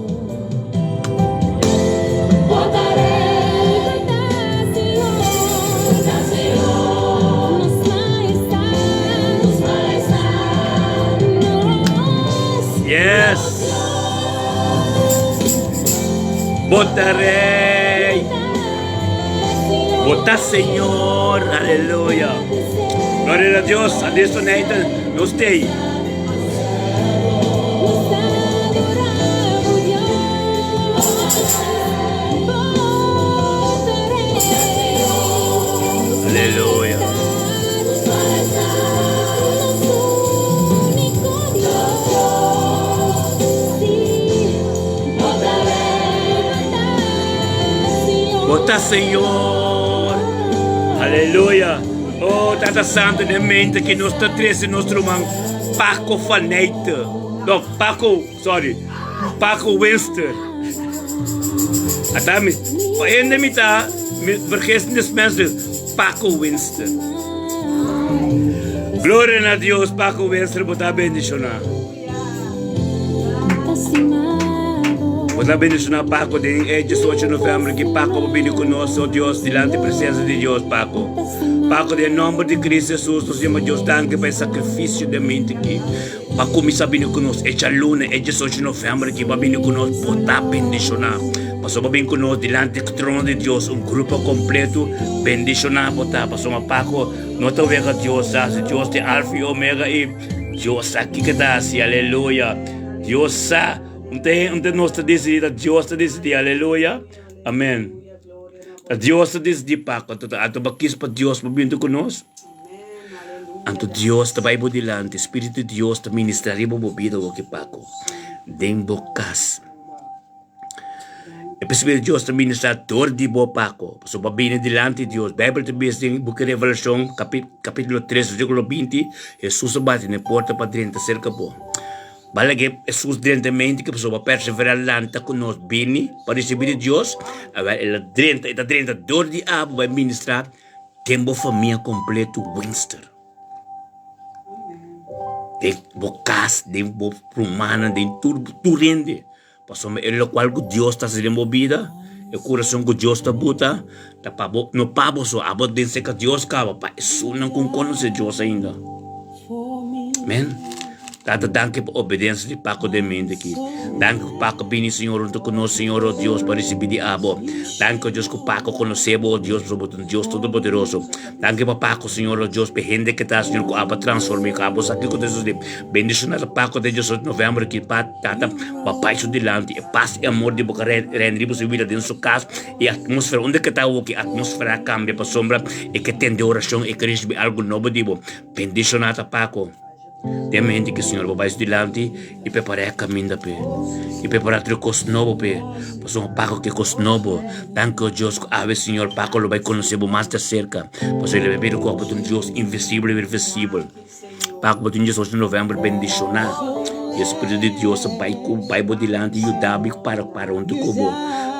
Yes! Bo ta Rey! Bo ta Señor! Aleluya! Gloria a Dios! Adesso Nathan, nos tei. Aleluya! Bo ta Señor. Aleluya. Oh, Tata Santo, den mente que nos ta trece nos ruman Paco Faneite. No, Paco, sorry. Paco Winster. Ata mi, ende mi ta, mi vergis des mensen, Paco Winster. Gloria na Dios, Paco Winster, bo ta bendiciona. Bo ta bendiciona Paco den e 18 november ki Paco bo bini cu nos, oh Dios, dilanti presencia di Dios, Paco. Paco, den nomber di Cristo Jesus, nos yama Dios danki pa e sacrificio den mente ki pa cuminsa bini cu nos e djaluna e 18 november ki pa bini cu nos, bo ta bendiciona. Pasobra bo bini cu nos dilanti trono di Dios, un grupo completo bendiciona bo ta, pasobra Paco no ta wega Dios, Dios di Alfa y Omega y Dios sa kiko ta hasi, aleluya. Dios sa, un ta un ta nos ta disidí, ta Dios ta disidí, aleluya. Amén. Ta Dios ta disidí pa ku anto anto bo kis pa Dios pa binti ku nos. Anto Dios ta bai bo dilanti, Spiritu di Dios ta ministrá riba bo bida awoki Paco, den bo kas. E Spiritu di Dios ta ministrá dor di bo Paco, pasobra bo a bini dilanti di Dios. Bijbel ta bisa den buki Revelashon kapítulo tres versíkulo binti, Hesus a bati na e porta pa drenta serka bo. Bala ke Hesus drenta mente ke pasobra bo a perseverá lanta ku nos bini pa risibí di Dios, awor el a drenta, e ta drenta dor di abo bai ministrá den bo famia kompleto Winster. Den bo kas, den bo rumannan, den tur tur hende. Pasobra e lokual ku Dios ta hasi den bo bida, e kurason ku Dios ta buta, ta pa bo, no pa bo so, abo den serka Dios kaba, pa esunnan ku konosé Dios ainda. Amen. Tata danki pa obedensia di Paco den mente aki. Danki ku Paco bini Señor huntu ku nos Señor o Dios pa risibi di abo. Danki o Dios ku Paco konosé bo o Dios pasobra bo ta un Dios todopoderoso. Danki pa Paco Señor o Dios pa e hende ke ta Señor ku abo a transform'é ku abo sa kiko ta sosodé. Bendishoná ta Paco den 18 november aki pa Tata pa bai su dilanti e pas i amor di bo ka reina riba su bida den su kas i atmosfera unda ke ta awoki atmosfera a kambia pasobra e ke tende orashon e ke risibi algu nobo di bo. Bendishoná ta Paco. Den mente ku Señor bo bai su dilanti i prepará e kaminda p'e i prepará tur e kos nobo p'e, pasobra Paco ke kos nobo. Danki o Dios ku awe Señor Paco lo bai konosé bo mas di aserka, pasobra el a bai bira ku abo ta un Dios invisibel i visibel. Paco bo tin 18 di november bendishoná i e Spiritu di Dios a bai ku bai bo dilanti i yuda bo i para para huntu ku bo.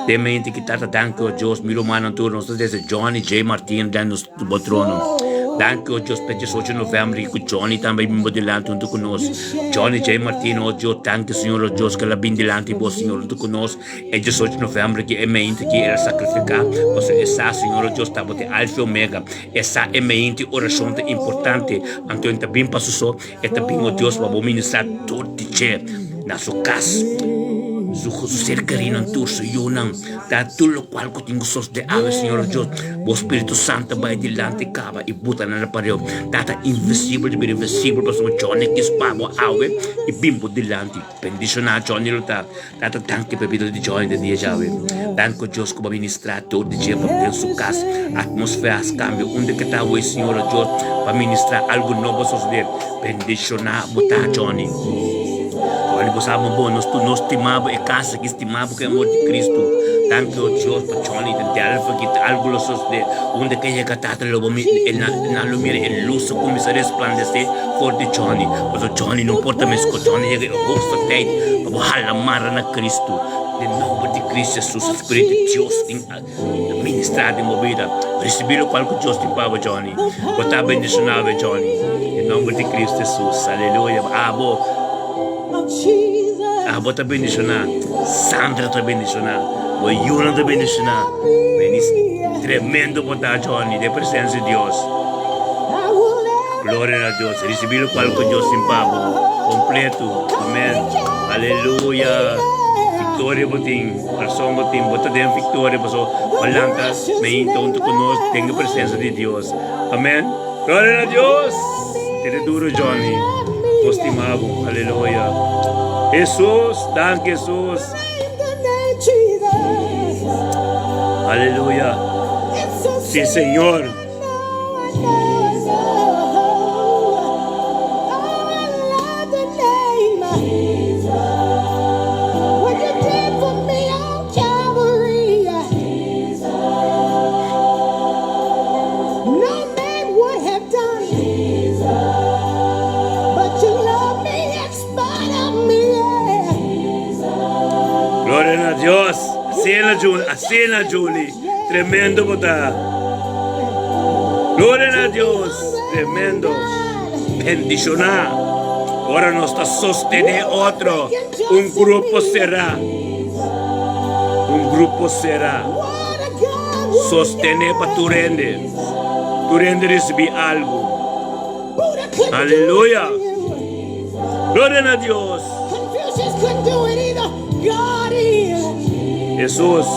Den mente ki Tata danki o Dios mi rumannan tur nos ta desde Johnny J. Martin den nos Bo trono. Danki, o Dios, p'e 18 november i ku Johnny tambe bin bo dilanti huntu ku nos. Johnny J. Martin, o Dios, danki, Señor, o Dios, ku el a bin dilanti bo, Señor, huntu ku nos e 18 november ki e meinti ki el a sakrifiká, pasobra e sa, Señor, o Dios, tabata e Alfa i Omega. E sa e meinti orashon ta importante, anto e ta bin pa su so, E ta bin, o Dios, pa bo ministrá tur di dje na su kas, su su ser kerinan tur, su yunan, ta tur lokual ku tin ku sosodé awe, Señor o Dios. Bo Spiritu Santu bai dilanti kaba i buta nan na pareu. Tata invisibel ta bira visibel pasobra Johnny kis pa bo awe i bin bo dilanti. Bendishoná Johnny lo ta. Tata danki pa e bida di Johnny den dia djawe. Danki o Dios ku bo a ministrá tur di dje pa den su kas atmosfera as kambia unda ke ta awe Señor o Dios pa ministrá algu nobo a sosodé. Bendishoná bo ta Johnny. Johnny bo sa bo bon nos tur nos stima bo e kas aki stima bo ku e amor di Cristo. Danki o Dios pa Johnny den Delft aki ta algu lo sosodé unda ke yega tata lo bo nan lo mira e lus a kuminsá resplandesé for di Johnny pasobra Johnny no por ta meskos Johnny yega e hoogste tijd Pa bo hala mara na Cristo, den nomber di Cristo Jesus, e Spiritu di Dios tin ta ministra den bo bida. Ricibi locual cu Dios tin pa bo, Johnny. Bo ta bendicionado, Johnny, den nomber di Cristo Jesus. Aleluya. Abo, abo ta bendiciona. Sandra ta bendiciona. Bo yunan ta bendiciona. Benis, tremendo bo ta, Johnny, den presencia di Dios. Gloria na Dios. Ricibi locual cu Dios tin pa bo. Completo. Amen. Aleluya. Victoria bo tin. Corazon bo tin. Bo ta den victoria paso bo lanta meinta hunto cu nos den e presencia di Dios. Amen. Gloria na Dios. Tene duro Johnny. Nos stima bo. Aleluya. Jesus. Danki Jesus. Aleluya. Si Señor. Gloria na Dios. Asina Julie. Tremendo bo ta. Gloria na Dios. Tremendo. Bendiciona. Ora nos ta sostene otro. Un grupo será. Un grupo será. Sostene pa tur hende. Tur hende ricibi algo. Aleluya. Gloria na Dios. Hesus.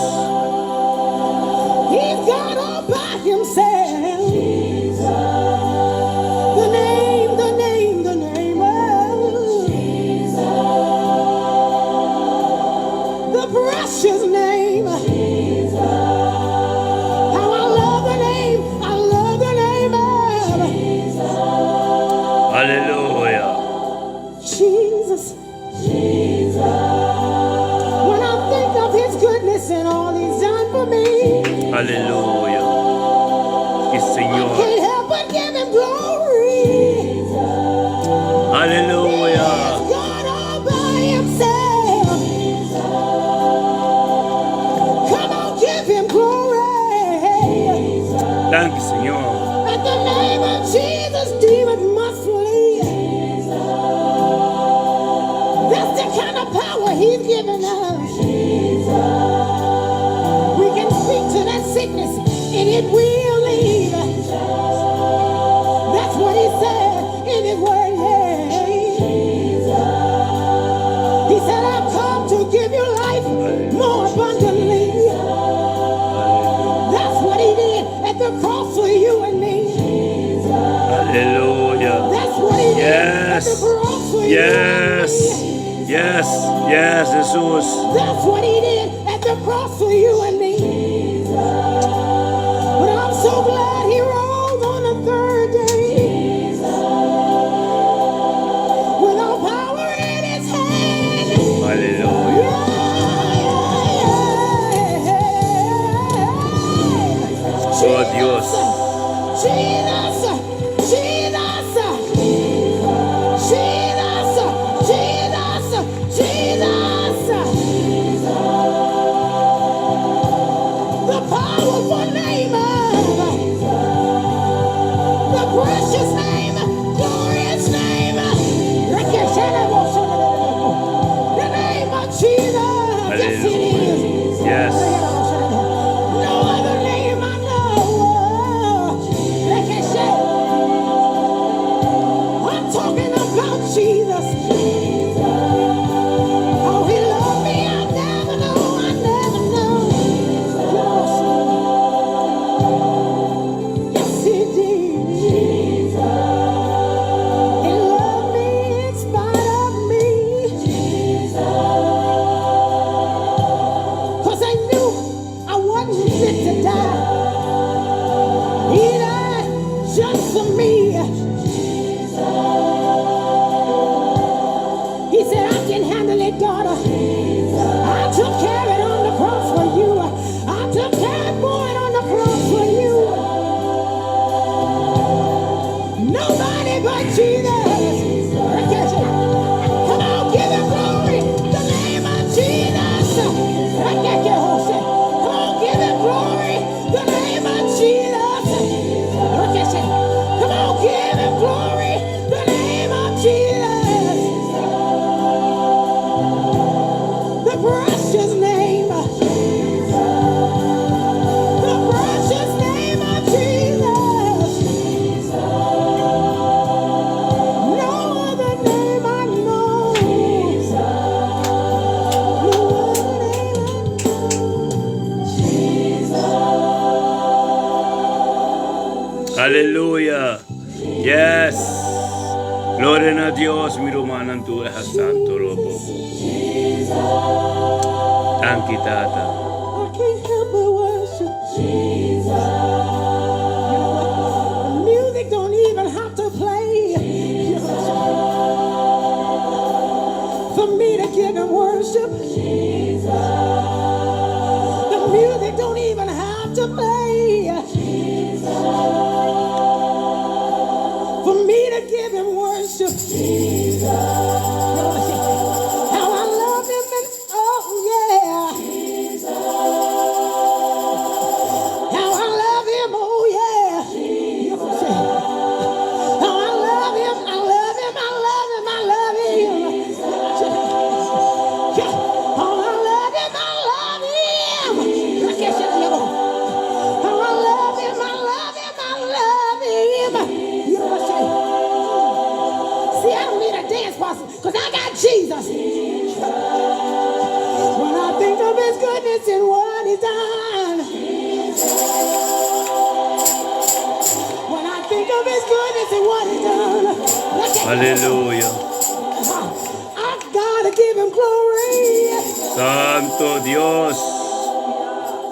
Aleluya. Aleluya. Si Señor. Aleluya. Danki Señor. you and me. Aleluya. That's what he did at Yes. the cross for you and Yes. me. Yes. Yes, Jesus. That's what he did at the cross for you and me. But I'm so glad he rose on the third day. With all power in his hand. Aleluya. Yeah. Oh, Dios. Jesus, Jesus, Jesus, Jesus, Jesus. The powerful name of the precious name, glorious name. The name of Jesus. Yes, it Aleluya. is. Yes. No other name I know. Like I said, I'm talking about Jesus. Oh, he loved me. I never know. I never know. Yes, he did. He loved me in spite of me. Cause I knew I wasn't fit to die. He died just for me. He said, I can handle it, daughter. I took care of it on the cross for you. I took care of it on the cross for you. Nobody but Jesus. Come on, give him glory. The name of Jesus. Come on, give him glory. The name of Jesus. Come on, give him glory. The name of Jesus. The precious name. The precious name of Jesus. No other name I know. No other name I know. Aleluya. Yes. Gloria na Dios, mi rumannan tur santo robo. Danki Tata. I can't help but worship Jesus. You know what? The music don't even have to play. For me to give him worship. The music don't even have to play. For me to give him worship. You know what? How I love him and oh yeah. How I love him, oh yeah. You know what I'm saying? How I love him, I love him, I love him, I love him. Yeah. How I love him, I love him. How I love him, I love him, I love him. You know what I'm saying? See, I don't need a dance partner because I got Jesus. When I think of his goodness and what he's done. When I think of his goodness and what he's done. Look at Aleluya. I gotta give him glory. Santo Dios.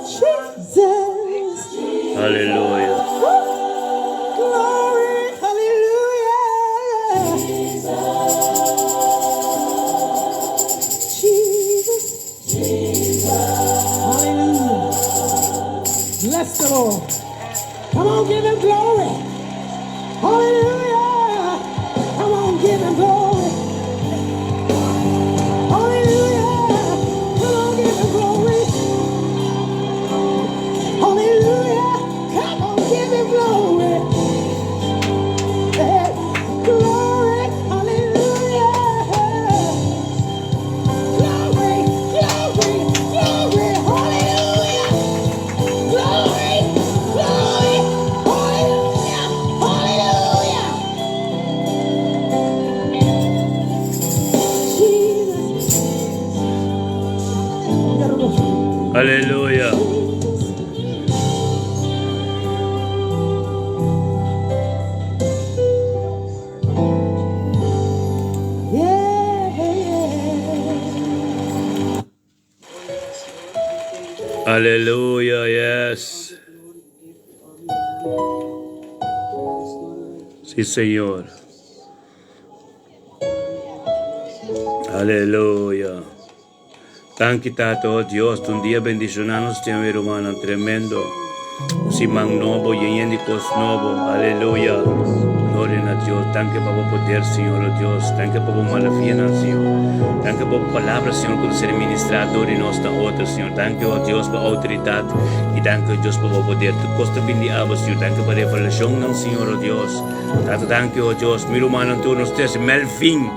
Jesus. Aleluya. Woo. Glory. Hallelujah. Jesus. Hallelujah. Bless the Lord. Come on, give him glory. Hallelujah. Come on, give him glory. Hallelujah. Come on, give him glory. Hallelujah. Come on, give him glory. Hey, glory. Hallelujah. Glory, glory, glory. Hallelujah. Glory, glory. Hallelujah. Hallelujah. Jesus. Aleluya. Aleluya, yes. Sí, Señor. Aleluya. Danki Tata, oh Dios, un dia bendiciona nos tin mi rumannan tremendo. Un siman nobo, yen yen di cos nobo. Aleluya. Gloria na Dios. Danki pa bo poder, Señor, oh Dios. Danki pa bo maravianan, Señor. Danki pa bo palabra, Señor, cu ta ser ministra door di nos na otro, Señor. Danki, oh Dios, pa autoridad y danki, oh Dios, pa bo poder. Tur cos ta bin di abo, Señor. Danki pa revelacionnan, Señor, oh Dios. Tata, danki, oh Dios. Mi rumannan tur nos trece Melvin.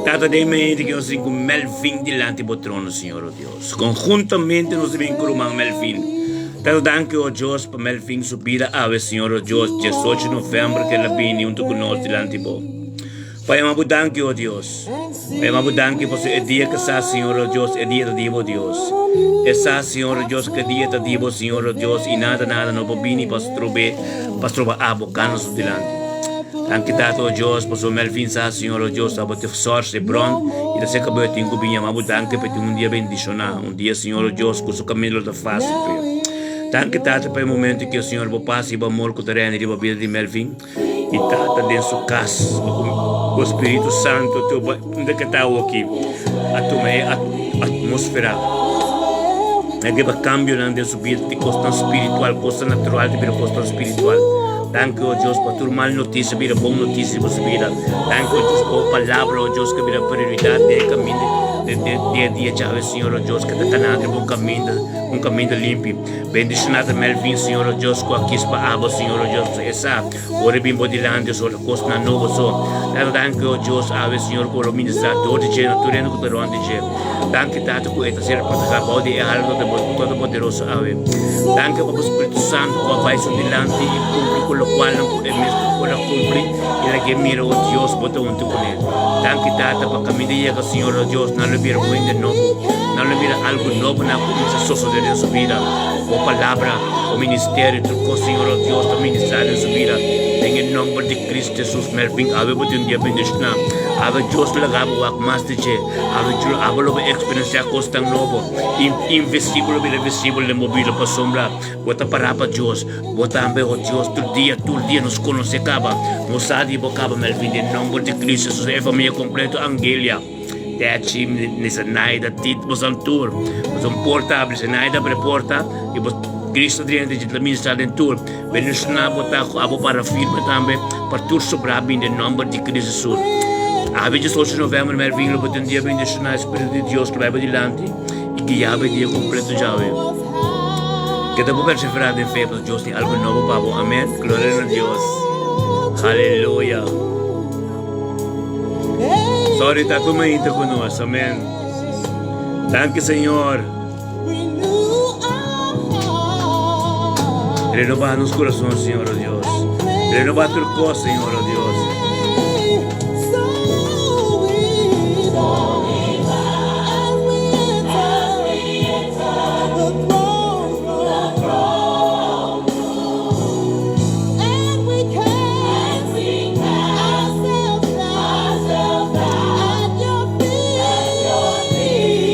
Tata den mente ku nos tin ku Melvin dilanti bo trono, Señor, o Dios. Konhuntamente nos ta bin ku ruman Melvin. Tata danki, o Dios, pa Melvin su bida awe, Señor, o Dios, diesocho novèmber ku el a bini huntu ku nos dilanti bo. Pa yama bo danki, o Dios. Pa yama bo danki pasobra e dia ku sa, Señor, o Dios, e dia ta di bo, Dios. E sa, Señor, o Dios, ku e dia ta di bo, Señor, o Dios, i nada, nada no por bini pa strob'é, pa stroba abo gana su dilanti. Danki Tata o Dios pasobra Melvin sa Señor o Dios abo te source e bron y ta seca bo tin cu bin yama bo danki pa tin un dia bendiciona un dia Señor o Dios cu su camino lo ta facil pe. Danki Tata pa e momento ki o Señor bo paz y bo amor cu ta reina riba bida di Melvin y Tata den su cas bo Spiritu Santo te unda ke ta awo aki a tuma e atmosfera a geba cambionan den su bida di cosnan spiritual cosnan natural ta bira cosnan spiritual. Danki, o Dios, pa tur mal notisia bira bon notisia riba su bida. Danki, o Dios, pa bo palabra, o Dios, ke bira prioridat den e kaminda den e dia djawe, Señor, o Dios, ke ta kana riba un kaminda, un kaminda limpi. Bendishoná ta Melvin, Señor, o Dios, ku a kis pa abo, Señor, o Dios, pasobra e sa ora e bin bo dilanti, o Señor, ta kosnan nobo so. Tata, danki, o Dios, awe, Señor, ku bo lo ministrá dor di dje na tur hende ku ta rònt di dje. Danki Tata ku e ta ser protegá bou di e alto di bo Todopoderoso awe. Danki pa bo Spiritu Santu ku a bai su dilanti i kumpli ku lokualnan ku e mes no por a kumpli i lag'é mira o Dios bo ta huntu kuné. Danki Tata pa kaminda yega Señor o Dios nan lo bira un hende nobo, nan lo mira algu nobo nan a kuminsá sosodé den su bida. Bo palabra, bo ministerio, tur kos Señor o Dios ta ministrá den su bida. Den e nomber di Cristo Jesus Melvin awe bo tin un dia bendishoná. Awe Dios lo laga bo wak mas di dje. Abo djur abo lo bo eksperensiá kosnan nobo, invisibel lo bira visibel den bo bida pasobra bo ta pará pa Dios. Bo tambe, o Dios, tur dia, tur dia nos konosé kaba, nos sa di bo kaba, Melvin, den nomber di Cristo Jesus, e famia kompleto, Angelia, Techi, Nisenaida, Tit, bosan tur, bosan porta abri, Senaida abri porta, i bo Cristo drenta dje ta ministrá den tur. Bendishoná bo ta ku abo para firme tambe pa tur sobrá bin den nomber di Cristo Jesus. Awe 18 di november Mervin lo bo tin un dia bendishoná Espiritu di Dios lo bai bo dilanti i guia bo e dia kompleto djawe. Keda bo perseverá den fe pasobra Dios tin algu nobo pa bo. Amen. Gloria na Dios. Haleluya. Sorry ta tuma inta ku nos. Amen. Danki Señor. Renova nos corazón, Señor, oh Dios. Renova tur cos, Señor, oh Dios.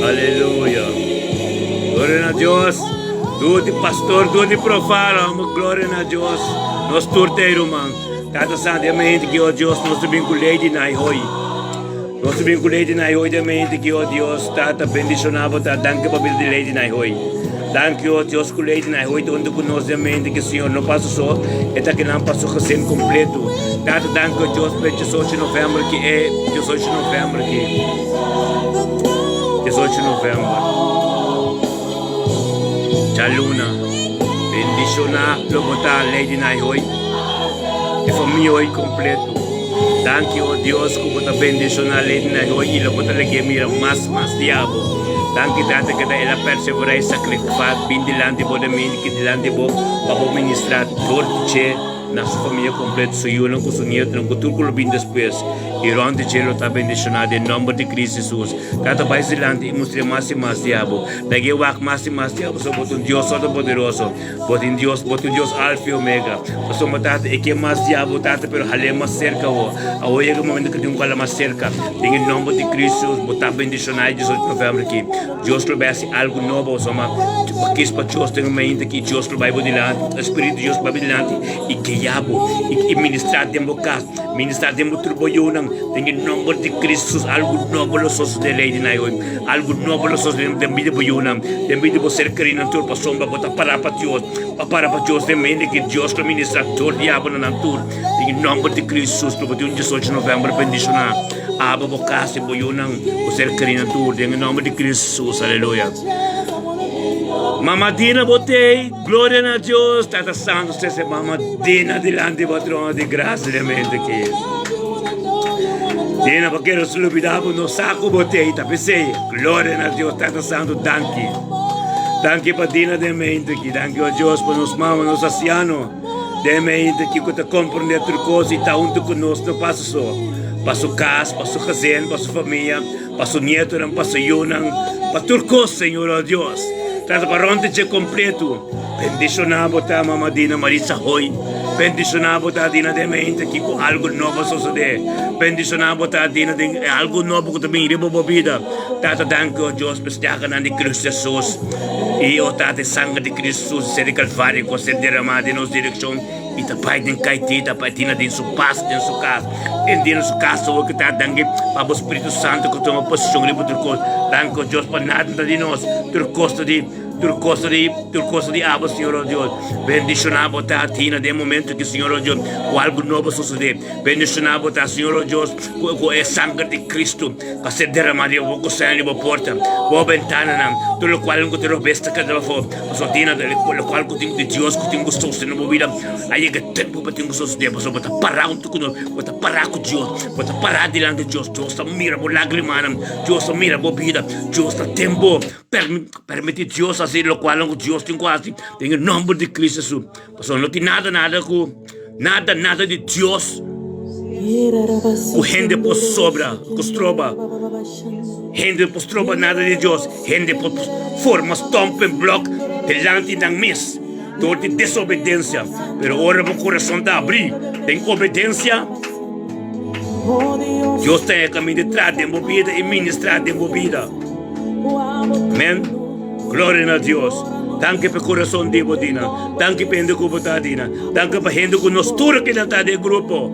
Aleluya. Gloria na Dios. Tur di pastor, tur di profano, amo gloria na Dios. Nos tur te ruman. Tata Santo, e mente ki oh Dios, nos te bin ku Lady Nai hoi. Nos te bin ku Lady Nai hoi de mente ki oh Dios, Tata bendiciona bo ta danki pa bida di Lady Nai hoi. Danki oh Dios ku Lady Nai hoi ta hunto ku nos de mente ki Señor no pasa so, e ta kinan pa su gezin completo. Tata danki oh Dios pa e 18 november ki e 18 november ki. 18 november. Djaluna. Bendiciona lo bo ta Lady Nai hoi. E famia hoi completo. Danki oh Dios ku bo ta bendiciona Lady Nai hoi y lo bo ta lege mira mas mas di abo. Danki Tata keda el a persevera y sacrifica bin dilanti bo de mi ki dilanti bo pa bo ministra dor di dje na su famia completo, su yunan ku su nietonan ku tur ku lo bin despues. I rònt di dje lo ta bendishoná den nòmber di Kristu Hesus. Tata bai dilanti i mustr'é mas i mas di abo. Lag'é wak mas i mas di abo pasobra bo ta un Dios todopoderoso. Bo tin Dios, bo ta un Dios Alfa i Omega. Pasobra Tata e ke mas di abo, Tata, pero hal'é mas serka awo. Awo yega e momento ku tin ku hala mas serka. Den e nòmber di Kristu Hesus bo ta bendishoná e 18 di novèmber aki. Dios lo bai hasi algu nobo pasobra bo kis pa Dios den e mente aki. Dios lo bai bo dilanti, e Spiritu di Dios bai bo dilanti i guia bo i ministrá den bo kas. Ministrá den bo tur bo yunan den e nòmber di Kristu Hesus. Algu nobo lo sosodé Lady Naomi. Algu nobo lo sosodé den bida bo yunan, den bida bo ser kerinan tur pasobra bo ta pará pa Dios. Bo a para pa Dios den mente ki Dios lo ministrá tur di abo na nan tur den e nòmber di Kristu Hesus. Lo bo tin un 18 novèmber bendishoná. Abo bo kas i bo yunan, bo ser kerinan tur den e nòmber di Kristu Hesus. Aleluya. Mama Dina bo tei. Gloria na Dios, Tata Santo, trese Mama Dina dilanti bo trono di gracia den mente aki. Dina, pa kere nos lubida bo, nos sa ku bo tei, ta p'esei. Gloria na Dios, Tata Santo, danki. Danki pa Dina den mente aki. Danki, oh Dios, pa nos mama, nos anciano den mente aki ku ta komprende tur kos i ta huntu ku nos, no pa su so, pa su kas, pa su gezin, pa su famia. Pa su nietonan, pa su yunan, pa tur kos, Señor, oh Dios. Trata pa rònt dje kompletu. Bendishoná bo ta, Mama Dina Maritza Hoy. Bendishoná bo ta, Dina den mente ki ku algu nobo a sosodé. Bendishoná bo ta, Dina, den e algu nobo ku ta bin riba bo bida. Tata, danki, oh Dios, pa e stakanan di Kristu Hesus. I, oh Tata, e sanger di Kristu Jesus, ser di Kalvario, ku a ser deramá den nos direkshon. I ta bai den kaití, ta bai dina den su pas, den su kas. Den dina su kas awor ku ta danki pa bo Spiritu Santu ku tuma posishon riba tur kos. Danki, o Dios, pa nada ta di nos, tur kos ta di, tur kos ta di, tur kos ta di abo, Señor, o Dios. Bendishoná bo ta, Dina, den momento ki, Señor, o Dios, ku algu nobo sosodé. Bendishoná bo ta, Señor, o Dios, ku, ku e sanger di Kristu a ser deramá riba bo kosena, riba bo porta, bo bentananan, tur lokual ku ta robes ta keda pafó. Pasobra tin nan lokual ku tin di Dios ku tin ku sostene bo bida. A yega tempu pa tin ku sostene pasobra bo ta pará huntu ku nos, bo ta pará ku Dios, bo ta pará dilanti di Dios. Dios ta mira bo lágrimanan, Dios ta mira bo bida, Dios ta ten bo. Permití Dios hasi lokual ku Dios tin ku hasi den e nòmber di Cristo Hesus. Pasobra no tin nada nada ku nada nada di Dios ku hende por sobra, ku stroba. Hende por stroba nada di Dios. Hende por forma stumbling block dilanti nan mes dor di desobedensia. Pero ora bo kurason ta abrí den obedensia, Dios ta e kaminda di traha den bo bida i ministrá den bo bida. Amen. Gloria na Dios. Danki pa e kurason di bo, Dina. Danki pa hende ku bo ta, Dina. Danki pa hende ku nos tur kinan ta den e grupo.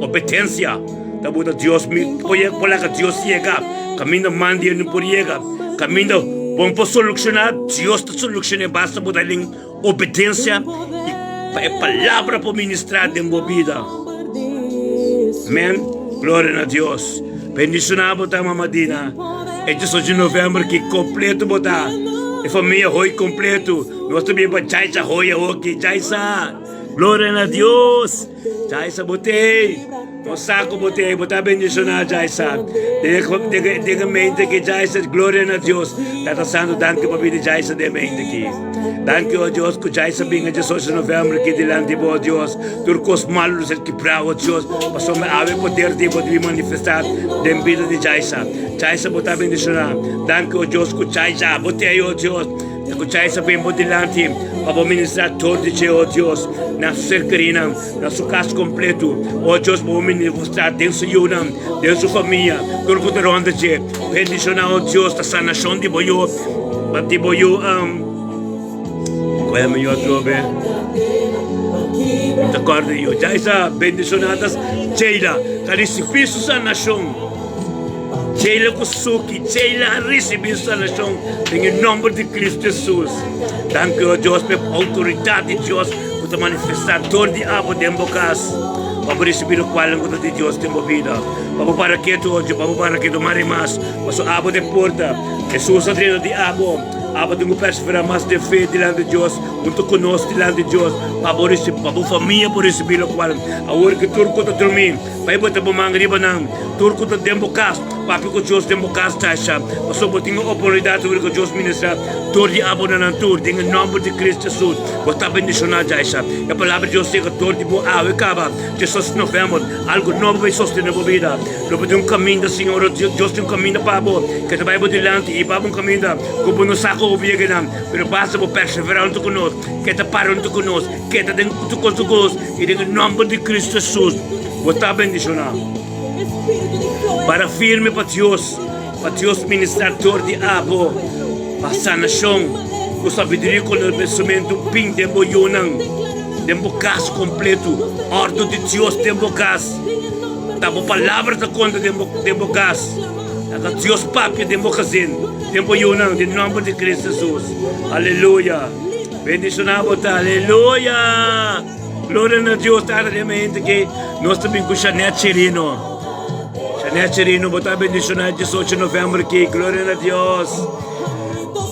Obedensia ta buta Dios mi por laga Dios yega kaminda man di hende no por yega. Kaminda bo no por soluciona, Dios ta soluciona. Basta bo ta den obedensia i pa e palabra por ministra den bo bida. Amen. Gloria na Dios. Bendiciona bo ta, Mama Dina. E 18 di november ki completo bo ta. E famia Hoy completo. Nos ta bin pa Jaisa Hoy awoki. Jaisa, gloria na Dios. Jaisa bo t'ey. Nos sa ku bo t'ey. Bo ta bendiciona, Jaisa. Den e mente ki Jaisa, gloria na Dios. Tata Santo, danki pa bida Jaisa den e mente ki. Danki, oh Dios, ku Jaisa bin e 18 di november ki dilanti bo, oh Dios. Tur kos malu lo ser kibrá, oh Dios, pasobra awe poder di bo debe manifestá den bida di Jaisa. Jaisa bo ta bendishoná. Danki, oh Dios, ku Jaisa bo t'ei, oh Dios, i ku Jaisa bin bo dilanti pa bo ministrá tur di dje, oh Dios, na su ser kerinan, na su kas kompletu. Oh Dios, bo manifestá den su yunan, den su famia, tur ku ta rònt di dje. Bendishoná, oh Dios, ta sanashon di bo yu, di bo yu. Koe mi yo atrobe. Mi ta kòrda yo. Jaisa bendishonada Sheila ta risibí su sanashon. Sheila ku Suki, Sheila a risibí su sanashon den e nòmber di Kristu Hesus. Danki o Dios pa e outoridat di Dios ku ta manifestá dor di abo den bo kas. Pa bo risibí lokualnan ku ta di Dios den bo bida. Pa bo para ketu o Dios, pa bo para ketu mas i mas. Pasobra abo ta e porta. Hesus a drenta di abo. Abo tin ku perseverá mas den fe dilanti di Dios, huntu ku nos dilanti di Dios, pa bo risibí, pa bo famia por risibí lokual. Awor ku tur ku ta drumí, bai bota bo man riba nan. Tur ku ta den bo kas, Papia ku Dios den bo kas, Taisha, pasobra bo tin e oportunidat awor ku Dios ministra dor di abo na nan tur. Den e nòmber di Kristu Hesus, bo ta bendishoná, Taisha. E Palabra di Dios yega dor di bo awe kaba, diesocho novèmber. Algu nobo bai sostené bo bida. Lo bo tin un kaminda, Señor, o Dios tin un kaminda pa bo ke ta bai bo dilanti i pa bo un kaminda ku bo no sa kon bo yega nan. Pero basta bo perseverá huntu ku nos, keda para huntu ku nos, keda den tur kos ku nos, i den e nòmber di Kristu Hesus bo ta bendishoná. Para firme pa Dios, pa Dios ministrá dor di abo pa sanashon ku sabiduria i konosementu bin den bo yunan, den bo kas kompletu. Òrdu di Dios den bo kas. Ta bo palabra ta konta den bo den bo kas. Laga Dios papia den bo gezin, den bo yunan, den nòmber di Kristu Hesus. Aleluya! Bendishoná bo ta. Aleluya! Gloria na Dios. Tata den mente ke nos ta bin ku Shanet Chirino. Shanet Chirino, bo ta bendishoná 18 novèmber aki. Gloria na Dios.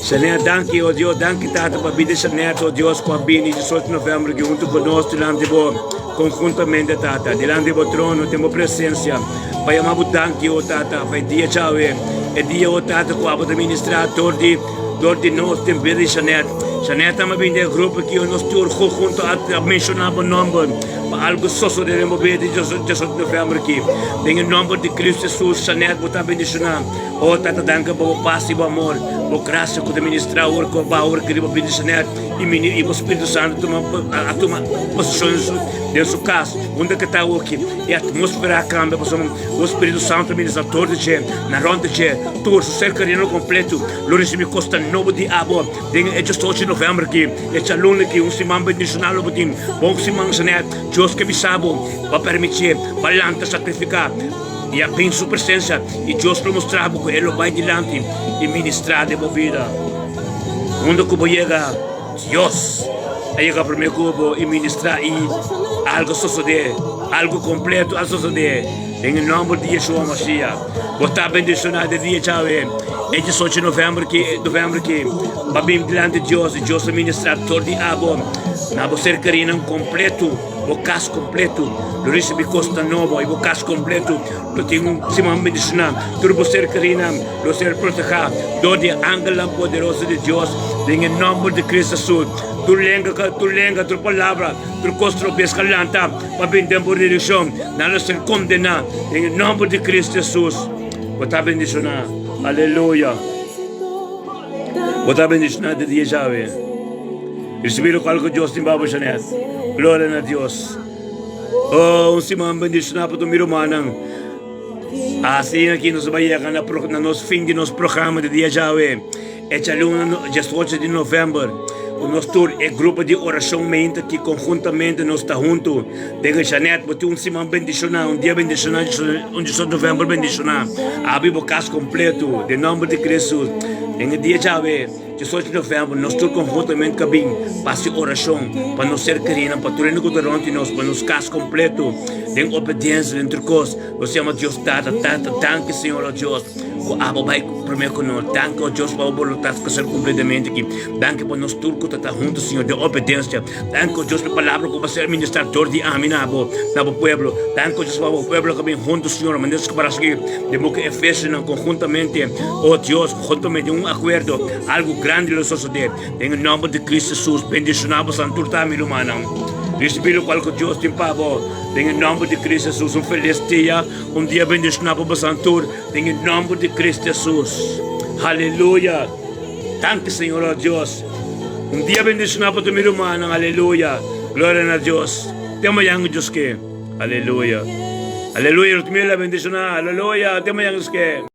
Shanet, danki, oh Dios, danki Tata pa bida Shanet, oh Dios, ku a bini 18 novèmber aki huntu ku nos dilanti bo. Konhuntamente, Tata, dilanti bo trono, den bo presensia, pa yama bo danki, o Tata, pa e dia djawe, e dia, o Tata, ku abo ta ministrá dor di, dor di nos den bida di Shanet. Shanet ama bini den e grupo aki, o nos tur huntu a menshoná bo nòmber pa algu sosodé den bo bida di diesocho di novèmber aki. Den e nòmber di Kristu Hesus, Shanet, bo ta bendishoná. O Tata, danki pa bo pas i bo amor, bo grasia ku ta ministrá awor ku a baha awor aki riba bida di Shanet. I mini i bo Spiritu Santu tuma a tuma posishon den su kas unda ke ta awoki. E atmosfera a kambia pasobra bo Spiritu Santu a ministra tur di dje, na rònt di dje, tur su ser kerido kompletu lo risibí kosnan nobo di abo den e diesocho di novèmber aki, e djaluna aki, un siman bendishonal lo bo tin. Bon siman, Jeanette. Dios ke bisa bo pa permitié pa lanta sakrifiká i a bin su presensia i Dios lo mustra bo ku e lo bai dilanti i ministrá den bo bida. Unda ku bo yega, Dios a yega promé ku bo i ministrá i algu a sosodé, algu kompleto a sosodé den e nòmber di Yeshua Mashiach. Bo ta bendishoná den dia djawe, e diesocho novèmber ki, novèmber ki, pa bin dilanti Dios i Dios a ministrá tur di abo na bo ser kerinan kompleto, bo kas kompleto lo risibí kosnan nobo i bo kas kompleto lo tin un siman bendishoná. Tur bo ser kerinan Lo ser protehá dor di e angelnan poderoso di Dios den e nòmber di Cristo Hesus. Tur lenga, tur lenga, tur palabra, tur kos trobes ka lanta pa bin den bo direkshon, nan lo ser kondená den e nòmber di Cristo Hesus. Bo ta bendishoná. Aleluya. Bo ta bendishoná di dia djawe. Risibí lokual ku Dios tin pa bo, Jeanette. Gloria na Dios. Oh, un siman bendishoná pa tur mi rumannan. Asina aki nos bai yega na na nos fin di nos programa di dia djawe, e djaluna diesocho di novèmber, ku nos tur e grupo di orashon meinta aki konhuntamente nos ta huntu den e Jeanette. Bo tin un siman bendishoná, un dia bendishoná, un diesocho di novèmber bendishoná. Abri bo kas kompletu den nòmber di Kristu den e dia djawe. Diesocho di novèmber nos tur konhuntamente ka bin pa hasi orashon pa nos ser kerinan, pa tur hende ku ta rònt di nos, pa nos kas kompleto den obediensia den tur kos. Nos yama Dios Tata, Tata, danki Señor, o Dios, ku abo bai promé ku nos. Danki, o Dios, pa bo boluntat ku ser kompletamente aki. Danki pa nos tur ku ta ta huntu, Señor, den obediensia. Danki, o Dios, pa e palabra ku bo a ser ministrá dor di ami na bo, na bo pueblo. Danki, o Dios, pa bo pueblo ku a bin huntu, Señor, manera ku para sigui den boka Efesionan konhuntamente, o Dios, konhuntamente den un akuerdo, algu grandi lo sosodé. Den e nòmber di Cristo Jesus, bendishoná boso tur ta, mi rumannan. Risibí lokual ku Dios tin pa bo, den e nòmber di Cristo Jesus. Un felis dia, un dia bendishoná pa boso tur, den e nòmber di Cristo Jesus. Aleluya! Danki, Señor, o Dios. Un dia bendishoná pa tur mi rumannan. Aleluya! Gloria na Dios. Te mañan ku Dios ke. Aleluya! Aleluya! Rutmila bendishoná. Aleluya! Te mañan ku Dios ke.